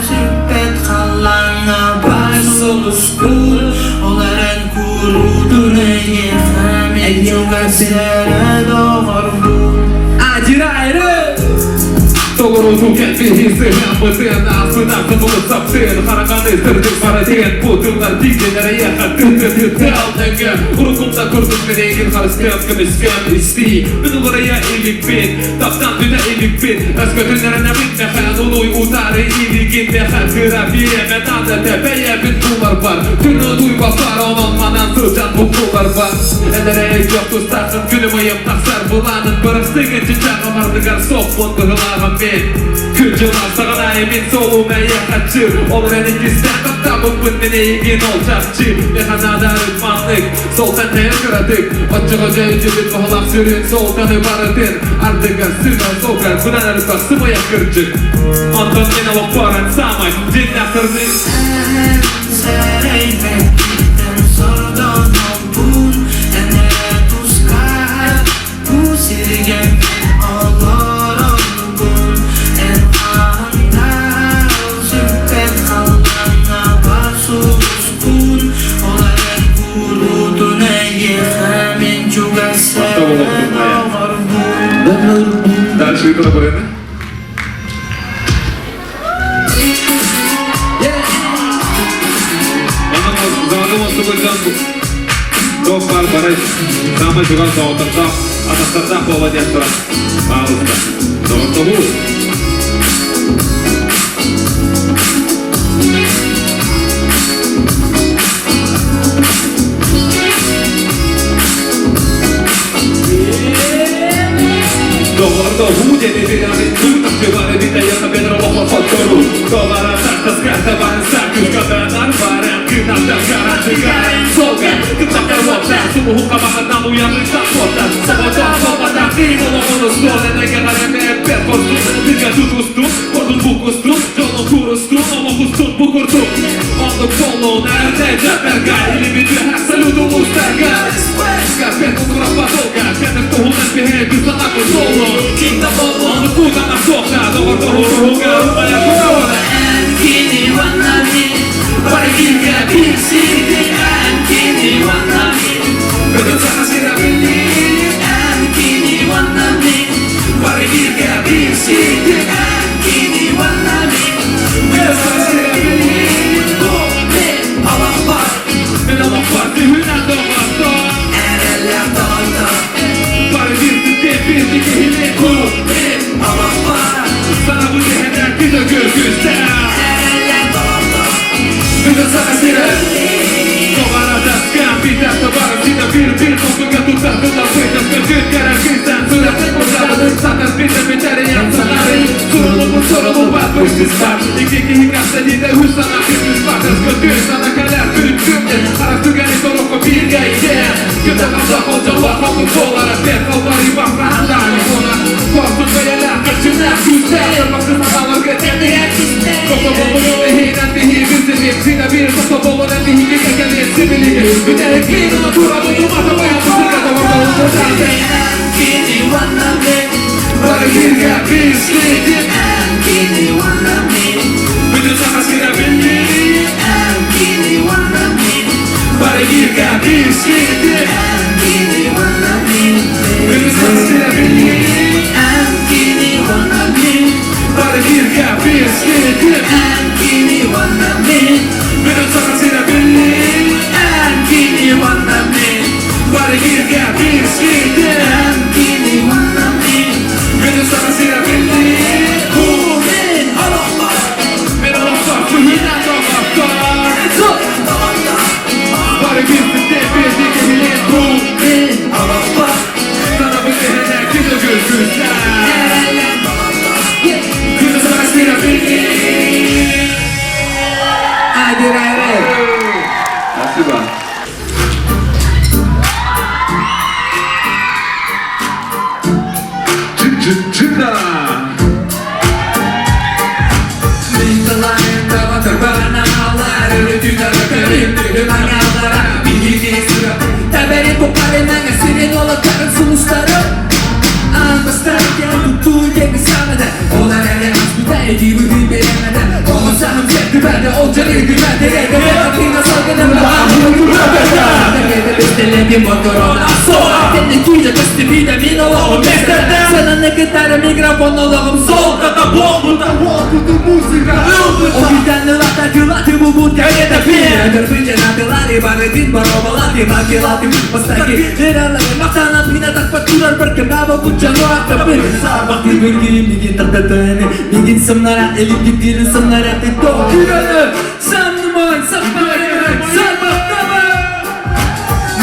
сүппэт халлааҥҥа бар сулускун ол эрэн куруутун эйиэхэ мен чугас. чугас эрэ доҕорбун Адирайры! Толоруту кэлбиһи сыһыаммытын Ааспытах сабылы саптын Хараҥаны сырдык барытын Бу тыллар тиийдилэр эйиэхэ Тыл нөҥүө Уруккумда курдук мин эйигин харыстыам көмүскүөм истии Мин уларыйа иликпин Таптаан бүтэ иликпин Өскөтүн эрэнэбин миэхэ Нунуй утаары илигин миэхэ Кыра бириэмэ наада этэ Бэйэбин буларбар Күнү утуйбаппар Онон манан сылдьан буккулларбар Эн эрэ өйдүөх тустааххын Күнүм ыйым тахсар былаанын Бырастыгын чычааҕым ардыгар Соппун быһылааҕым мин Күн дьылар саҕанаайы мин суолум эйиэхэччи Ол эрэн иккистээн таптаабыппын мин эйигин ол чахчы Миэхэ наада арыт маннык Солтан тэйэр кыратык Оччоҕо дьэ үтүбүт баһылаах сүрүн Солтаны барытын Ардыгар сыыһа солгар Бынан арыппа сымыйа кырдьык Онтон мин олохпор самай дьиҥнээх сырдык Сэрэйбэккиттэн сордонобун Эн эрэ тускар бу сиргэ мин олоробун Эн хаһан сүппэт халлааҥҥа бар сулускун Ол эрэн куруутун эйиэхэ мин чугас эрэ доҕорбун Дальше Виктор Онон мостугуттан туох баар бары саамай чугас доҕоттордоох, атахтардаах буола диэн туран, пауза. Доҕоттобуу! Доҕордоһуу диэни билэҕин тыытахтыбары бүтайаха бедро олоххоттору Товара тахтаската барыса күскатанар баран кынаттар гарантыгар солга кыттактар уотта сулуһу хабахатан уйамыта суотта соботон солбата кыын олоҕону суолен эгэҕэрэме эппет хорсун тыга тутустун хордун букустун дьону курустун олохустун бу курдук оннук боллун эрдэ дьаперга илибит салют улуустарга Кафе кукураппатолга кэтэх туһунан биһи кысалаку соло Онукутана соха доҕордоһуруга румая кутауна Эн кини уонна мин бары бииргэ биир сиргэ Эн кини уонна мин Бүтүн Саха сирэ билин Эн кини уонна мин бары бииргэ биир сиргэ Эн кини уонна мин Бүтүн Саха сирэ билин Бу мин олохпор Мин олохпор түһүнэн доҕордор эрэллээх доҕордор Бары биир биир киһини Бу мин олохпор Санабыт иһэнэр күтө күүстээх эрэллээх доҕордор Бүтүн Саха сирэ Тоҕаратаскан битэхтэ барып сита бир бир толкуйга туттар тыллар быйтаска күткәрэр кыыстан сүрэхтэн курдабытын сатар битэ битэриэн санары сурулубут сурулубат быстыспат икки киһи кахса диде үс сана кыргыспат көтү сана кэлэр күт күмнен харах түгэни торохко бирге итен күтэ хамса холдьоллох холдук болара бет холбары бахрахтан она корсун бэйэлээх кырчынах күүстээх ырбаксы санааларга тэнниэн Тохтоболун иһинэн биһи билсибит сина бир тохтоболун биһиги кэкэлин сибилиги бүтэһик уна турабын умата баян сырга Эн кини уонна мин Бары бииргэ биир сиргэ Эн кини уонна мин Бүтүн Саха сирэ билин Эн кини уонна мин Бары бииргэ биир сиргэ Эн кини уонна мин Бүтүн Саха сирэ билин Эн кини уонна мин Бары бииргэ биир сиргэ Эн кини уонна мин Бүтүн Саха сирэ билин Эн кини уонна мин Бары бииргэ биир сиргэ Эн кини уонна мин Бүтүн Саха сирэ билин Бу мин олохпор Мин олохпор түһүнэн доҕордор доҕордор Бары биир биир киһилин Бу мин олохпор Санабыт иһинэн күтө күүстээх эрэллээх доҕордор Бүтүн Саха сирэ билин Адирайры Спасибо. Чина! Пистолети моторола Кэнники көстүбүтэ мин олоҕум Сценаны кытары микрофон олоҕум Солката буолбута музыка ылбыта Обитаны лата бубут кэрета Көрбүтэн барытын боробалаты макелаты Бастаки Мақтанап мина тақпат турар бір кімбаба бұтжану ақтапыр Сарбақты бүргейім меген тақтатыны Меген сымнара элимге дилин сымнара Ты то күрәні Саннымай саппай сарбақтама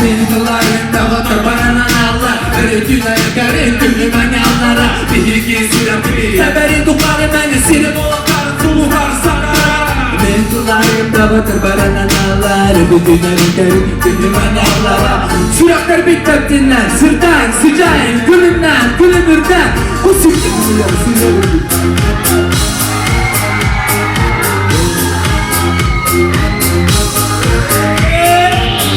Мен тылайын тағытыр баранан алла Өрөтүн айыкарын күнү маңаллара Биһиги сүрәпи Тәбәрин тухары мәне сире болақарын сулухар сарара Мен тылайын тағытыр баранан алла Өрөтүн айыкарын күнү маңаллара Сүрәктер биттептиннен сыртан сыжайын күлүмнен күлүмүрден Bu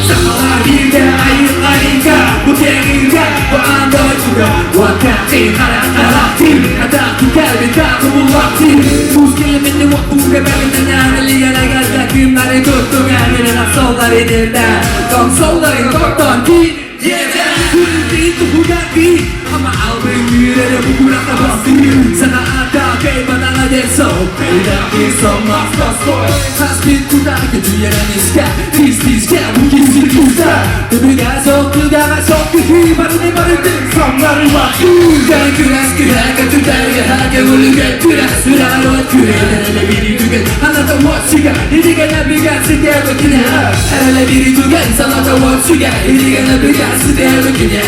Сахалар бирде айылларыга Бу кеңирге бу андойчуга Вакати кара каракти Атаки келби тагы булакти Туз келимини вакуга белинен Анылияна кимнери туттуң Эмирин соллары дилде Дон соллары токтон ки Ama albın yüreğe bu kurakta bastı Sana ata kay banana derso Peyda bir son Hasbin tutar Tüyeren iske Tiz tiz ke bu kisi tutar Tübüge soktu gama soktu Hi barını barıdı Sonları baktı Gel küres küre Tüter hake ulüge türe Sürer o küre Ele biri tügen Anlata watchüge İdigene bügen site büküne Ele biri tügen Sanata watchüge İdigene bügen site büküne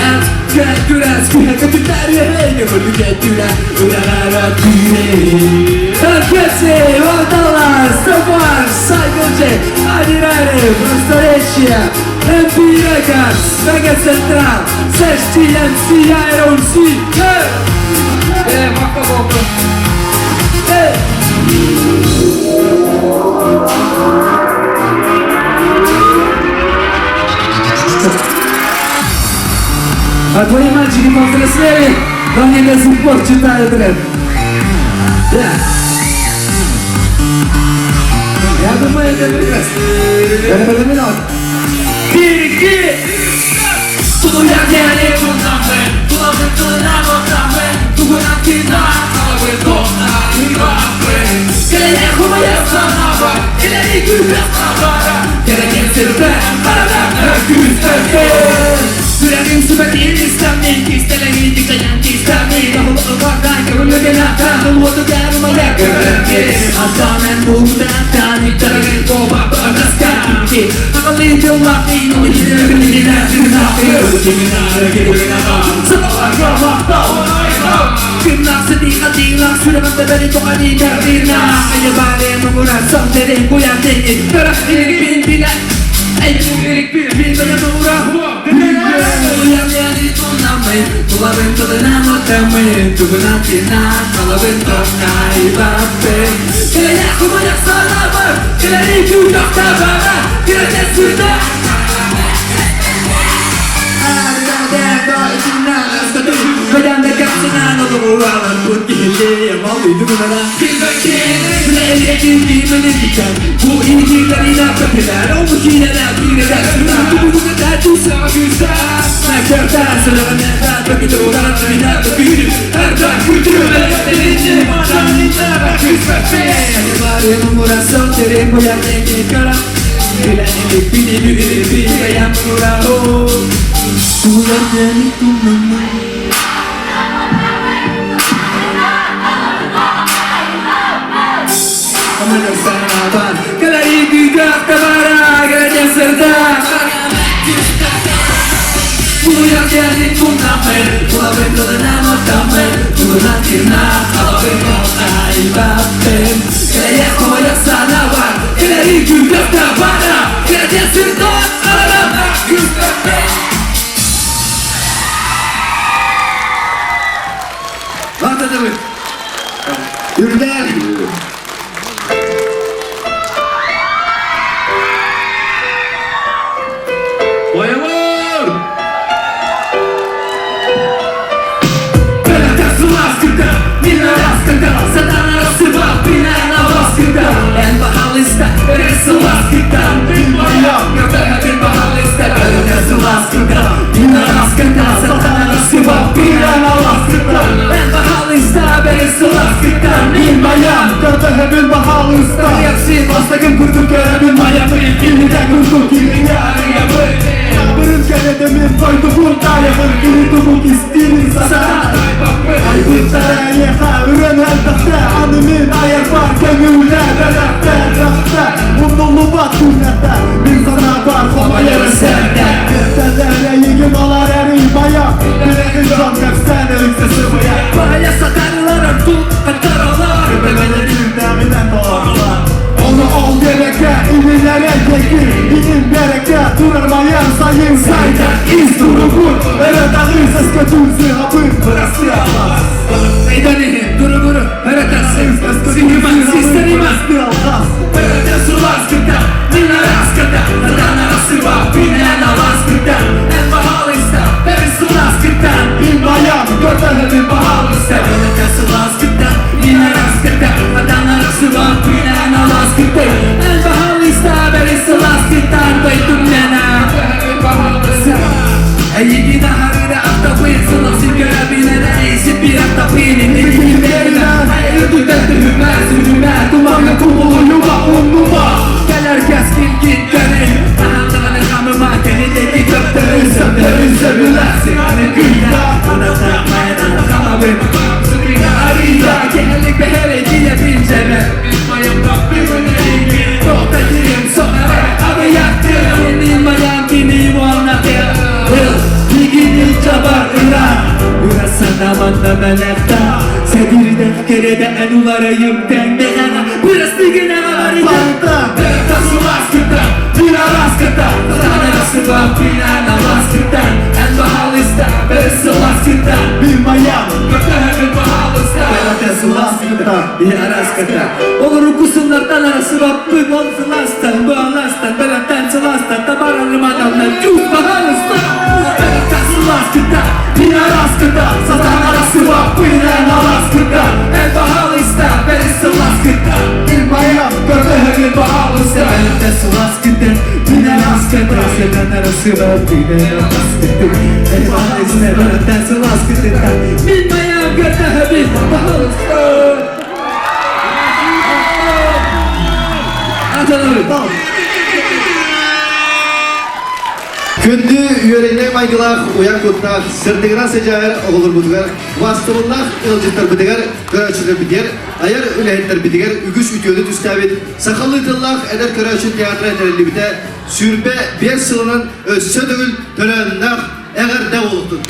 Gel küres küre Tüter hake ulüge türe Ürer o küre Herkese Vadalar, Stefan, Cycle J, Adirare, Prostorečia, MP Records, Mega Central, Sesti MC, Iron C, Hey! Hey, Marco Bocco. Hey! А твои мальчики повзрослели, но они до сих пор читают рэп. Да. Я думаю, это прекрасно. Это минут. Беги! Үрдәл! Баялар! Баһалыста Бастакын курдук көрөбүн майабын Кинитэ курдук кинигэ арыйабын Абырын кэрэтэмин дойдубун таайабын Кини тугу кистиирин сатаан Айбыттара эйиэхэ ырыаны элбэхтэ Аны мин айарбар көҥүлэ бэлэхтэ Элбэхтэ умнуллубат күннэрдэ Мин санаабар хомойор сэрдэ Кэптэлэр эйигин алар эрий бая Билигин дьон кэпсээн өлүксэ сымыйа Бая сатарылар тул каттаралар Бэбэлэрин толоролар Оны ол берекке илилere диэки Инин берекке турар майан сайын сайдар Ис туругун өрө таҕыс өскөтүн сыһабын бырастыы алас Эйден иһин туругуру өрө тахсыы Сиһима систерима Өрөтө сылаас кыта Мин араас кыта Сатан арасыба Пинэн алаас кыта Эн баһаалыста Бэрис сылаас кыта Мин баям Көрдөһөбүн баһаалыста Өрөтө сылаас кыта Мин араас кыта Сатан арасыба Пинэн алаас кыта Эн баһаалыста Бэрис сылаас кыта Дойдум мэнэ Көрдөһөбүн баһаалыста Эйигин аһарыда ахтабын Сыласын көрөбүн эрэй Сиппир ахтабын Инники Айырдыта түһүмэ сүрүмэ Тумаҥҥа кубулуйума умнума Кэлэр кэскилгин көрүн Аһандаҕаны хамыма Кэнидеки көптөрүн сөптөрүн сөбүлэсин Аны кыйда Анатах майадан халабын Арыйда кэһэлик бэһэрэй Тиийэбин дьэбэ Тоқтатырым соһара Абыяктыр Мин маям кини уоннатыр Бигини чабар ыра Ыра санаманна мэлэхта Сэдирдэх кереде эн уларайым тэҥнэҕэҕэ Бырастыгын аҕаларыйда Тасыласкыта Пирараскыта Санарасыба Пинаналаскыта Эн баһалыста Бырсыласкыта Мин маям Көтөһөбүн баһалыста Тасыласкыта Пирараскыта Олору кусуллартан арасыбаппын Ол сыластан, бааластан, бэлэттэн сыластан Тамара Романовна, тюз, пожалуйста! Сыласкыта, пинараскыта, сатан арасыбаппын Эн аласкыта, эн баһалыста, бэри сыласкыта Мин маям, көрдөһөбүн баһалыста Бэлэттэн сыласкыта, пинараскыта, сатан арасыбаппын Эн аласкыта, эн баһалыста, бэлэттэн сыласкыта Мин маям, көрдөһөбүн баһалыста Күндү үөрэнньэҥ майгылаах уйан куттаах, сырдыгынан сыдьаайар оҕолорбутугар, убаастабыллаах ыалдьыттарбытыгар, көрөөччүлэрбитигэр, айар үлэһиттэрбитигэр үгүс үтүөнү түстээбит сахалыы тыллаах эдэр көрөөччү театра тэриллибитэ 25 сылынан өссө төгүл төрөөннөөх эҕэрдэ буолуохтун!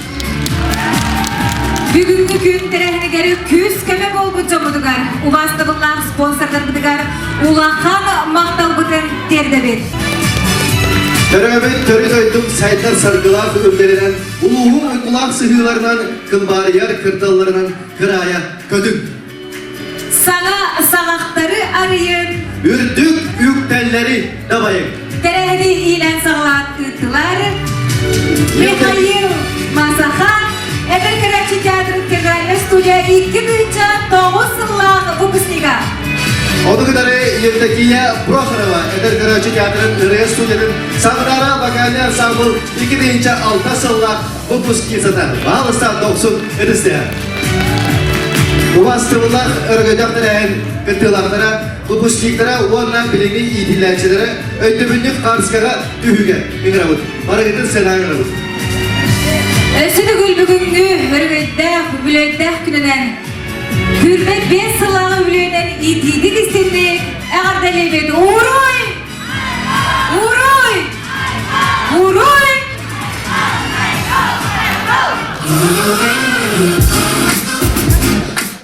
Бүгүҥҥү күн тэрээһинигэр күүс-көмө буолбут дьоммутугар, убаастабыллаах спонсордарбытыгар улахан махталбытын тиэрдэбит. Төрөөбүт төрүт дойдум сайдар саргылаах үрдэринэн, улууһум уйгулаах сыһыыларынан, кылбаарыйар кырдалларынан кыраайа көтүҥ! Саҥа саҕахтары арыйын! Үрдүк үктэллэри дабайыҥ! Тэрээһини иилээн саҕалаан ыыттылар Михаил Масахан, эдэр көрөөччү театрын театральнай студия 2009 сыллаах выпускнига. Ону кытары Евдокия Прохорова эдэр көрөөччү театрын ырыа студиятын Сандара вокальный ансамбл 2006 сыллаах выпускницата. Баалыстаах дохсун ытыстыһа. Убастыбыллаах өрөгөйдөөх тэрээһин кыттыылаахтара, выпускниктара уонна билиҥҥи иитиллээччилэрэ өйдөбүнньүк хаартыскаҕа түһүүгэ ыҥырабыт. Барыгытын сыанаҕа ыҥырабыт. Өссө төгүл бүгүҥҥү өрөгөйдөөх, үбүлүөйдээх күнүнэн Күрбэт биэс сыллааҕы үбүлүөйүнэн иитиитик истинник эҕэрдэлиибит! Уруй! Уруй! Уруй!